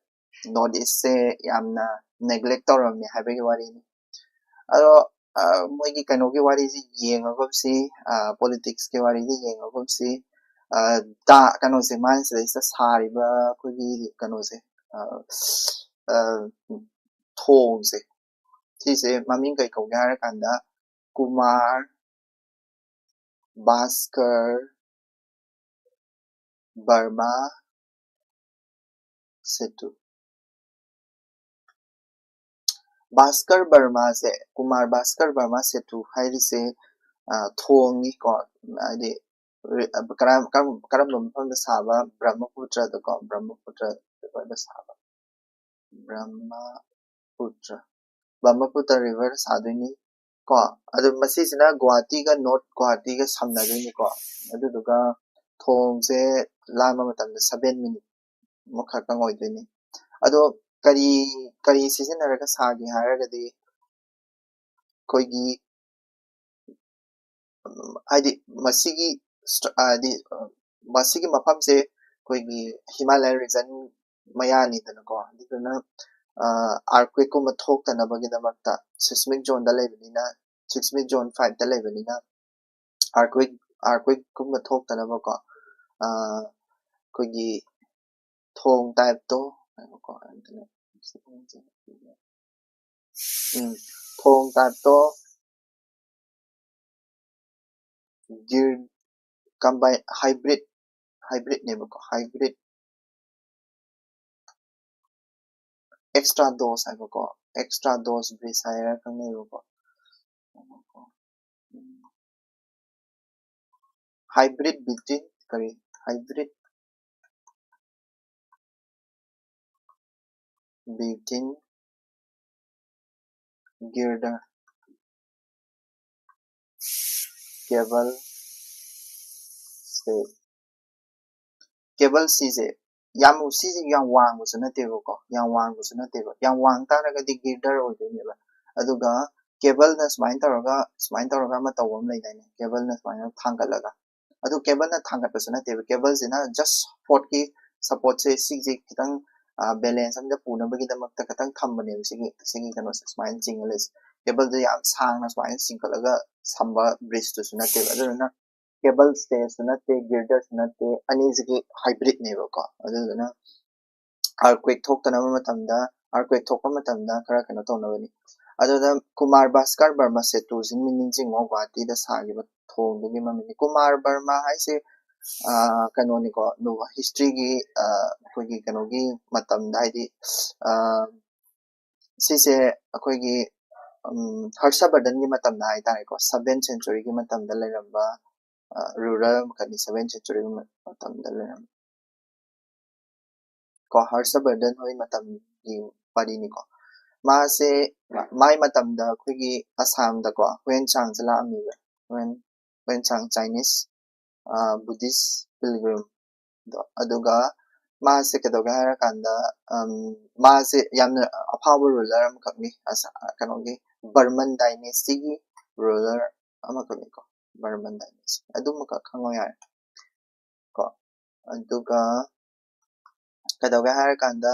North East ꯁꯦ ꯌꯥꯝꯅ neglect ꯇꯧꯔꯝꯃꯦ ꯍꯥꯏꯕꯒꯤ ꯋꯥꯔꯤꯅꯤ꯫ ꯑꯗꯣ ꯃꯣꯏꯒꯤ ꯀꯩꯅꯣꯒꯤ ꯋꯥꯔꯤꯁꯤ ꯌꯦꯡꯉꯒꯨꯝꯁꯤ, politics ꯀꯤ ꯋꯥꯔꯤꯁꯤ ꯌꯦꯡꯉꯒꯨꯝꯁꯤ꯫ ꯀꯩꯅꯣꯁꯦ ꯃꯥꯅ ꯁꯤꯗꯩꯁꯤꯗ ꯁꯥꯔꯤꯕ ꯑꯩꯈꯣꯏꯒꯤ ꯀꯩꯅꯣꯁꯦ, ꯊꯣꯡꯁꯦ, ꯁꯤꯁꯦ ꯃꯃꯤꯡ ꯀꯩ ꯀꯧꯒꯦ ꯍꯥꯏꯔꯀꯥꯟꯗ ꯀꯨꯃꯥꯔ ꯕꯥꯁꯀꯔ ꯕꯔꯃꯥ ꯁꯦꯇꯨ꯫ ꯕꯥꯁꯀꯔ ꯕꯔꯃꯥꯁꯦ, ꯀꯨꯃꯥꯔ ꯕꯥꯁꯀꯔ ꯕꯔꯃꯥ ꯁꯦꯇꯨ ꯍꯥꯏꯔꯤꯁꯦ ꯊꯣꯡꯅꯤꯀꯣ, ꯍꯥꯏꯗꯤ ꯀꯔꯝꯕ ꯃꯐꯝꯗ ꯁꯥꯕ? ꯕ꯭ꯔꯍꯃꯄꯨꯇ꯭ꯔꯗꯀꯣ, ꯕ꯭ꯔꯍꯃꯄꯨꯇ꯭ꯔ ꯔꯤꯚꯔꯗ ꯁꯥꯕ, ꯕ꯭ꯔꯍꯃꯄꯨꯇ꯭ꯔ, ꯕ꯭ꯔꯍꯃꯄꯨꯇ꯭ꯔ ꯔꯤꯚꯔꯗ ꯁꯥꯗꯣꯏꯅꯤ ꯀꯣ꯫ ꯑꯗꯨ ꯃꯁꯤꯁꯤꯅ ꯒꯨꯋꯥꯍꯥꯇꯤꯒ, ꯅꯣꯔꯠ ꯒꯨꯋꯥꯍꯥꯇꯤꯒ ꯁꯝꯅꯗꯣꯏꯅꯤꯀꯣ꯫ ꯑꯗꯨꯗꯨꯒ ꯊꯣꯡꯁꯦ ꯂꯥꯟꯕ ꯃꯇꯝꯗ ꯁꯚꯦꯟ ꯃꯤꯅꯤꯠ ꯑꯃꯈꯛꯇꯪ ꯑꯣꯏꯗꯣꯏꯅꯤ꯫ ꯑꯗꯣ ꯀꯔꯤ ꯀꯔꯤ ꯁꯤꯖꯤꯟꯅꯔꯒ ꯁꯥꯒꯦ ꯍꯥꯏꯔꯒꯗꯤ, ꯑꯩꯈꯣꯏꯒꯤ ꯍꯥꯏꯗꯤ ꯃꯁꯤꯒꯤ ꯍꯥꯏꯗꯤ ꯃꯁꯤꯒꯤ ꯃꯐꯝꯁꯦ ꯑꯩꯈꯣꯏꯒꯤ ꯍꯤꯃꯥꯂꯌꯟ ꯔꯤꯖꯟ ꯃꯌꯥꯅꯤꯗꯅꯀꯣ꯫ ꯑꯗꯨꯗꯨꯅ ꯑꯥꯔꯀ꯭ꯋꯦꯛꯀꯨꯝꯕ ꯊꯣꯛꯇꯅꯕꯒꯤꯗꯃꯛꯇ, ꯁꯤꯁꯃꯤꯛ ꯖꯣꯟꯗ ꯂꯩꯕꯅꯤꯅ, ꯁꯤꯁꯃꯤꯛ ꯖꯣꯟ ꯐꯥꯏꯚꯇ ꯂꯩꯕꯅꯤꯅ, ꯑꯥꯔꯀ꯭ꯋꯦꯛ ꯑꯥꯔꯀ꯭ꯋꯦꯛꯀꯨꯝꯕ ꯊꯣꯛꯇꯅꯕꯀꯣ, ꯑꯩꯈꯣꯏꯒꯤ ꯊꯣꯡ ꯇꯥꯏꯞꯇꯣ, ꯎꯝ, ꯊꯣꯡ ꯇꯥꯏꯞꯇꯣ ꯒꯤꯔ ꯀꯝꯕꯥꯏꯟ, ꯍꯥꯏꯕ꯭ꯔꯤꯠ, ꯍꯥꯏꯕ꯭ꯔꯤꯠꯅꯦꯕꯀꯣ, ꯍꯥꯏꯕ꯭ꯔꯤꯠ ꯑꯦꯛꯁꯇ꯭ꯔꯥ ꯗꯣꯁ ꯍꯥꯏꯕꯀꯣ, ꯑꯦꯛꯁꯇ꯭ꯔꯥ ꯗꯣꯁ ꯕ꯭ꯔꯤꯁ ꯍꯥꯏꯔꯒ ꯈꯪꯅꯩꯕꯀꯣ꯫ Hybrid between, ꯀꯔꯤ, hybrid between girder, cable, cable ꯁꯤꯁꯦ ꯌꯥꯝ, ꯁꯤꯁꯦ ꯌꯥꯝ ꯋꯥꯡꯕꯁꯨ ꯅꯠꯇꯦꯕꯀꯣ, ꯌꯥꯝ ꯋꯥꯡꯕꯁꯨ ꯅꯠꯇꯦꯕ꯫ ꯌꯥꯝ ꯋꯥꯡ ꯇꯥꯔꯒꯗꯤ ꯒꯤꯔꯗꯔ ꯑꯣꯏꯗꯣꯏꯅꯦꯕ꯫ ꯑꯗꯨꯒ ꯀꯦꯕꯜꯅ ꯁꯨꯃꯥꯏꯅ ꯇꯧꯔꯒ, ꯁꯨꯃꯥꯏꯅ ꯇꯧꯔꯒ ꯑꯃ ꯇꯧꯕ ꯑꯃ ꯂꯩꯗꯥꯏꯅꯦ, ꯀꯦꯕꯜꯅ ꯁꯨꯃꯥꯏꯅ ꯊꯥꯡꯒꯠꯂꯒ꯫ ꯑꯗꯨ ꯀꯦꯕꯜꯅ ꯊꯥꯡꯒꯠꯄꯁꯨ ꯅꯠꯇꯦꯕ, ꯀꯦꯕꯜꯁꯤꯅ ꯖꯁ ꯁꯞꯄꯣꯔꯠꯀꯤ, ꯁꯞꯄꯣꯔꯠꯁꯦ ꯁꯤꯁꯦ ꯈꯤꯇꯪ ꯕꯦꯂꯦꯟꯁ ꯑꯝꯗ ꯄꯨꯅꯕꯒꯤꯗꯃꯛꯇ ꯈꯤꯇꯪ ꯊꯝꯕꯅꯦꯕ꯫ ꯁꯤꯒꯤ ꯁꯤꯒꯤ ꯀꯩꯅꯣꯁꯦ ꯁꯨꯃꯥꯏꯅ ꯆꯤꯡꯉ ꯂꯩꯁꯦ꯫ ꯀꯦꯕꯜꯁꯦ ꯌꯥꯝ ꯁꯥꯡꯅ ꯁꯨꯃꯥꯏꯅ ꯆꯤꯡꯈꯠꯂꯒ ꯁꯝꯕ ꯕ꯭ꯔꯤꯖꯇꯨꯁꯨ ꯅꯠꯇꯦꯕ꯫ ꯑꯗꯨꯗꯨꯅ ꯀꯦꯕꯜ ꯁ꯭ꯇꯦꯁꯨ ꯅꯠꯇꯦ, ꯒꯤꯔꯗꯔꯁꯨ ꯅꯠꯇꯦ, ꯑꯅꯤꯁꯤꯒꯤ ꯍꯥꯏꯕ꯭ꯔꯤꯠꯅꯦꯕꯀꯣ꯫ ꯑꯗꯨꯗꯨꯅ ꯑꯥꯔꯀ꯭ꯋꯦꯛ ꯊꯣꯛꯇꯅꯕ ꯃꯇꯝꯗ, ꯑꯥꯔꯀ꯭ꯋꯦꯛ ꯊꯣꯛꯄ ꯃꯇꯝꯗ ꯈꯔ ꯀꯩꯅꯣ ꯇꯧꯅꯕꯅꯤ꯫ ꯑꯗꯨꯗ ꯀꯨꯃꯥꯔ ꯚꯥꯁꯀꯔ ꯕꯔꯃ ꯁꯦꯇꯨꯁꯤ ꯅꯤꯡꯁꯤꯡꯉꯣ, ꯒꯨꯋꯥꯍꯥꯇꯤꯗ ꯁꯥꯈꯤꯕ ꯊꯣꯡꯗꯨꯒꯤ ꯃꯃꯤꯡꯅꯤ꯫ ꯀꯨꯃꯥꯔ ꯕꯔꯃ ꯍꯥꯏꯁꯦ ꯀꯩꯅꯣꯅꯤꯀꯣ, ꯍꯤꯁꯇ꯭ꯔꯤꯒꯤ, ꯑꯩꯈꯣꯏꯒꯤ ꯀꯩꯅꯣꯒꯤ ꯃꯇꯝꯗ, ꯍꯥꯏꯗꯤ ꯁꯤꯁꯦ ꯑꯩꯈꯣꯏꯒꯤ ꯍꯔꯁꯕꯔꯙꯟꯒꯤ ꯃꯇꯝꯗ ꯍꯥꯏꯇꯥꯔꯦꯀꯣ, ꯁꯚꯦꯟ ꯁꯦꯟꯆꯨꯔꯤꯒꯤ ꯃꯇꯝꯗ ꯂꯩꯔꯝꯕ ꯔꯨꯂꯔ ꯑꯃꯈꯛꯅꯤ, ꯁꯚꯦꯟ ꯁꯦꯟꯆꯨꯔꯤꯒꯤ ꯃꯇꯝꯗ ꯂꯩꯔꯝꯕ ꯀꯣ, ꯍꯔꯁꯕꯔꯙꯟ ꯍꯣꯏ ꯃꯇꯝꯒꯤ ꯋꯥꯔꯤꯅꯤꯀꯣ꯫ ꯃꯥꯁꯦ ꯃꯥꯏ ꯃꯇꯝꯗ ꯑꯩꯈꯣꯏꯒꯤ ꯑꯁꯥꯝꯗꯀꯣ ꯍꯨꯌꯦꯟ ꯆꯥꯡꯁꯦ ꯂꯥꯛꯑꯝꯃꯦꯕ, ꯍꯨꯌꯦꯟ ꯍꯨꯌꯦꯟ ꯆꯥꯡ ꯆꯥꯏꯅꯤꯁ ꯕꯨꯙꯤꯁ ꯄꯤꯜꯒ꯭ꯔꯤꯝꯗꯣ꯫ ꯑꯗꯨꯒ ꯃꯥꯁꯦ ꯀꯩꯗꯧꯒꯦ ꯍꯥꯏꯔꯀꯥꯟꯗ ꯃꯥꯁꯦ ꯌꯥꯝꯅ ꯑꯐꯥꯎꯕ ꯔꯨꯂꯔ ꯑꯃꯈꯛꯅꯤ, ꯀꯩꯅꯣꯒꯤ ꯕꯔꯃꯟ ꯗꯥꯏꯅꯦꯁꯇꯤꯒꯤ ꯔꯨꯂꯔ ꯑꯃꯈꯛꯅꯤꯀꯣ, ꯕꯔꯃꯟ ꯗꯥꯏꯅꯦꯁꯇꯤ꯫ ꯑꯗꯨꯃꯈꯛ ꯈꯪꯉꯣ ꯌꯥꯔꯦ ꯀꯣ꯫ ꯑꯗꯨꯒ ꯀꯩꯗꯧꯒꯦ ꯍꯥꯏꯔꯀꯥꯟꯗ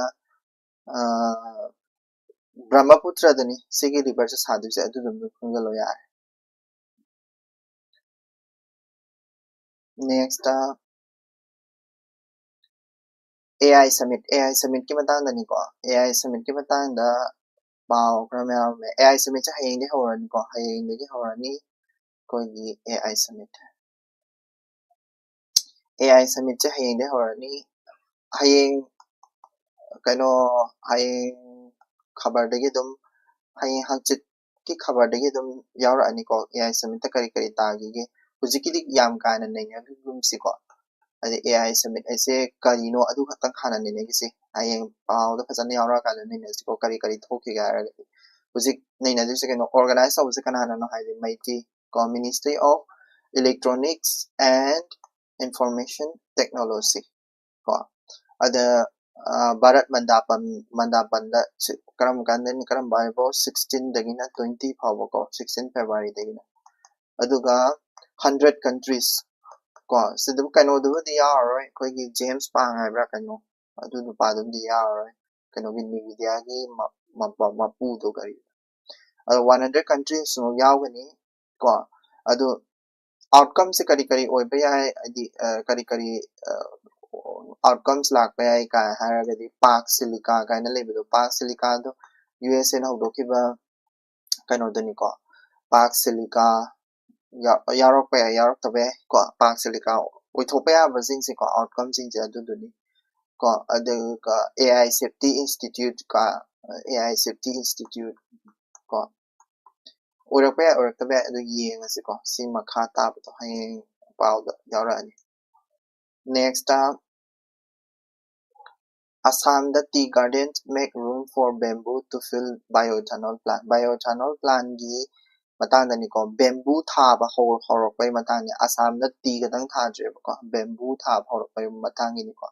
ꯕ꯭ꯔꯍꯃꯄꯨꯇ꯭ꯔꯗꯅꯤ ꯁꯤꯒꯤ ꯔꯤꯚꯔꯁꯦ ꯁꯥꯗꯣꯏꯁꯦ, ꯑꯗꯨꯗꯨꯝ ꯈꯪꯖꯤꯜꯂꯣ ꯌꯥꯔꯦ꯫ Next A I submit, A I ꯁꯃꯤꯠꯀꯤ ꯃꯇꯥꯡꯗꯅꯤꯀꯣ꯫ A I ꯁꯃꯤꯠꯀꯤ ꯃꯇꯥꯡꯗ ꯄꯥꯎ ꯈꯔ ꯃꯌꯥꯝ ꯑꯃ, ꯑꯦ ꯑꯥꯏ ꯁꯃꯤꯠꯁꯦ ꯍꯌꯦꯡꯗꯒꯤ ꯍꯧꯔꯅꯤꯀꯣ, ꯍꯌꯦꯡꯗꯒꯤ ꯍꯧꯔꯅꯤ ꯑꯩꯈꯣꯏꯒꯤ A I submit. A I ꯁꯃꯤꯠꯁꯦ ꯍꯌꯦꯡꯗꯒꯤ ꯍꯧꯔꯅꯤ꯫ ꯍꯌꯦꯡ ꯀꯩꯅꯣ, ꯍꯌꯦꯡ ꯈꯕꯔꯗꯒꯤ ꯑꯗꯨꯝ, ꯍꯌꯦꯡ ꯍꯪꯆꯤꯠꯀꯤ ꯈꯕꯔꯗꯒꯤ ꯑꯗꯨꯝ ꯌꯥꯎꯔꯛꯑꯅꯤꯀꯣ, ꯑꯦ ꯑꯥꯏ ꯁꯃꯤꯠꯇ ꯀꯔꯤ ꯀꯔꯤ ꯇꯥꯈꯤꯒꯦ꯫ ꯍꯧꯖꯤꯛꯀꯤꯗꯤ ꯌꯥꯝ ꯀꯥ ꯍꯦꯟꯅ ꯅꯩꯅꯈꯤꯒꯨꯝꯁꯤꯀꯣ꯫ ꯍꯥꯏꯗꯤ ꯑꯦ ꯑꯥꯏ ꯁꯃꯤꯠ ꯍꯥꯏꯁꯦ ꯀꯔꯤꯅꯣ, ꯑꯗꯨ ꯈꯛꯇꯪ ꯍꯥꯟꯅ ꯅꯩꯅꯈꯤꯁꯤ꯫ ꯍꯌꯦꯡ ꯄꯥꯎꯗ ꯐꯖꯅ ꯌꯥꯎꯔꯛꯑꯀꯥꯟꯗ ꯅꯩꯅꯁꯤꯀꯣ, ꯀꯔꯤ ꯀꯔꯤ ꯊꯣꯛꯈꯤꯒꯦ ꯍꯥꯏꯔꯒꯗꯤ꯫ ꯍꯧꯖꯤꯛ ꯅꯩꯅꯗꯣꯏꯁꯦ ꯀꯩꯅꯣ, ꯑꯣꯔꯒꯅꯥꯏꯁ ꯇꯧꯕꯁꯦ ꯀꯅꯥꯅꯅꯣ ꯍꯥꯏꯗꯤ ꯃꯩꯇꯤ ꯀꯣ, Ministry of Electronics and Information Technology ꯀꯣ꯫ ꯑꯗ ꯚꯥꯔꯠ ꯃꯟꯗꯥꯄꯟ, ꯃꯟꯗꯥꯄꯟꯗ ꯀꯔꯝꯕ ꯀꯥꯟꯗꯅꯤ, ꯀꯔꯝꯕ ꯍꯥꯏꯕꯣ, ꯁꯤꯛꯁꯇꯤꯟꯗꯒꯤꯅ ꯇ꯭ꯋꯦꯟꯇꯤ ꯐꯥꯎꯕꯀꯣ, ꯁꯤꯛꯁꯇꯤꯟ ꯐꯦꯕ꯭ꯔꯨꯋꯥꯔꯤꯗꯒꯤꯅ꯫ ꯑꯗꯨꯒ ꯍꯟꯗ꯭ꯔꯦꯠ ꯀꯟꯇ꯭ꯔꯤꯁ ꯀꯣ, ꯁꯤꯗꯕꯨ ꯀꯩꯅꯣꯗꯨꯕꯨꯗꯤ ꯌꯥꯎꯔꯔꯣꯏ, ꯑꯩꯈꯣꯏꯒꯤ ꯖꯦꯝꯁ ꯄꯥꯡ ꯍꯥꯏꯕ꯭ꯔꯥ ꯀꯩꯅꯣ, ꯑꯗꯨ ꯅꯨꯄꯥꯗꯨꯕꯨꯗꯤ ꯌꯥꯎꯔꯔꯣꯏ, ꯀꯩꯅꯣꯒꯤ ꯅꯤꯕꯤꯗꯤꯌꯥꯒꯤ ꯃꯄꯨꯗꯣ ꯀꯔꯤ꯫ ꯑꯗꯣ ꯋꯥꯟ ꯍꯟꯗ꯭ꯔꯦꯠ ꯀꯟꯇ꯭ꯔꯤꯁꯃꯨꯛ ꯌꯥꯎꯒꯅꯤ ꯀꯣ꯫ ꯑꯗꯨ ꯑꯥꯎꯠꯀꯝꯁꯦ ꯀꯔꯤ ꯀꯔꯤ ꯑꯣꯏꯕ ꯌꯥꯏ, ꯍꯥꯏꯗꯤ ꯀꯔꯤ ꯀꯔꯤ ꯑꯥꯎꯠꯀꯝꯁ ꯂꯥꯛꯄ ꯌꯥꯏ ꯀꯥꯏ ꯍꯥꯏꯔꯒꯗꯤ, ꯄꯥꯛ ꯁꯤꯂꯤꯀꯥ ꯀꯥꯏꯅ ꯂꯩꯕꯗꯣ, ꯄꯥꯛ ꯁꯤꯂꯤꯀꯥꯗꯣ ꯌꯨ ꯑꯦꯁ ꯑꯦꯅ ꯍꯧꯗꯣꯛꯈꯤꯕ ꯀꯩꯅꯣꯗꯨꯅꯤꯀꯣ꯫ ꯄꯥꯛ ꯁꯤꯂꯤꯀꯥ ꯌꯥꯎꯔꯛꯄ ꯌꯥꯏ, ꯌꯥꯎꯔꯛꯇꯕ ꯌꯥꯏ ꯀꯣ꯫ ꯄꯥꯛ ꯁꯤꯂꯤꯀꯥ ꯑꯣꯏꯊꯣꯛꯄ ꯌꯥꯕꯁꯤꯡꯁꯦꯀꯣ, ꯑꯥꯎꯠꯀꯝꯁꯤꯡꯁꯦ ꯑꯗꯨꯗꯨꯅꯤ ꯀꯣ꯫ ꯑꯗꯨꯒ ꯑꯦ ꯑꯥꯏ ꯁꯦꯐꯇꯤ ꯏꯟꯁꯇꯤꯇ꯭ꯌꯨꯠ ꯀ, ꯑꯦ ꯑꯥꯏ ꯁꯦꯐꯇꯤ ꯏꯟꯁꯇꯤꯇ꯭ꯌꯨꯠ ꯀꯣ꯫ ꯑꯣꯏꯔꯛꯄ ꯌꯥꯏ, ꯑꯣꯏꯔꯛꯇꯕ ꯌꯥꯏ, ꯑꯗꯨ ꯌꯦꯡꯉꯁꯤꯀꯣ꯫ ꯁꯤ ꯃꯈꯥ ꯇꯥꯕꯗꯣ ꯍꯌꯦꯡ ꯄꯥꯎꯗ ꯌꯥꯎꯔꯛꯑꯅꯤ꯫ Next, Assam tea gardens make room for bamboo to fill bioethanol plant. Bioethanol plantꯀꯤ ꯃꯇꯥꯡꯗꯅꯤꯀꯣ, bamboo ꯊꯥꯕ ꯍꯧ-, ꯍꯧꯔꯛꯄꯒꯤ ꯃꯇꯥꯡꯅꯤ꯫ ꯑꯁꯥꯝꯗ tea ꯈꯛꯇꯪ ꯊꯥꯗ꯭ꯔꯦꯕꯀꯣ, bamboo ꯊꯥꯕ ꯍꯧꯔꯛꯄꯒꯤ ꯃꯇꯥꯡꯒꯤꯅꯤꯀꯣ꯫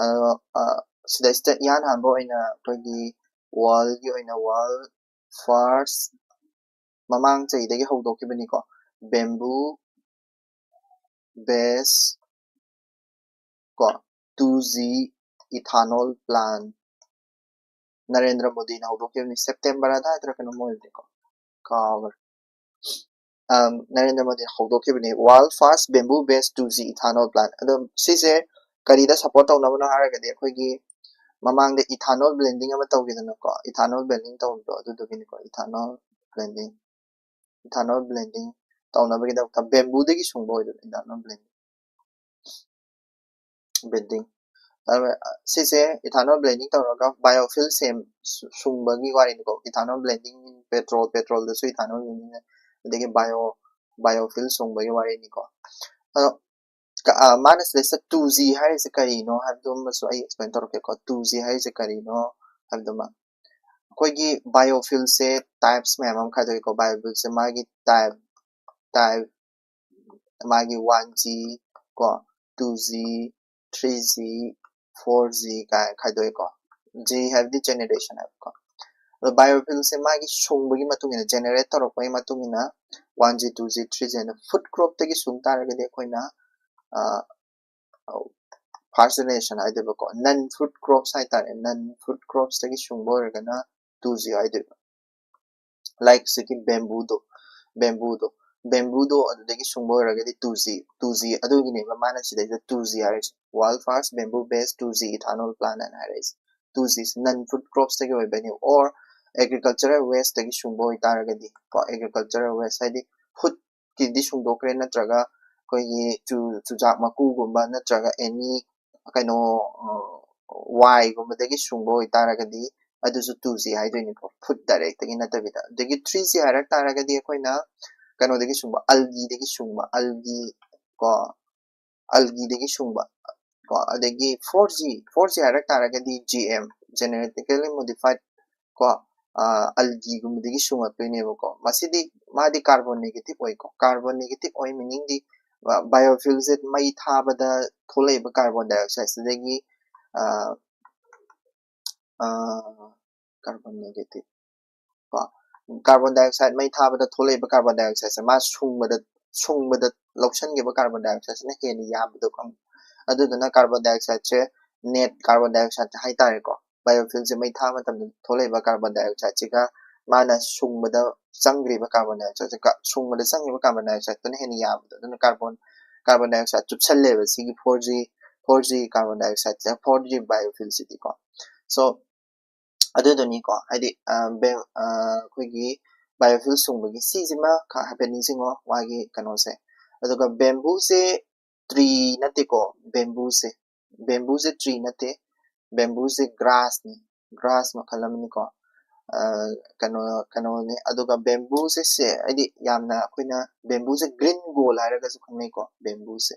ꯑꯗꯣ, ꯑ, ꯁꯤꯗꯩꯁꯤꯗ ꯏꯍꯥꯟ ꯍꯥꯟꯕ ꯑꯣꯏꯅ ꯑꯩꯈꯣꯏꯒꯤ worldꯀꯤ ꯑꯣꯏꯅ world first ꯃꯃꯥꯡ ꯆꯍꯤꯗꯒꯤ ꯍꯧꯗꯣꯛꯈꯤꯕꯅꯤꯀꯣ, bamboo based ꯀꯣ, two G ethanol plant Narendra ꯃꯣꯗꯤꯅ ꯍꯧꯗꯣꯛꯈꯤꯕꯅꯤ꯫ September ꯑꯗꯥꯏꯗꯔ ꯀꯩꯅꯣꯝ ꯑꯣꯏꯕꯅꯤꯀꯣ, ꯀꯥꯎꯈ꯭ꯔꯦ꯫ ꯑꯝ, ꯅꯔꯦꯟꯗ꯭ꯔ ꯃꯣꯗꯤꯅ ꯍꯧꯗꯣꯛꯈꯤꯕꯅꯤ, world first bamboo based two G ethanol plant꯫ ꯑꯗꯣ ꯁꯤꯁꯦ ꯀꯔꯤꯗ support ꯇꯧꯅꯕꯅꯣ ꯍꯥꯏꯔꯒꯗꯤ, ꯑꯩꯈꯣꯏꯒꯤ ꯃꯃꯥꯡꯗ ethanol blending ꯑꯃ ꯇꯧꯈꯤꯗꯅꯀꯣ, ethanol blending ꯇꯧꯕꯗꯣ ꯑꯗꯨꯗꯨꯒꯤꯅꯤꯀꯣ, ethanol blending, ethanol blending ꯇꯧꯅꯕꯒꯤꯗꯃꯛꯇ bambooꯗꯒꯤ ꯁꯨꯡꯕ ꯑꯣꯏꯗꯣꯏꯕ ethanol blending꯫ Blending꯫ ꯑꯗꯨꯒ, ꯑ, ꯁꯤꯁꯦ ethanol blending ꯇꯧꯔꯒ biofuel ꯁꯦꯝ-, ꯁꯨ-, ꯁꯨꯡꯕꯒꯤ ꯋꯥꯔꯤꯅꯤꯀꯣ꯫ Ethanol blending, petrol, petrolꯗꯁꯨ ethanol blending, ꯑꯗꯒꯤ bio, biofuel ꯁꯨꯡꯕꯒꯤ ꯋꯥꯔꯤꯅꯤꯀꯣ꯫ ꯑꯗꯣ, ꯀ-, ꯑ, ꯃꯥꯅ ꯁꯤꯗꯩꯁꯤꯗ two G ꯍꯥꯏꯔꯤꯁꯦ ꯀꯔꯤꯅꯣ ꯍꯥꯏꯕꯗꯨꯃꯁꯨ ꯑꯩ explain ꯇꯧꯔꯛꯀꯦꯀꯣ꯫ Two G ꯍꯥꯏꯔꯤꯁꯦ ꯀꯔꯤꯅꯣ ꯍꯥꯏꯕꯗꯨꯃ꯫ ꯑꯩꯈꯣꯏꯒꯤ biofuelꯁꯦ types ꯃꯌꯥꯝ ꯑꯃ ꯈꯥꯏꯗꯣꯛꯏꯀꯣ꯫ Biofuelꯁꯦ ꯃꯥꯒꯤ type, type, ꯃꯥꯒꯤ one G ꯀꯣ, two G, three G, four G ꯀꯥꯏꯅ ꯈꯥꯏꯗꯣꯛꯏꯀꯣ꯫ G ꯍꯥꯏꯕꯗꯤ generation ꯍꯥꯏꯕꯀꯣ꯫ ꯑꯗꯣ biofuelꯁꯦ ꯃꯥꯒꯤ ꯁꯨꯡꯕꯒꯤ ꯃꯇꯨꯡ ꯏꯟꯅ, generate ꯇꯧꯔꯛꯄꯒꯤ ꯃꯇꯨꯡ ꯏꯟꯅ one G, two G, three G ꯑꯗ food cropꯇꯒꯤ ꯁꯨꯡ ꯇꯥꯔꯒꯗꯤ ꯑꯩꯈꯣꯏꯅ, ꯑ, first generation ꯍꯥꯏꯗꯣꯏꯕꯀꯣ, non food crops ꯍꯥꯏꯇꯥꯔꯦ, non food cropsꯇꯒꯤ ꯁꯨꯡꯕ ꯑꯣꯏꯔꯒꯅ two G ꯍꯥꯏꯗꯣꯏꯕ꯫ Like ꯍꯧꯖꯤꯛꯀꯤ bambooꯗꯣ, bambooꯗꯣ, bambooꯗꯣ ꯑꯗꯨꯗꯒꯤ ꯁꯨꯡꯕ ꯑꯣꯏꯔꯒꯗꯤ two G, two G, ꯑꯗꯨꯒꯤꯅꯦꯕ ꯃꯥꯅ ꯁꯤꯗꯩꯗ two G ꯍꯥꯏꯔꯤꯁꯦ, world first bamboo based two G ethanol plant ꯍꯥꯏꯅ ꯍꯥꯏꯔꯛꯏꯁꯦ꯫ Two G non food cropsꯇꯒꯤ ꯑꯣꯏꯕꯩꯅꯦ, or agricultural wasteꯇꯒꯤ ꯁꯨꯡꯕ ꯑꯣꯏꯇꯥꯔꯒꯗꯤ ꯀꯣ, agricultural waste ꯍꯥꯏꯗꯤ foodꯀꯤꯗꯤ ꯁꯨꯡꯗꯣꯛꯈ꯭ꯔꯦ, ꯅꯠꯇ꯭ꯔꯒ ꯑꯩꯈꯣꯏꯒꯤ ꯆꯨ-, ꯆꯨꯖꯥꯛ ꯃꯀꯨꯒꯨꯝꯕ ꯅꯠꯇ꯭ꯔꯒ any ꯀꯩꯅꯣ, ꯑ, ꯋꯥꯏꯒꯨꯝꯕꯗꯒꯤ ꯁꯨꯡꯕ ꯑꯣꯏꯇꯥꯔꯒꯗꯤ ꯑꯗꯨꯁꯨ two G ꯍꯥꯏꯗꯣꯏꯅꯤꯀꯣ, food direct ꯇꯒꯤ ꯅꯠꯇꯕꯤꯗ꯫ ꯑꯗꯒꯤ three G ꯍꯥꯏꯔꯛ ꯇꯥꯔꯒꯗꯤ ꯑꯩꯈꯣꯏꯅ ꯀꯩꯅꯣꯗꯒꯤ ꯁꯨꯡꯕ, algae ꯗꯒꯤ ꯁꯨꯡꯕ, algae ꯀꯣ, algae ꯗꯒꯤ ꯁꯨꯡꯕ ꯀꯣ꯫ ꯑꯗꯒꯤ four G, four G ꯍꯥꯏꯔꯛ ꯇꯥꯔꯒꯗꯤ G M, genetically modified ꯀꯣ, algae ꯒꯨꯝꯕꯗꯒꯤ ꯁꯨꯡꯉꯛꯇꯣꯏꯅꯦꯕꯀꯣ꯫ ꯃꯁꯤꯗꯤ, ꯃꯥꯗꯤ carbon negative ꯑꯣꯏꯀꯣ꯫ Carbon negative ꯑꯣꯏ meaning ꯗꯤ biofuel ꯁꯦ ꯃꯩ ꯊꯥꯕꯗ ꯊꯣꯛꯂꯛꯏꯕ carbon dioxide ꯁꯤꯗꯒꯤ carbon negative ꯀꯣ, carbon dioxide ꯃꯩ ꯊꯥꯕꯗ ꯊꯣꯛꯂꯛꯏꯕ carbon dioxide ꯁꯦ ꯃꯥ ꯁꯨꯡꯕꯗ, ꯁꯨꯡꯕꯗ ꯂꯧꯁꯟꯈꯤꯕ carbon dioxide ꯁꯤꯅ ꯍꯦꯟꯅ ꯌꯥꯝꯕꯗꯣ ꯈꯪꯕ꯫ ꯑꯗꯨꯗꯨꯅ carbon dioxide ꯁꯦ, net carbon dioxide ꯍꯥꯏꯇꯥꯔꯦꯀꯣ, biofuel ꯁꯦ ꯃꯩ ꯊꯥꯕ ꯃꯇꯝꯗ ꯊꯣꯛꯂꯛꯏꯕ carbon dioxide ꯁꯤꯒ ꯃꯥꯅ ꯁꯨꯡꯕꯗ ꯆꯪꯈ꯭ꯔꯤꯕ carbon dioxide ꯁꯦ, ꯁꯨꯡꯕꯗ ꯆꯪꯈꯤꯕ carbon dioxide ꯇꯨꯅ ꯍꯦꯟꯅ ꯌꯥꯝꯕꯗꯣ꯫ ꯑꯗꯨꯅ carbon, carbon dioxide ꯆꯨꯞꯁꯜꯂꯦꯕ ꯁꯤꯒꯤ four G, four G carbon dioxide ꯁꯦ, four G biofuel ꯁꯤꯗꯤꯀꯣ꯫ So ꯑꯗꯨꯗꯨꯅꯤꯀꯣ, ꯍꯥꯏꯗꯤ ꯑꯩꯈꯣꯏꯒꯤ biofuel ꯁꯨꯡꯕꯒꯤ ꯁꯤꯁꯤꯃ ꯈꯛ ꯍꯥꯏꯐꯦꯠ ꯅꯤꯡꯁꯤꯡꯉꯣ, ꯃꯥꯒꯤ ꯀꯩꯅꯣꯁꯦ꯫ ꯑꯗꯨꯒ bamboo ꯁꯦ tree ꯅꯠꯇꯦꯀꯣ, bamboo ꯁꯦ, bamboo ꯁꯦ tree ꯅꯠꯇꯦ, bamboo ꯁꯦ grass ꯅꯤ, grass ꯃꯈꯜ ꯑꯃꯅꯤꯀꯣ꯫ ꯀꯩꯅꯣ, ꯀꯩꯅꯣꯅꯤ꯫ ꯑꯗꯨꯒ bamboo ꯁꯦ, ꯁꯦ ꯍꯥꯏꯗꯤ ꯌꯥꯝꯅ ꯑꯩꯈꯣꯏꯅ bamboo ꯁꯦ green gold ꯍꯥꯏꯔꯒꯁꯨ ꯈꯪꯅꯩꯀꯣ, bamboo ꯁꯦ,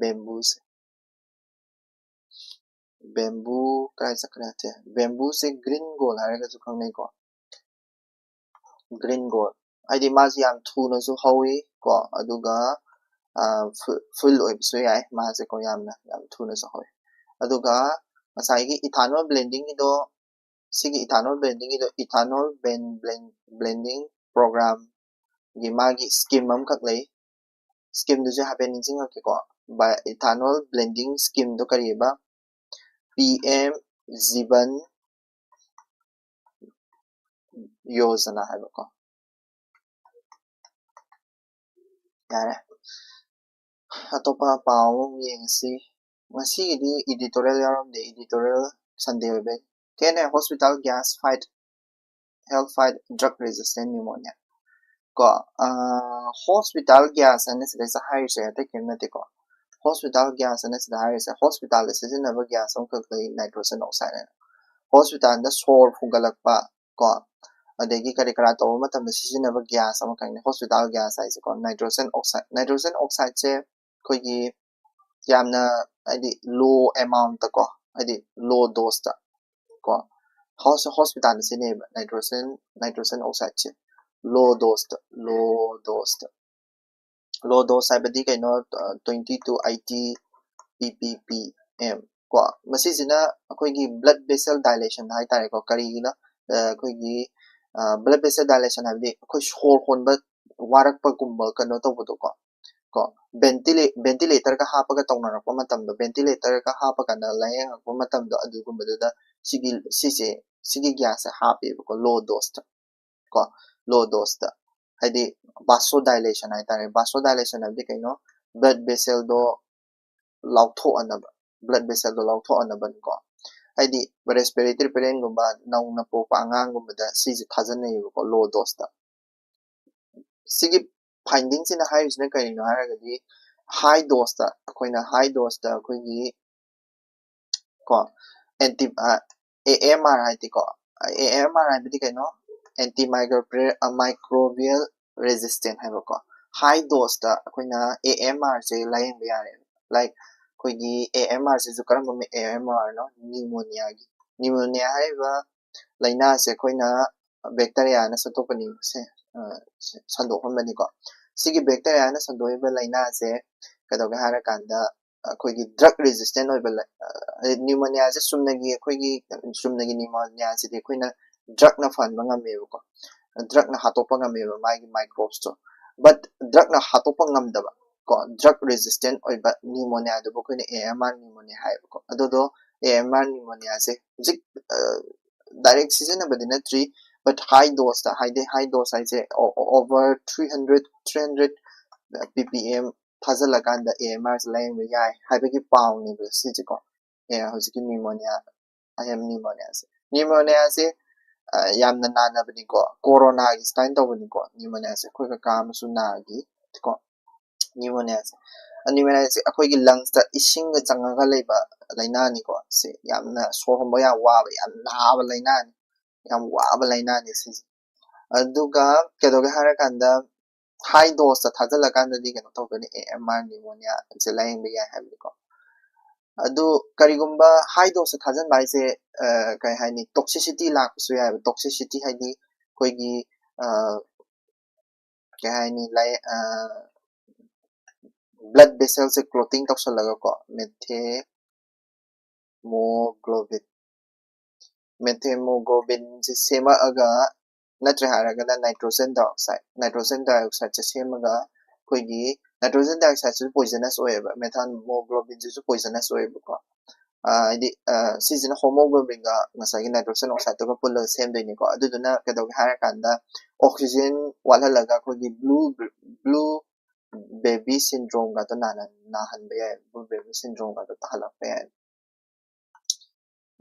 bamboo ꯁꯦ꯫ Bamboo ꯀꯥꯏ ꯆꯠꯈ꯭ꯔꯦ? Bamboo ꯁꯦ green gold ꯍꯥꯏꯔꯒꯁꯨ ꯈꯪꯅꯩꯀꯣ, green gold꯫ ꯍꯥꯏꯗꯤ ꯃꯥꯁꯦ ꯌꯥꯝ ꯊꯨꯅꯁꯨ ꯍꯧꯋꯤ ꯀꯣ, ꯑꯗꯨꯒ full ꯑꯣꯏꯕꯁꯨ ꯌꯥꯏ ꯃꯥꯁꯦꯀꯣ, ꯌꯥꯝꯅ, ꯌꯥꯝ ꯊꯨꯅꯁꯨ ꯍꯧꯋꯤ꯫ ꯑꯗꯨꯒ ꯉꯁꯥꯏꯒꯤ ethanol blending ꯒꯤꯗꯣ, ꯁꯤꯒꯤ ethanol blending ꯒꯤꯗꯣ, ethanol blend, blend, blending program ꯒꯤ ꯃꯥꯒꯤ scheme ꯑꯃꯈꯛ ꯂꯩ꯫ Scheme ꯗꯨꯁꯨ ꯍꯥꯏꯐꯦꯠ ꯅꯤꯡꯁꯤꯡꯉꯛꯀꯦꯀꯣ꯫ Ethanol blending scheme ꯗꯣ ꯀꯔꯤꯑꯕ? P M Jeevan Yojana ꯍꯥꯏꯕꯀꯣ꯫ ꯌꯥꯔꯦ, ꯑꯇꯣꯞꯄ ꯄꯥꯎ ꯑꯃ ꯌꯦꯡꯉꯁꯤ꯫ ꯉꯁꯤꯒꯤꯗꯤ editorial ꯌꯥꯎꯔꯝꯗꯦ, editorial Sunday ꯑꯣꯏꯕꯩ꯫ Can a hospital gas fight, help fight drug resistant pneumonia? ꯀꯣ, hospital gas ꯍꯥꯏꯅ ꯁꯤꯗꯩꯁꯤꯗ ꯍꯥꯏꯔꯤꯁꯦ ꯑꯇꯩ ꯀꯔꯤꯝ ꯅꯠꯇꯦꯀꯣ꯫ Hospital gas ꯍꯥꯏꯅ ꯁꯤꯗ ꯍꯥꯏꯔꯤꯁꯦ hospital ꯗ ꯁꯤꯖꯤꯟꯅꯕ gas ꯑꯃꯈꯛ ꯂꯩ, nitrogen oxide ꯍꯥꯏꯅ꯫ ꯍꯣꯁꯄꯤꯇꯥꯜꯗ ꯁꯣꯔ ꯍꯣꯟꯒꯠꯂꯛꯄ ꯀꯣ, ꯑꯗꯒꯤ ꯀꯔꯤ ꯀꯔꯥ ꯇꯧꯕ ꯃꯇꯝꯗ ꯁꯤꯖꯤꯟꯅꯕ ꯒ꯭ꯌꯥꯁ ꯑꯃꯈꯛꯅꯤ ꯍꯣꯁꯄꯤꯇꯥꯜ ꯒ꯭ꯌꯥꯁ ꯍꯥꯏꯁꯦꯀꯣ꯫ ꯅꯥꯏꯇ꯭ꯔꯣꯖꯟ ꯑꯣꯛꯁꯥꯏꯗ, ꯅꯥꯏꯇ꯭ꯔꯣꯖꯟ ꯑꯣꯛꯁꯥꯏꯗꯁꯦ ꯑꯩꯈꯣꯏꯒꯤ ꯌꯥꯝꯅ, ꯍꯥꯏꯗꯤ, ꯂꯣ ꯑꯦꯃꯥꯎꯟꯠꯇ ꯀꯣ, ꯍꯥꯏꯗꯤ ꯂꯣ ꯗꯣꯁꯇ ꯀꯣ, ꯍꯣꯁ ꯍꯣꯁꯄꯤꯇꯥꯜꯗ ꯁꯤꯖꯤꯟꯅꯩꯌꯦꯕ ꯅꯥꯏꯇ꯭ꯔꯣꯖꯟ ꯅꯥꯏꯇ꯭ꯔꯣꯖꯟ ꯑꯣꯛꯁꯥꯏꯗꯁꯦ ꯂꯣ ꯗꯣꯁꯇ ꯂꯣ ꯗꯣꯁꯇ ꯂꯣ ꯗꯣꯁ ꯍꯥꯏꯕꯗꯤ ꯀꯩꯅꯣ? Twenty to eighty P P P M ꯀꯣ꯫ ꯃꯁꯤꯁꯤꯅ ꯑꯩꯈꯣꯏꯒꯤ blood vessel dilation ꯍꯥꯏꯇꯥꯔꯦꯀꯣ꯫ ꯀꯔꯤꯒꯤꯅꯣ? ꯑ, ꯑꯩꯈꯣꯏꯒꯤ blood vessel dilation ꯍꯥꯏꯕꯗꯤ ꯑꯩꯈꯣꯏ ꯁꯣꯔ ꯍꯣꯟꯕ ꯋꯥꯔꯛꯄꯒꯨꯝꯕ ꯀꯩꯅꯣ ꯇꯧꯕꯗꯣꯀꯣ꯫ ꯀꯣ, ꯚꯦꯟꯇꯤꯂꯦ ꯚꯦꯟꯇꯤꯂꯦꯇꯔꯒ ꯍꯥꯞꯄꯒ ꯇꯧꯅꯔꯛꯄ ꯃꯇꯝꯗꯣ, ꯚꯦꯟꯇꯤꯂꯦꯇꯔꯒ ꯍꯥꯞꯄ ꯀꯥꯟꯗ ꯂꯥꯏꯌꯦꯡꯉꯛꯄ ꯃꯇꯝꯗꯣ, ꯑꯗꯨꯒꯨꯝꯕꯗꯨꯗ ꯁꯤꯒꯤ ꯁꯤꯁꯦ ꯁꯤꯒꯤ ꯒ꯭ꯌꯥꯁꯁꯦ ꯍꯥꯞꯄꯦꯕꯀꯣ, ꯂꯣ ꯗꯣꯁꯇ ꯀꯣ, ꯂꯣ ꯗꯣꯁꯇ ꯍꯥꯏꯗꯤ ꯚꯥꯁꯣ ꯗꯥꯏꯂꯦꯁꯟ ꯍꯥꯏꯇꯥꯔꯦ꯫ ꯚꯥꯁꯣ ꯗꯥꯏꯂꯦꯁꯟ ꯍꯥꯏꯕꯗꯤ ꯀꯩꯅꯣ? ꯕ꯭ꯂꯗ ꯚꯦꯁꯦꯜꯗꯣ ꯂꯥꯎꯊꯣꯛꯍꯟꯅꯕ, ꯕ꯭ꯂꯗ ꯚꯦꯁꯦꯜꯗꯣ ꯂꯥꯎꯊꯣꯛꯍꯟꯅꯕꯅꯤꯀꯣ꯫ ꯍꯥꯏꯗꯤ ꯔꯦꯁꯄꯤꯔꯦꯇꯔꯤ ꯄꯦꯔꯦꯟꯒꯨꯝꯕ, ꯅꯧꯅ ꯄꯣꯛꯄ ꯑꯉꯥꯡꯒꯨꯝꯕꯗ ꯁꯤꯁꯦ ꯊꯥꯖꯟꯅꯩꯌꯦꯕꯀꯣ, ꯂꯣ ꯗꯣꯁꯇ꯫ ꯁꯤꯒꯤ ꯐꯥꯏꯟꯗꯤꯡꯁꯤꯅ ꯍꯥꯏꯔꯤꯁꯤꯅ ꯀꯔꯤꯅꯣ ꯍꯥꯏꯔꯒꯗꯤ, ꯍꯥꯏ ꯗꯣꯁꯇ, ꯑꯩꯈꯣꯏꯅ ꯍꯥꯏ ꯗꯣꯁꯇ ꯑꯩꯈꯣꯏꯒꯤ ꯀꯣ, ꯑꯦꯟꯇꯤ ꯑꯦ ꯑꯦꯝ ꯑꯥꯔ ꯍꯥꯏꯗꯤꯀꯣ, ꯑꯦ ꯑꯦꯝ ꯑꯥꯔ ꯍꯥꯏꯕꯗꯤ ꯀꯩꯅꯣ? ꯑꯦꯟꯇꯤ ꯃꯥꯏꯀ꯭ꯔꯣꯕꯤꯌꯦꯜ ꯔꯦꯖꯤꯁꯇꯦꯟ ꯍꯥꯏꯕꯀꯣ꯫ ꯍꯥꯏ ꯗꯣꯁꯇ ꯑꯩꯈꯣꯏꯅ ꯑꯦ ꯑꯦꯝ ꯑꯥꯔꯁꯦ ꯂꯥꯏꯌꯦꯡꯕ ꯌꯥꯔꯦ꯫ ꯂꯥꯏꯛ, ꯑꯩꯈꯣꯏꯒꯤ ꯑꯦ ꯑꯦꯝ ꯑꯥꯔꯁꯤꯁꯨ ꯀꯔꯝꯕ ꯑꯦ ꯑꯦꯝ ꯑꯥꯔꯅꯣ? ꯅ꯭ꯌꯨꯃꯣꯅꯤꯌꯥꯒꯤ꯫ ꯅ꯭ꯌꯨꯃꯣꯅꯤꯌꯥ ꯍꯥꯏꯔꯤꯕ ꯂꯥꯏꯅꯥꯁꯦ ꯑꯩꯈꯣꯏꯅ ꯕꯦꯛꯇꯔꯤꯌꯥꯅ ꯁꯟꯗꯣꯛꯄꯅꯤ꯫ ꯁꯦ, ꯑ, ꯁꯟꯗꯣꯛꯍꯟꯕꯅꯤꯀꯣ꯫ ꯁꯤꯒꯤ ꯕꯦꯛꯇꯔꯤꯌꯥꯅ ꯁꯟꯗꯣꯛꯏꯕ ꯂꯥꯏꯅꯥꯁꯦ ꯀꯩꯗꯧꯒꯦ ꯍꯥꯏꯔꯀꯥꯟꯗ, ꯑꯩꯈꯣꯏꯒꯤ ꯗ꯭ꯔꯒ ꯔꯦꯖꯤꯁꯇꯦꯟ ꯑꯣꯏꯕ ꯂꯩ-, ꯑ, ꯅ꯭ꯌꯨꯃꯣꯅꯤꯌꯥꯁꯦ ꯆꯨꯝꯅꯒꯤ, ꯑꯩꯈꯣꯏꯒꯤ ꯆꯨꯝꯅꯒꯤ ꯅ꯭ꯌꯨꯃꯣꯅꯤꯌꯥꯁꯤꯗꯤ ꯑꯩꯈꯣꯏꯅ ꯗ꯭ꯔꯒꯅ ꯐꯍꯟꯕ ꯉꯝꯃꯦꯕꯀꯣ, ꯗ꯭ꯔꯒꯅ ꯍꯥꯠꯇꯣꯛꯄ ꯉꯝꯃꯦꯕ ꯃꯥꯒꯤ ꯃꯥꯏꯀ꯭ꯔꯣꯕꯁꯇꯣ꯫ ꯕꯠ ꯗ꯭ꯔꯒꯅ ꯍꯥꯠꯇꯣꯛꯄ ꯉꯝꯗꯕ ꯀꯣ, ꯗ꯭ꯔꯒ ꯔꯦꯖꯤꯁꯇꯦꯟ ꯑꯣꯏꯕ ꯅ꯭ꯌꯨꯃꯣꯅꯤꯌꯥꯗꯨꯕꯨ ꯑꯩꯈꯣꯏꯅ ꯑꯦ ꯑꯦꯝ ꯑꯥꯔ ꯅ꯭ꯌꯨꯃꯣꯅꯤꯌꯥ ꯍꯥꯏꯌꯦꯕꯀꯣ꯫ ꯑꯗꯨꯗꯣ ꯑꯦ ꯑꯦꯝ ꯑꯥꯔ ꯅ꯭ꯌꯨꯃꯣꯅꯤꯌꯥꯁꯦ ꯍꯧꯖꯤꯛ, ꯑ, ꯗꯥꯏꯔꯦꯛ ꯁꯤꯖꯤꯟꯅꯕꯗꯤ ꯅꯠꯇ꯭ꯔꯤ, ꯕꯠ ꯍꯥꯏ ꯗꯣꯁꯇ, ꯍꯥꯏꯗꯤ ꯍꯥꯏ ꯗꯣꯁ ꯍꯥꯏꯁꯦ ꯑꯣ-, ꯑꯣ-, over three hundred, three hundred P P M ꯊꯥꯖꯤꯜꯂꯀꯥꯟꯗ ꯑꯦ ꯑꯦꯝ ꯑꯥꯔꯁꯦ ꯂꯥꯏꯌꯦꯡꯕ ꯌꯥꯏ ꯍꯥꯏꯕꯒꯤ ꯄꯥꯎꯅꯦꯕ ꯁꯤꯁꯦꯀꯣ꯫ ꯑꯦ, ꯍꯧꯖꯤꯛꯀꯤ ꯅ꯭ꯌꯨꯃꯣꯅꯤꯌꯥ, ꯑꯥꯏ ꯑꯦꯝ ꯅ꯭ꯌꯨꯃꯣꯅꯤꯌꯥꯁꯦ꯫ ꯅ꯭ꯌꯨꯃꯣꯅꯤꯌꯥꯁꯦ, ꯑ, ꯌꯥꯝꯅ ꯅꯥꯟꯅꯕꯅꯤꯀꯣ, ꯀꯣꯔꯣꯅꯥꯒꯤ ꯁꯨꯃꯥꯏꯅ ꯇꯧꯕꯅꯤꯀꯣ꯫ ꯅ꯭ꯌꯨꯃꯣꯅꯤꯌꯥꯁꯦ ꯑꯩꯈꯣꯏ ꯀꯀꯥ ꯑꯃꯁꯨ ꯅꯥꯈꯤ ꯀꯣ, ꯅ꯭ꯌꯨꯃꯣꯅꯤꯌꯥꯁꯦ꯫ ꯑꯅꯤꯃꯦꯅꯥꯏꯁꯦ ꯑꯩꯈꯣꯏꯒꯤ ꯂꯪꯁꯇ ꯏꯁꯤꯡꯒ ꯆꯪꯉꯒ ꯂꯩꯕ ꯂꯥꯏꯅꯥꯅꯤꯀꯣ꯫ ꯁꯤ ꯌꯥꯝꯅ ꯁꯣꯔ ꯍꯣꯟꯕ ꯌꯥꯝ ꯋꯥꯕ, ꯌꯥꯝ ꯅꯥꯕ ꯂꯥꯏꯅꯥꯅꯤ, ꯌꯥꯝ ꯋꯥꯕ ꯂꯥꯏꯅꯥꯅꯤ ꯁꯤꯁꯦ꯫ ꯑꯗꯨꯒ ꯀꯩꯗꯧꯒꯦ ꯍꯥꯏꯔꯀꯥꯟꯗ, ꯍꯥꯏ ꯗꯣꯁꯇ ꯊꯥꯖꯤꯜꯂꯀꯥꯟꯗꯗꯤ ꯀꯩꯅꯣ ꯇꯧꯗꯣꯏꯅꯤ, ꯑꯦ ꯑꯦꯝ ꯑꯥꯔ ꯅꯤꯃꯣꯅꯤꯌꯥꯁꯦ ꯂꯥꯏꯌꯦꯡꯕ ꯌꯥꯏ ꯍꯥꯏꯕꯅꯤꯀꯣ꯫ ꯑꯗꯨ ꯀꯔꯤꯒꯨꯝꯕ ꯍꯥꯏ ꯗꯣꯁꯇ ꯊꯥꯖꯤꯟꯕ ꯍꯥꯏꯁꯦ, ꯑ, ꯀꯩ ꯍꯥꯏꯅꯤ, ꯇꯣꯛꯁꯤꯁꯤꯇꯤ ꯂꯥꯛꯄꯁꯨ ꯌꯥꯏꯑꯕ꯫ ꯇꯣꯛꯁꯤꯁꯤꯇꯤ ꯍꯥꯏꯗꯤ ꯑꯩꯈꯣꯏꯒꯤ, ꯑ, ꯀꯩ ꯍꯥꯏꯅꯤ, ꯂꯥꯏ-, ꯑ, ꯕ꯭ꯂꯠ ꯚꯦꯁꯦꯜꯁꯦ ꯀ꯭ꯂꯣꯇꯤꯡ ꯇꯧꯁꯜꯂꯒꯀꯣ, ꯃꯦꯊꯦꯃꯣꯒ꯭ꯂꯣꯕꯤꯟ, ꯃꯦꯊꯦꯃꯣꯒ꯭ꯂꯣꯕꯤꯟꯁꯦ ꯁꯦꯝꯃꯛꯑꯒ, ꯅꯠꯇ꯭ꯔꯦ ꯍꯥꯏꯔꯒꯅ ꯅꯥꯏꯇ꯭ꯔꯣꯖꯦꯟ ꯗꯥꯏꯑꯣꯛꯁꯥꯏꯗ, ꯅꯥꯏꯇ꯭ꯔꯣꯖꯦꯟ ꯗꯥꯏꯑꯣꯛꯁꯥꯏꯗꯁꯦ ꯁꯦꯝꯃꯒ, ꯑꯩꯈꯣꯏꯒꯤ ꯅꯥꯏꯇ꯭ꯔꯣꯖꯦꯟ ꯗꯥꯏꯑꯣꯛꯁꯥꯏꯗꯁꯤꯁꯨ ꯄꯣꯏꯖꯅꯁ ꯑꯣꯏꯌꯦꯕ, ꯃꯦꯊꯥꯃꯣꯒ꯭ꯂꯣꯕꯤꯟꯁꯤꯁꯨ ꯄꯣꯏꯖꯅꯁ ꯑꯣꯏꯌꯦꯕꯀꯣ꯫ ꯑ, ꯍꯥꯏꯗꯤ, ꯑ, ꯁꯤꯁꯤꯅ ꯍꯣꯃꯣꯒ꯭ꯂꯣꯕꯤꯟꯒ ꯉꯁꯥꯏꯒꯤ ꯅꯥꯏꯇ꯭ꯔꯣꯖꯦꯟ ꯑꯣꯛꯁꯥꯏꯗꯇꯨꯒ ꯄꯨꯜꯂꯒ ꯁꯦꯝꯗꯣꯏꯅꯤꯀꯣ꯫ ꯑꯗꯨꯗꯨꯅ ꯀꯩꯗꯧꯒꯦ ꯍꯥꯏꯔꯀꯥꯟꯗ, ꯑꯣꯛꯁꯤꯖꯦꯟ ꯋꯥꯠꯍꯜꯂꯒ ꯑꯩꯈꯣꯏꯒꯤ ꯕ꯭ꯂꯨ, ꯕ꯭ꯂꯨ ꯕꯦꯕꯤ ꯁꯤꯟꯗ꯭ꯔꯣꯝꯒꯗꯣ ꯅꯥꯍꯟ-, ꯅꯥꯍꯟꯕ ꯌꯥꯏ, ꯕ꯭ꯂꯨ ꯕꯦꯕꯤ ꯁꯤꯟꯗ꯭ꯔꯣꯝꯒꯗꯣ ꯇꯥꯍꯜꯂꯛꯄ ꯌꯥꯏ꯫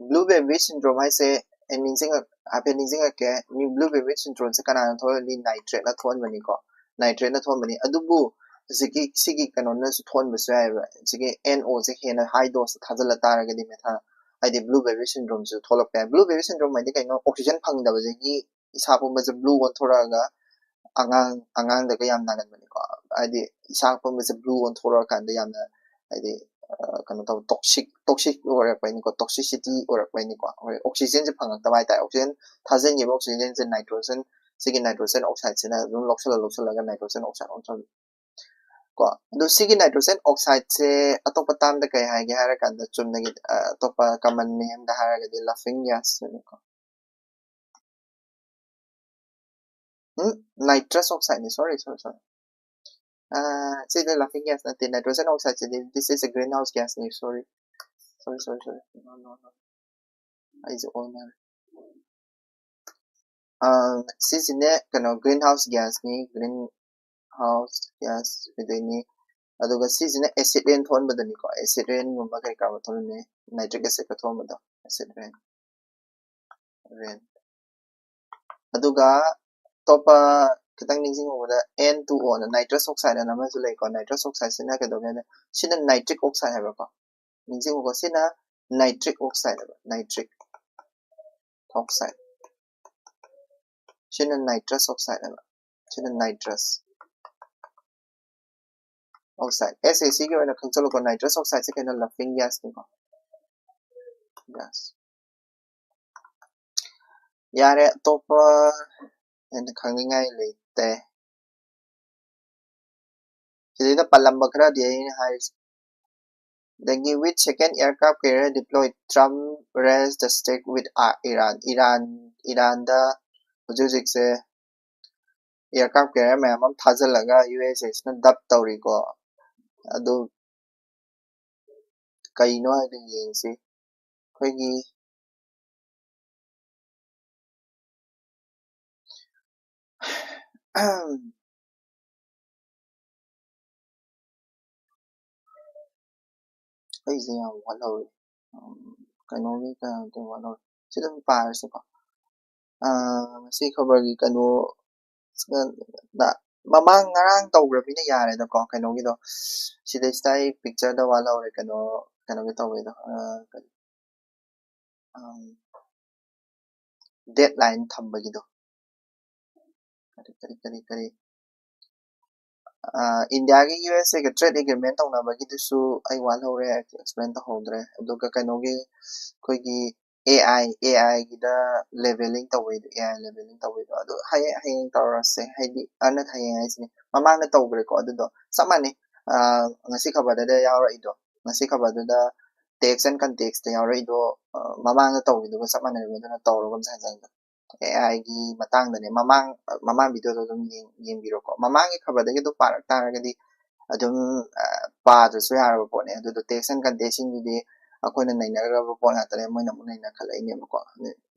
ꯕ꯭ꯂꯨ ꯕꯦꯕꯤ ꯁꯤꯟꯗ꯭ꯔꯣꯝ ꯍꯥꯏꯁꯦ ꯑꯩ ꯅꯤꯡꯁꯤꯡꯉꯛ-, ꯍꯥꯏꯐꯦꯠ ꯅꯤꯡꯁꯤꯡꯉꯛꯀꯦ꯫ ꯃꯤ ꯕ꯭ꯂꯨ ꯕꯦꯕꯤ ꯁꯤꯟꯗ꯭ꯔꯣꯝꯁꯦ ꯀꯅꯥꯅ ꯊꯣꯛꯍꯜꯂꯤ? ꯅꯥꯏꯇ꯭ꯔꯦꯠꯅ ꯊꯣꯛꯍꯟꯕꯅꯤꯀꯣ, ꯅꯥꯏꯇ꯭ꯔꯦꯠꯅ ꯊꯣꯛꯍꯟꯕꯅꯤ꯫ ꯑꯗꯨꯕꯨ ꯍꯧꯖꯤꯛꯀꯤ ꯁꯤꯒꯤ ꯀꯩꯅꯣꯅꯁꯨ ꯊꯣꯛꯍꯟꯕꯁꯨ ꯌꯥꯏꯑꯕ, ꯍꯧꯖꯤꯛꯀꯤ ꯑꯦꯟ ꯑꯣꯁꯦ ꯍꯦꯟꯅ ꯍꯥꯏ ꯗꯣꯁꯇ ꯊꯥꯖꯤꯜꯂ ꯇꯥꯔꯒꯗꯤ ꯃꯦꯊꯥ-, ꯍꯥꯏꯗꯤ ꯕ꯭ꯂꯨ ꯕꯦꯕꯤ ꯁꯤꯟꯗ꯭ꯔꯣꯝꯁꯨ ꯊꯣꯛꯂꯛꯄ ꯌꯥꯏ꯫ ꯕ꯭ꯂꯨ ꯕꯦꯕꯤ ꯁꯤꯟꯗ꯭ꯔꯣꯝ ꯍꯥꯏꯗꯤ ꯀꯩꯅꯣ? ꯑꯣꯛꯁꯤꯖꯦꯟ ꯐꯪꯗꯕꯗꯒꯤ ꯏꯁꯥ ꯄꯨꯝꯕꯁꯦ ꯕ꯭ꯂꯨ ꯑꯣꯟꯊꯣꯔꯛꯑꯒ ꯑꯉꯥꯡ, ꯑꯉꯥꯡꯗꯒ ꯌꯥꯝ ꯅꯥꯒꯟꯕꯅꯤꯀꯣ꯫ ꯍꯥꯏꯗꯤ ꯏꯁꯥ ꯄꯨꯝꯕꯁꯦ ꯕ꯭ꯂꯨ ꯑꯣꯟꯊꯣꯔꯛꯑꯀꯥꯟꯗ ꯌꯥꯝꯅ, ꯍꯥꯏꯗꯤ, ꯑ, ꯀꯩꯅꯣ ꯇꯧꯕ, ꯇꯣꯛꯁꯤꯛ, ꯇꯣꯛꯁꯤꯛ ꯑꯣꯏꯔꯛꯄꯩꯅꯤꯀꯣ, ꯇꯣꯛꯁꯤꯁꯤꯇꯤ ꯑꯣꯏꯔꯛꯄꯩꯅꯤꯀꯣ꯫ ꯑꯩꯈꯣꯏ ꯑꯣꯛꯁꯤꯖꯦꯟꯁꯦ ꯐꯪꯉꯛꯇꯕ ꯍꯥꯏꯇꯥꯔꯦ꯫ ꯑꯣꯛꯁꯤꯖꯦꯟ ꯊꯥꯖꯤꯟꯈꯤꯕ ꯑꯣꯛꯁꯤꯖꯦꯟꯁꯦ ꯅꯥꯏꯇ꯭ꯔꯣꯖꯦꯟ, ꯁꯤꯒꯤ ꯅꯥꯏꯇ꯭ꯔꯣꯖꯦꯟ ꯑꯣꯛꯁꯥꯏꯗꯁꯤꯅ ꯑꯗꯨꯝ ꯂꯧꯁꯜꯂ ꯂꯧꯁꯜꯂꯒ ꯅꯥꯏꯇ꯭ꯔꯣꯖꯦꯟ ꯑꯣꯛꯁꯥꯏꯗ ꯑꯣꯟꯊꯣꯛꯏ꯫ ꯀꯣ, ꯑꯗꯣ ꯁꯤꯒꯤ ꯅꯥꯏꯇ꯭ꯔꯣꯖꯦꯟ ꯑꯣꯛꯁꯥꯏꯗꯁꯦ ꯑꯇꯣꯞꯄ ꯇꯥꯝꯗ ꯀꯩ ꯍꯥꯏꯒꯦ ꯍꯥꯏꯔꯀꯥꯟꯗ, ꯆꯨꯝꯅꯒꯤ, ꯑ, ꯑꯇꯣꯞꯄ ꯀꯃꯟ ꯅꯦꯝꯗ ꯍꯥꯏꯔꯒꯗꯤ ꯂꯥꯐꯤꯡ ꯒ꯭ꯌꯥꯁꯅꯤꯀꯣ꯫ ꯎꯝ, ꯅꯥꯏꯇ꯭ꯔꯁ ꯑꯣꯛꯁꯥꯏꯗꯅꯤ, ꯁꯣꯔꯤ, ꯁꯣꯔꯤ, ꯁꯣꯔꯤ꯫ ꯑ, ꯁꯤꯗꯤ ꯂꯥꯐꯤꯡ ꯒ꯭ꯌꯥꯁ ꯅꯠꯇꯦ, nitrogen ꯑꯣꯛꯁꯥꯏꯗꯁꯤꯗꯤ, this is a greenhouse gas ꯅꯤ, ꯁꯣꯔꯤ, ꯁꯣꯔꯤ, ꯁꯣꯔꯤ, ꯁꯣꯔꯤ, no, no, no, ꯑꯩꯁꯦ ꯑꯣꯟꯅꯔꯦ꯫ ꯑ, ꯁꯤꯁꯤꯅꯦ ꯀꯩꯅꯣ, ꯒ꯭ꯔꯤꯟ ꯍꯥꯎꯁ ꯒ꯭ꯌꯥꯁꯅꯤ, ꯒ꯭ꯔꯤꯟ ꯍꯥꯎꯁ ꯒ꯭ꯌꯥꯁ ꯑꯣꯏꯗꯣꯏꯅꯤ꯫ ꯑꯗꯨꯒ ꯁꯤꯁꯤꯅ ꯑꯦꯁꯤꯗ ꯔꯦꯟ ꯊꯣꯛꯍꯟꯕꯗꯨꯅꯤꯀꯣ, ꯑꯦꯁꯤꯗ ꯔꯦꯟꯒꯨꯝꯕ ꯀꯩꯀꯥ ꯊꯣꯛꯍꯟꯕꯅꯦ, ꯅꯥꯏꯇ꯭ꯔꯤꯛ ꯑꯦꯁꯤꯗꯀ ꯊꯣꯛꯍꯟꯕꯗꯣ, ꯑꯦꯁꯤꯗ ꯔꯦꯟ, ꯔꯦꯟ꯫ ꯑꯗꯨꯒ ꯑꯇꯣꯞꯄ ꯈꯤꯇꯪ ꯅꯤꯡꯁꯤꯡꯍꯧꯕꯗ N two O ꯅ nitrous oxide ꯑꯅ ꯑꯃꯁꯨ ꯂꯩꯀꯣ꯫ Nitrous oxide ꯁꯤꯅ ꯀꯩꯗꯧꯒꯦ ꯍꯥꯏꯗ, ꯁꯤꯅ nitric oxide ꯍꯥꯏꯕꯀꯣ꯫ ꯅꯤꯡꯁꯤꯡꯉꯨꯀꯣ, ꯁꯤꯅ nitric oxide ꯍꯥꯏꯕ, nitric oxide꯫ ꯁꯤꯅ nitrous oxide ꯍꯥꯏꯕ, ꯁꯤꯅ nitrous oxide꯫ S A C ꯒꯤ ꯑꯣꯏꯅ ꯈꯪꯖꯤꯜꯂꯨꯀꯣ, nitrous oxide ꯁꯦ ꯀꯩꯅꯣ, laughing gas ꯅꯤꯀꯣ꯫ Gas꯫ ꯌꯥꯔꯦ, ꯑꯇꯣꯞꯄ ꯍꯦꯟꯅ ꯈꯪꯅꯤꯡꯉꯥꯏ ꯂꯩꯇꯦ꯫ ꯁꯤꯗꯩꯗ ꯄꯜꯂꯝꯕ ꯈꯔꯗꯤ ꯑꯩꯅ ꯍꯥꯏꯔꯤꯁꯦ꯫ ꯑꯗꯒꯤ with second aircraft carrier deployed, Trump raised the stakes with, uh, Iran. Iran, Iran ꯗ ꯍꯧꯖꯤꯛ ꯍꯧꯖꯤꯛꯁꯦ aircraft carrier ꯃꯌꯥꯝ ꯑꯃ ꯊꯥꯖꯤꯜꯂꯒ U S A ꯁꯤꯅ dub ꯇꯧꯔꯤꯀꯣ꯫ ꯑꯗꯨ ꯀꯩꯅꯣ ꯍꯥꯏꯗꯣ ꯌꯦꯡꯁꯤ꯫ ꯑꯩꯈꯣꯏꯒꯤ ꯑꯩꯁꯦ ꯌꯥꯝ ꯋꯥꯠꯍꯧꯔꯦ꯫ ꯎꯝ, ꯀꯩꯅꯣꯒꯤ ꯀꯩꯅꯣꯗꯤ ꯋꯥꯠꯍꯧꯔꯦ꯫ ꯁꯤ ꯑꯗꯨꯝ ꯄꯥꯔꯁꯤꯀꯣ꯫ ꯑꯥ, ꯉꯁꯤ ꯈꯕꯔꯒꯤ ꯀꯩꯅꯣ, ꯃꯃꯥꯡ ꯉꯔꯥꯡ ꯇꯧꯈ꯭ꯔꯕꯅꯤꯅ ꯌꯥꯔꯦꯗꯀꯣ, ꯀꯩꯅꯣꯒꯤꯗꯣ꯫ ꯁꯤꯗꯩꯁꯤꯗ ꯑꯩ picture ꯗ ꯋꯥꯠꯍꯧꯔꯦ, ꯀꯩꯅꯣ, ꯀꯩꯅꯣꯒꯤ ꯇꯧꯕꯩꯗꯣ꯫ ꯑꯥ, ꯀꯔꯤ? ꯎꯝ, deadline ꯊꯝꯕꯒꯤꯗꯣ꯫ ꯀꯔꯤ, ꯀꯔꯤ, ꯀꯔꯤ, ꯀꯔꯤ? ꯑꯥ, ꯏꯟꯗꯤꯌꯥꯒꯤ U S A ꯒ trade agreement ꯇꯧꯅꯕꯒꯤꯗꯨꯁꯨ ꯑꯩ ꯋꯥꯠꯍꯧꯔꯦ, explain ꯇꯧꯍꯧꯗ꯭ꯔꯦ꯫ ꯑꯗꯨꯒ ꯀꯩꯅꯣꯒꯤ, ꯑꯩꯈꯣꯏꯒꯤ A I, A I ꯒꯤꯗ levelling ꯇꯧꯕꯩꯗꯣ, A I levelling ꯇꯧꯕꯩꯗꯣ, ꯑꯗꯨ ꯍꯌꯦꯡ, ꯍꯌꯦꯡ ꯇꯧꯔꯁꯦ, ꯍꯥꯏꯗꯤ, ꯑ, ꯅꯠꯇꯦ, ꯍꯌꯦꯡ ꯍꯥꯏꯁꯤꯅꯦ, ꯃꯃꯥꯡꯗ ꯇꯧꯈ꯭ꯔꯦꯀꯣ꯫ ꯑꯗꯨꯗꯣ ꯆꯞ ꯃꯥꯟꯅꯩ꯫ ꯑꯥ, ꯉꯁꯤ ꯈꯕꯔꯗꯨꯗ ꯌꯥꯎꯔꯛꯏꯗꯣ, ꯉꯁꯤ ꯈꯕꯔꯗꯨꯗ text and context ꯇ ꯌꯥꯎꯔꯛꯏꯗꯣ, ꯑ, ꯃꯃꯥꯡꯗ ꯇꯧꯈꯤꯗꯨꯒ ꯆꯞ ꯃꯥꯟꯅꯩꯕ, ꯑꯗꯨꯅ ꯇꯧꯔꯒꯨꯝꯁꯦ ꯍꯟꯖꯟ ꯍꯟꯖꯟ꯫ A I ꯒꯤ ꯃꯇꯥꯡꯗꯅꯦ, ꯃꯃꯥꯡ, ꯃꯃꯥꯡ video ꯗꯣ ꯑꯗꯨꯝ ꯌꯦꯡ-, ꯌꯦꯡꯕꯤꯔꯣꯀꯣ꯫ ꯃꯃꯥꯡꯒꯤ ꯈꯕꯔꯗꯒꯤ ꯑꯗꯨꯝ ꯄꯥꯔꯛ ꯇꯥꯔꯒꯗꯤ ꯑꯗꯨꯝ, ꯑ, ꯄꯥꯗ꯭ꯔꯁꯨ ꯌꯥꯔꯕ ꯄꯣꯠꯅꯦ꯫ ꯑꯗꯨꯗꯣ text and context ꯁꯤꯡꯗꯨꯗꯤ ꯑꯩꯈꯣꯏꯅ ꯅꯩꯅꯈ꯭ꯔꯕ ꯄꯣꯠ ꯉꯥꯛꯇꯅꯦ, ꯃꯣꯏꯅ ꯑꯃꯨꯛ ꯅꯩꯅꯈꯠꯂꯛꯏꯅꯦꯕꯀꯣ꯫ ꯑꯗꯨ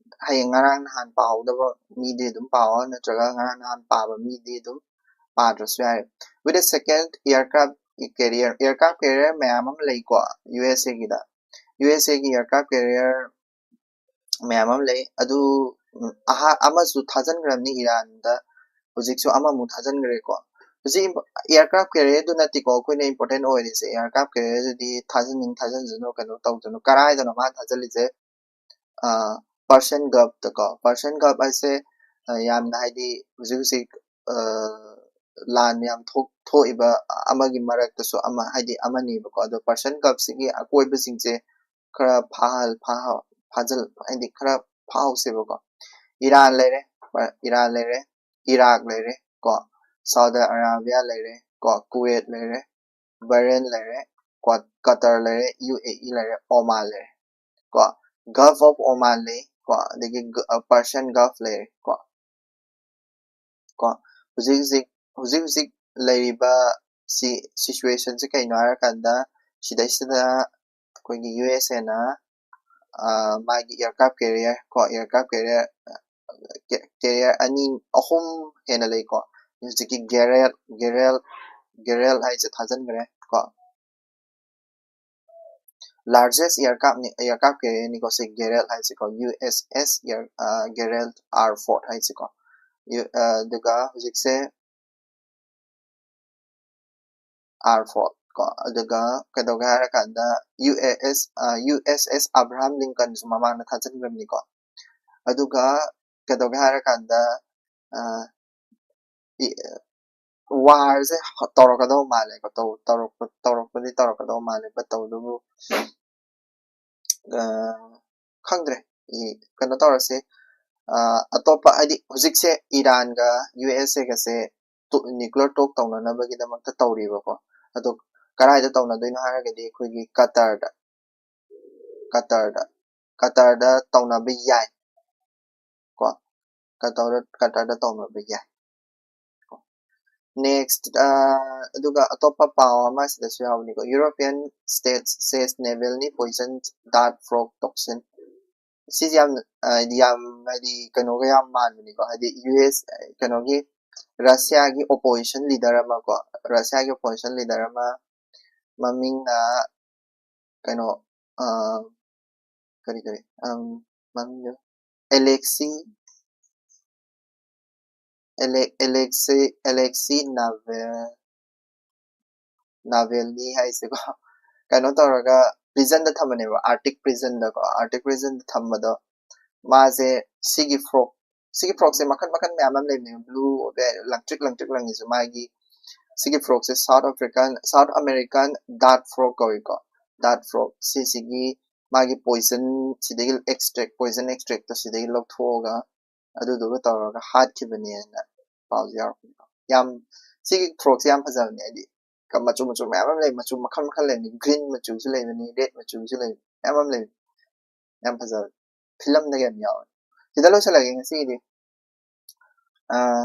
ꯍꯌꯦꯡ ꯉꯔꯥꯡ ꯅꯍꯥꯟ ꯄꯥꯍꯧꯗꯕ ꯃꯤꯗꯤ ꯑꯗꯨꯝ ꯄꯥꯎ, ꯅꯠꯇ꯭ꯔꯒ ꯉꯔꯥꯡ ꯅꯍꯥꯟ ꯄꯥꯕ ꯃꯤꯗꯤ ꯑꯗꯨꯝ ꯄꯥꯗ꯭ꯔꯁꯨ ꯌꯥꯔꯦ꯫ With a second aircraft carrier, aircraft carrier ꯃꯌꯥꯝ ꯑꯃ ꯂꯩꯀꯣ, U S A ꯒꯤꯗ꯫ U S A ꯒꯤ aircraft carrier ꯃꯌꯥꯝ ꯑꯃ ꯂꯩ꯫ ꯑꯗꯨ, ꯎꯝ, ꯑꯍꯥ-, ꯑꯃꯁꯨ ꯊꯥꯖꯤꯟꯈ꯭ꯔꯕꯅꯤ ꯏꯔꯥꯟꯗ, ꯍꯧꯖꯤꯛꯁꯨ ꯑꯃꯃꯨꯛ ꯊꯥꯖꯤꯟꯈ꯭ꯔꯦꯀꯣ꯫ ꯍꯧꯖꯤꯛ aircraft carrier ꯗꯨ ꯅꯠꯇꯦꯀꯣ ꯑꯩꯈꯣꯏꯅ important ꯑꯣꯏꯔꯤꯁꯦ꯫ Aircraft carrier ꯗꯨꯗꯤ ꯊꯥꯖꯤꯟꯅꯤꯡ ꯊꯥꯖꯤꯟꯁꯅꯨ, ꯀꯩꯅꯣ ꯇꯧꯁꯅꯨ꯫ ꯀꯔꯥꯏꯗꯅꯣ ꯃꯥꯅ ꯊꯥꯖꯤꯜꯂꯤꯁꯦ? Persian Gulf ꯇꯀꯣ꯫ Persian Gulf ꯍꯥꯏꯁꯦ ꯌꯥꯝꯅ ꯍꯥꯏꯗꯤ ꯍꯧꯖꯤꯛ ꯍꯧꯖꯤꯛ ꯂꯥꯟ ꯌꯥꯝ ꯊꯣꯛꯏꯕ ꯑꯃꯒꯤ ꯃꯔꯛꯇꯁꯨ ꯑꯃ, ꯍꯥꯏꯗꯤ ꯑꯃꯅꯦꯕꯀꯣ꯫ ꯑꯗꯣ Persian Gulf ꯁꯤꯒꯤ ꯑꯀꯣꯏꯕꯁꯤꯡꯁꯦ ꯈꯔ ꯐꯥꯍꯜ ꯐꯥꯍꯧ ꯐꯥꯖꯜ ꯍꯥꯏꯗꯤ ꯈꯔ ꯐꯥꯍꯧꯁꯦꯕꯀꯣ꯫ ꯏꯔꯥꯟ ꯂꯩꯔꯦ, ꯏꯔꯥꯟ ꯂꯩꯔꯦ, ꯏꯔꯥꯛ ꯂꯩꯔꯦ ꯀꯣ, ꯁꯥꯎꯗꯤ ꯑꯔꯥꯕꯤꯌꯥ ꯂꯩꯔꯦ ꯀꯣ, ꯀꯨꯋꯦꯠ ꯂꯩꯔꯦ, ꯕꯍꯔꯦꯟ ꯂꯩꯔꯦ ꯀꯣ, ꯀꯇꯔ ꯂꯩꯔꯦ, ꯌꯨ ꯑꯦ ꯏ ꯂꯩꯔꯦ, ꯑꯣꯃꯥꯟ ꯂꯩꯔꯦ ꯀꯣ꯫ Gulf of Oman ꯂꯩ ꯀꯣ, ꯑꯗꯒꯤ Persian Gulf ꯂꯩꯔꯦ ꯀꯣ꯫ ꯀꯣ ꯍꯧꯖꯤꯛ ꯍꯧꯖꯤꯛ ꯍꯧꯖꯤꯛ ꯍꯧꯖꯤꯛ ꯂꯩꯔꯤꯕ ꯁꯤ situation ꯁꯦ ꯀꯩꯅꯣ ꯍꯥꯏꯔꯀꯥꯟꯗ ꯁꯤꯗꯩꯁꯤꯗ ꯑꯩꯈꯣꯏꯒꯤ ꯌꯨ ꯑꯦꯁ ꯑꯦꯅ ꯃꯥꯒꯤ aircraft carrier ꯀꯣ aircraft carrier carrier ꯑꯅꯤ ꯑꯍꯨꯝ ꯍꯦꯟꯅ ꯂꯩꯀꯣ꯫ ꯍꯧꯖꯤꯛꯀꯤ Gerald Gerald Gerald ꯍꯥꯏꯁꯦ ꯊꯥꯖꯤꯟꯈ꯭ꯔꯦ ꯀꯣ꯫ Largest aircraft ꯅꯤ aircraft carrier ꯅꯤꯀꯣ ꯁꯤ Gerald ꯍꯥꯏꯁꯤꯀꯣ USS Gerald R four ꯍꯥꯏꯁꯤꯀꯣ꯫ ꯑꯗꯨꯒ ꯍꯧꯖꯤꯛꯁꯦ R four ꯀꯣ ꯑꯗꯨꯒ ꯀꯩꯗꯧꯒꯦ ꯍꯥꯏꯔꯀꯥꯟꯗ USS USS Abraham Lincoln ꯁꯨ ꯃꯃꯥꯡꯗ ꯊꯥꯖꯤꯟꯈ꯭ꯔꯕꯅꯤꯀꯣ꯫ ꯑꯗꯨꯒ ꯀꯩꯗꯧꯒꯦ ꯍꯥꯏꯔꯀꯥꯟꯗ war ꯁꯦ ꯇꯧꯔꯛꯀꯗꯧꯕ ꯃꯥꯜꯂꯦꯀꯣ꯫ ꯇꯧꯔꯛꯄꯗꯤ ꯇꯧꯔꯛꯀꯗꯧꯕ ꯃꯥꯜꯂꯦ꯫ But ꯇꯧꯗꯕꯨ ꯈꯪꯗ꯭ꯔꯦ꯫ ꯀꯩꯅꯣ ꯇꯧꯔꯁꯦ꯫ ꯑꯇꯣꯞꯄ ꯍꯥꯏꯗꯤ ꯍꯧꯖꯤꯛꯁꯦ ꯏꯔꯥꯟꯒ ꯌꯨ ꯑꯦꯁ ꯑꯦꯒꯁꯦ nuclear talk ꯇꯧꯅꯅꯕꯒꯤꯗꯃꯛꯇ ꯇꯧꯔꯤꯕꯀꯣ꯫ ꯑꯗꯣ ꯀꯗꯥꯏꯗ ꯇꯧꯅꯗꯣꯏꯅꯣ ꯍꯥꯏꯔꯒꯗꯤ ꯑꯩꯈꯣꯏꯒꯤ ꯀꯇꯔꯗ ꯀꯇꯔꯗ ꯀꯇꯔꯗ ꯇꯧꯅꯕ ꯌꯥꯏ ꯀꯣ꯫ ꯀꯇꯔꯗ ꯀꯇꯔꯗ ꯇꯧꯅꯕ ꯌꯥꯏ꯫ Next ꯑꯗꯨꯒ ꯑꯇꯣꯞꯄ ꯄꯥꯎ ꯑꯃ ꯁꯤꯗꯁꯨ ꯌꯥꯎꯕꯅꯤꯀꯣ꯫ European states says naval ꯅꯤ poison dart frog toxin꯫ ꯁꯤꯁꯦ ꯌꯥꯝ ꯍꯥꯏꯗꯤ ꯌꯥꯝ ꯍꯥꯏꯗꯤ ꯀꯩꯅꯣꯒ ꯌꯥꯝ ꯃꯥꯟꯕꯅꯤꯀꯣ꯫ ꯍꯥꯏꯗꯤ ꯌꯨ ꯑꯦꯁ ꯀꯩꯅꯣꯒꯤ ꯔꯁꯤꯌꯥꯒꯤ opposition leader ꯑꯃ ꯀꯣ ꯔꯁꯤꯌꯥꯒꯤ opposition leader ꯑꯃ ꯃꯃꯤꯡꯅ ꯀꯩꯅꯣ ꯀꯔꯤ ꯀꯔꯤ ꯃꯃꯤꯡꯗꯣ ꯑꯦꯂꯦꯛꯁꯤ ꯑꯦꯂꯦꯛꯁꯤ ꯑꯦꯂꯦꯛꯁꯤ ꯅꯥꯚꯦꯜ ꯅꯥꯚꯦꯜꯅꯤ ꯍꯥꯏꯁꯦꯀꯣ, ꯀꯩꯅꯣ ꯇꯧꯔꯒ ꯄ꯭ꯔꯤꯖꯟꯗ ꯊꯝꯕꯅꯦꯕ, ꯑꯥꯔꯇꯤꯛ ꯄ꯭ꯔꯤꯖꯟꯗꯀꯣ꯫ ꯑꯥꯔꯇꯤꯛ ꯄ꯭ꯔꯤꯖꯟꯗ ꯊꯝꯕꯗꯣ, ꯃꯥꯁꯦ ꯁꯤꯒꯤ ꯐ꯭ꯔꯣꯛ ꯁꯤꯒꯤ ꯐ꯭ꯔꯣꯛꯁꯦ ꯃꯈꯟ ꯃꯈꯟ ꯃꯌꯥꯝ ꯑꯃ ꯂꯩꯕꯅꯦ, ꯕ꯭ꯂꯨ, ꯂꯪꯇ꯭ꯔꯤꯛ ꯂꯪꯇ꯭ꯔꯤꯛ ꯂꯪꯉꯤꯁꯦ꯫ ꯃꯥꯒꯤ ꯁꯤꯒꯤ ꯐ꯭ꯔꯣꯛꯁꯦ South African South American dart frog ꯀꯧꯏꯀꯣ꯫ ꯗꯥꯔꯠ ꯐ꯭ꯔꯣꯛ ꯁꯤꯁꯤꯒꯤ ꯃꯥꯒꯤ ꯄꯣꯏꯖꯟ ꯁꯤꯗꯒꯤ ꯑꯦꯛꯁꯇ꯭ꯔꯦꯛ ꯄꯣꯏꯖꯟ ꯑꯦꯛꯁꯇ꯭ꯔꯦꯛꯇꯣ ꯁꯤꯗꯒꯤ ꯂꯧꯊꯣꯛꯑꯒ ꯑꯗꯨꯗꯨꯒ ꯇꯧꯔꯒ ꯍꯥꯠꯈꯤꯕꯅꯦꯅ ꯄꯥꯎꯁꯦ ꯌꯥꯎꯔꯛꯄꯅꯤꯀꯣ꯫ ꯌꯥꯝ ꯁꯤꯒꯤ ꯐ꯭ꯔꯣꯛꯁꯦ ꯌꯥꯝ ꯐꯖꯕꯅꯦ, ꯍꯥꯏꯗꯤ ꯃꯆꯨ ꯃꯆꯨ ꯃꯌꯥꯝ ꯑꯃ ꯂꯩ, ꯃꯆꯨ ꯃꯈꯜ ꯃꯈꯜ ꯂꯩꯕꯅꯤ, ꯒ꯭ꯔꯤꯟ ꯃꯆꯨꯁꯨ ꯂꯩꯕꯅꯤ, ꯔꯦꯗ ꯃꯆꯨꯁꯨ ꯂꯩꯕꯅꯤ, ꯃꯌꯥꯝ ꯑꯃ ꯂꯩꯕꯅꯤ꯫ ꯌꯥꯝ ꯐꯖꯕꯅꯤ, ꯐꯤꯂꯝꯗꯒ ꯌꯥꯝ ꯌꯥꯎꯋꯦ꯫ ꯁꯤꯗ ꯂꯣꯏꯁꯤꯜꯂꯒꯦ ꯉꯁꯤꯒꯤꯗꯤ꯫ ꯑꯥ,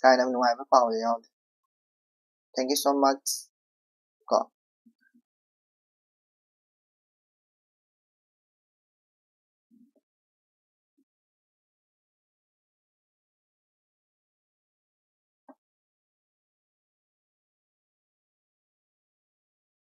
ꯀꯥꯏꯅ ꯅꯨꯡꯉꯥꯏꯕ ꯄꯥꯎꯗꯤ ꯌꯥꯎꯗꯦ꯫ Thank you so much ꯀꯣ꯫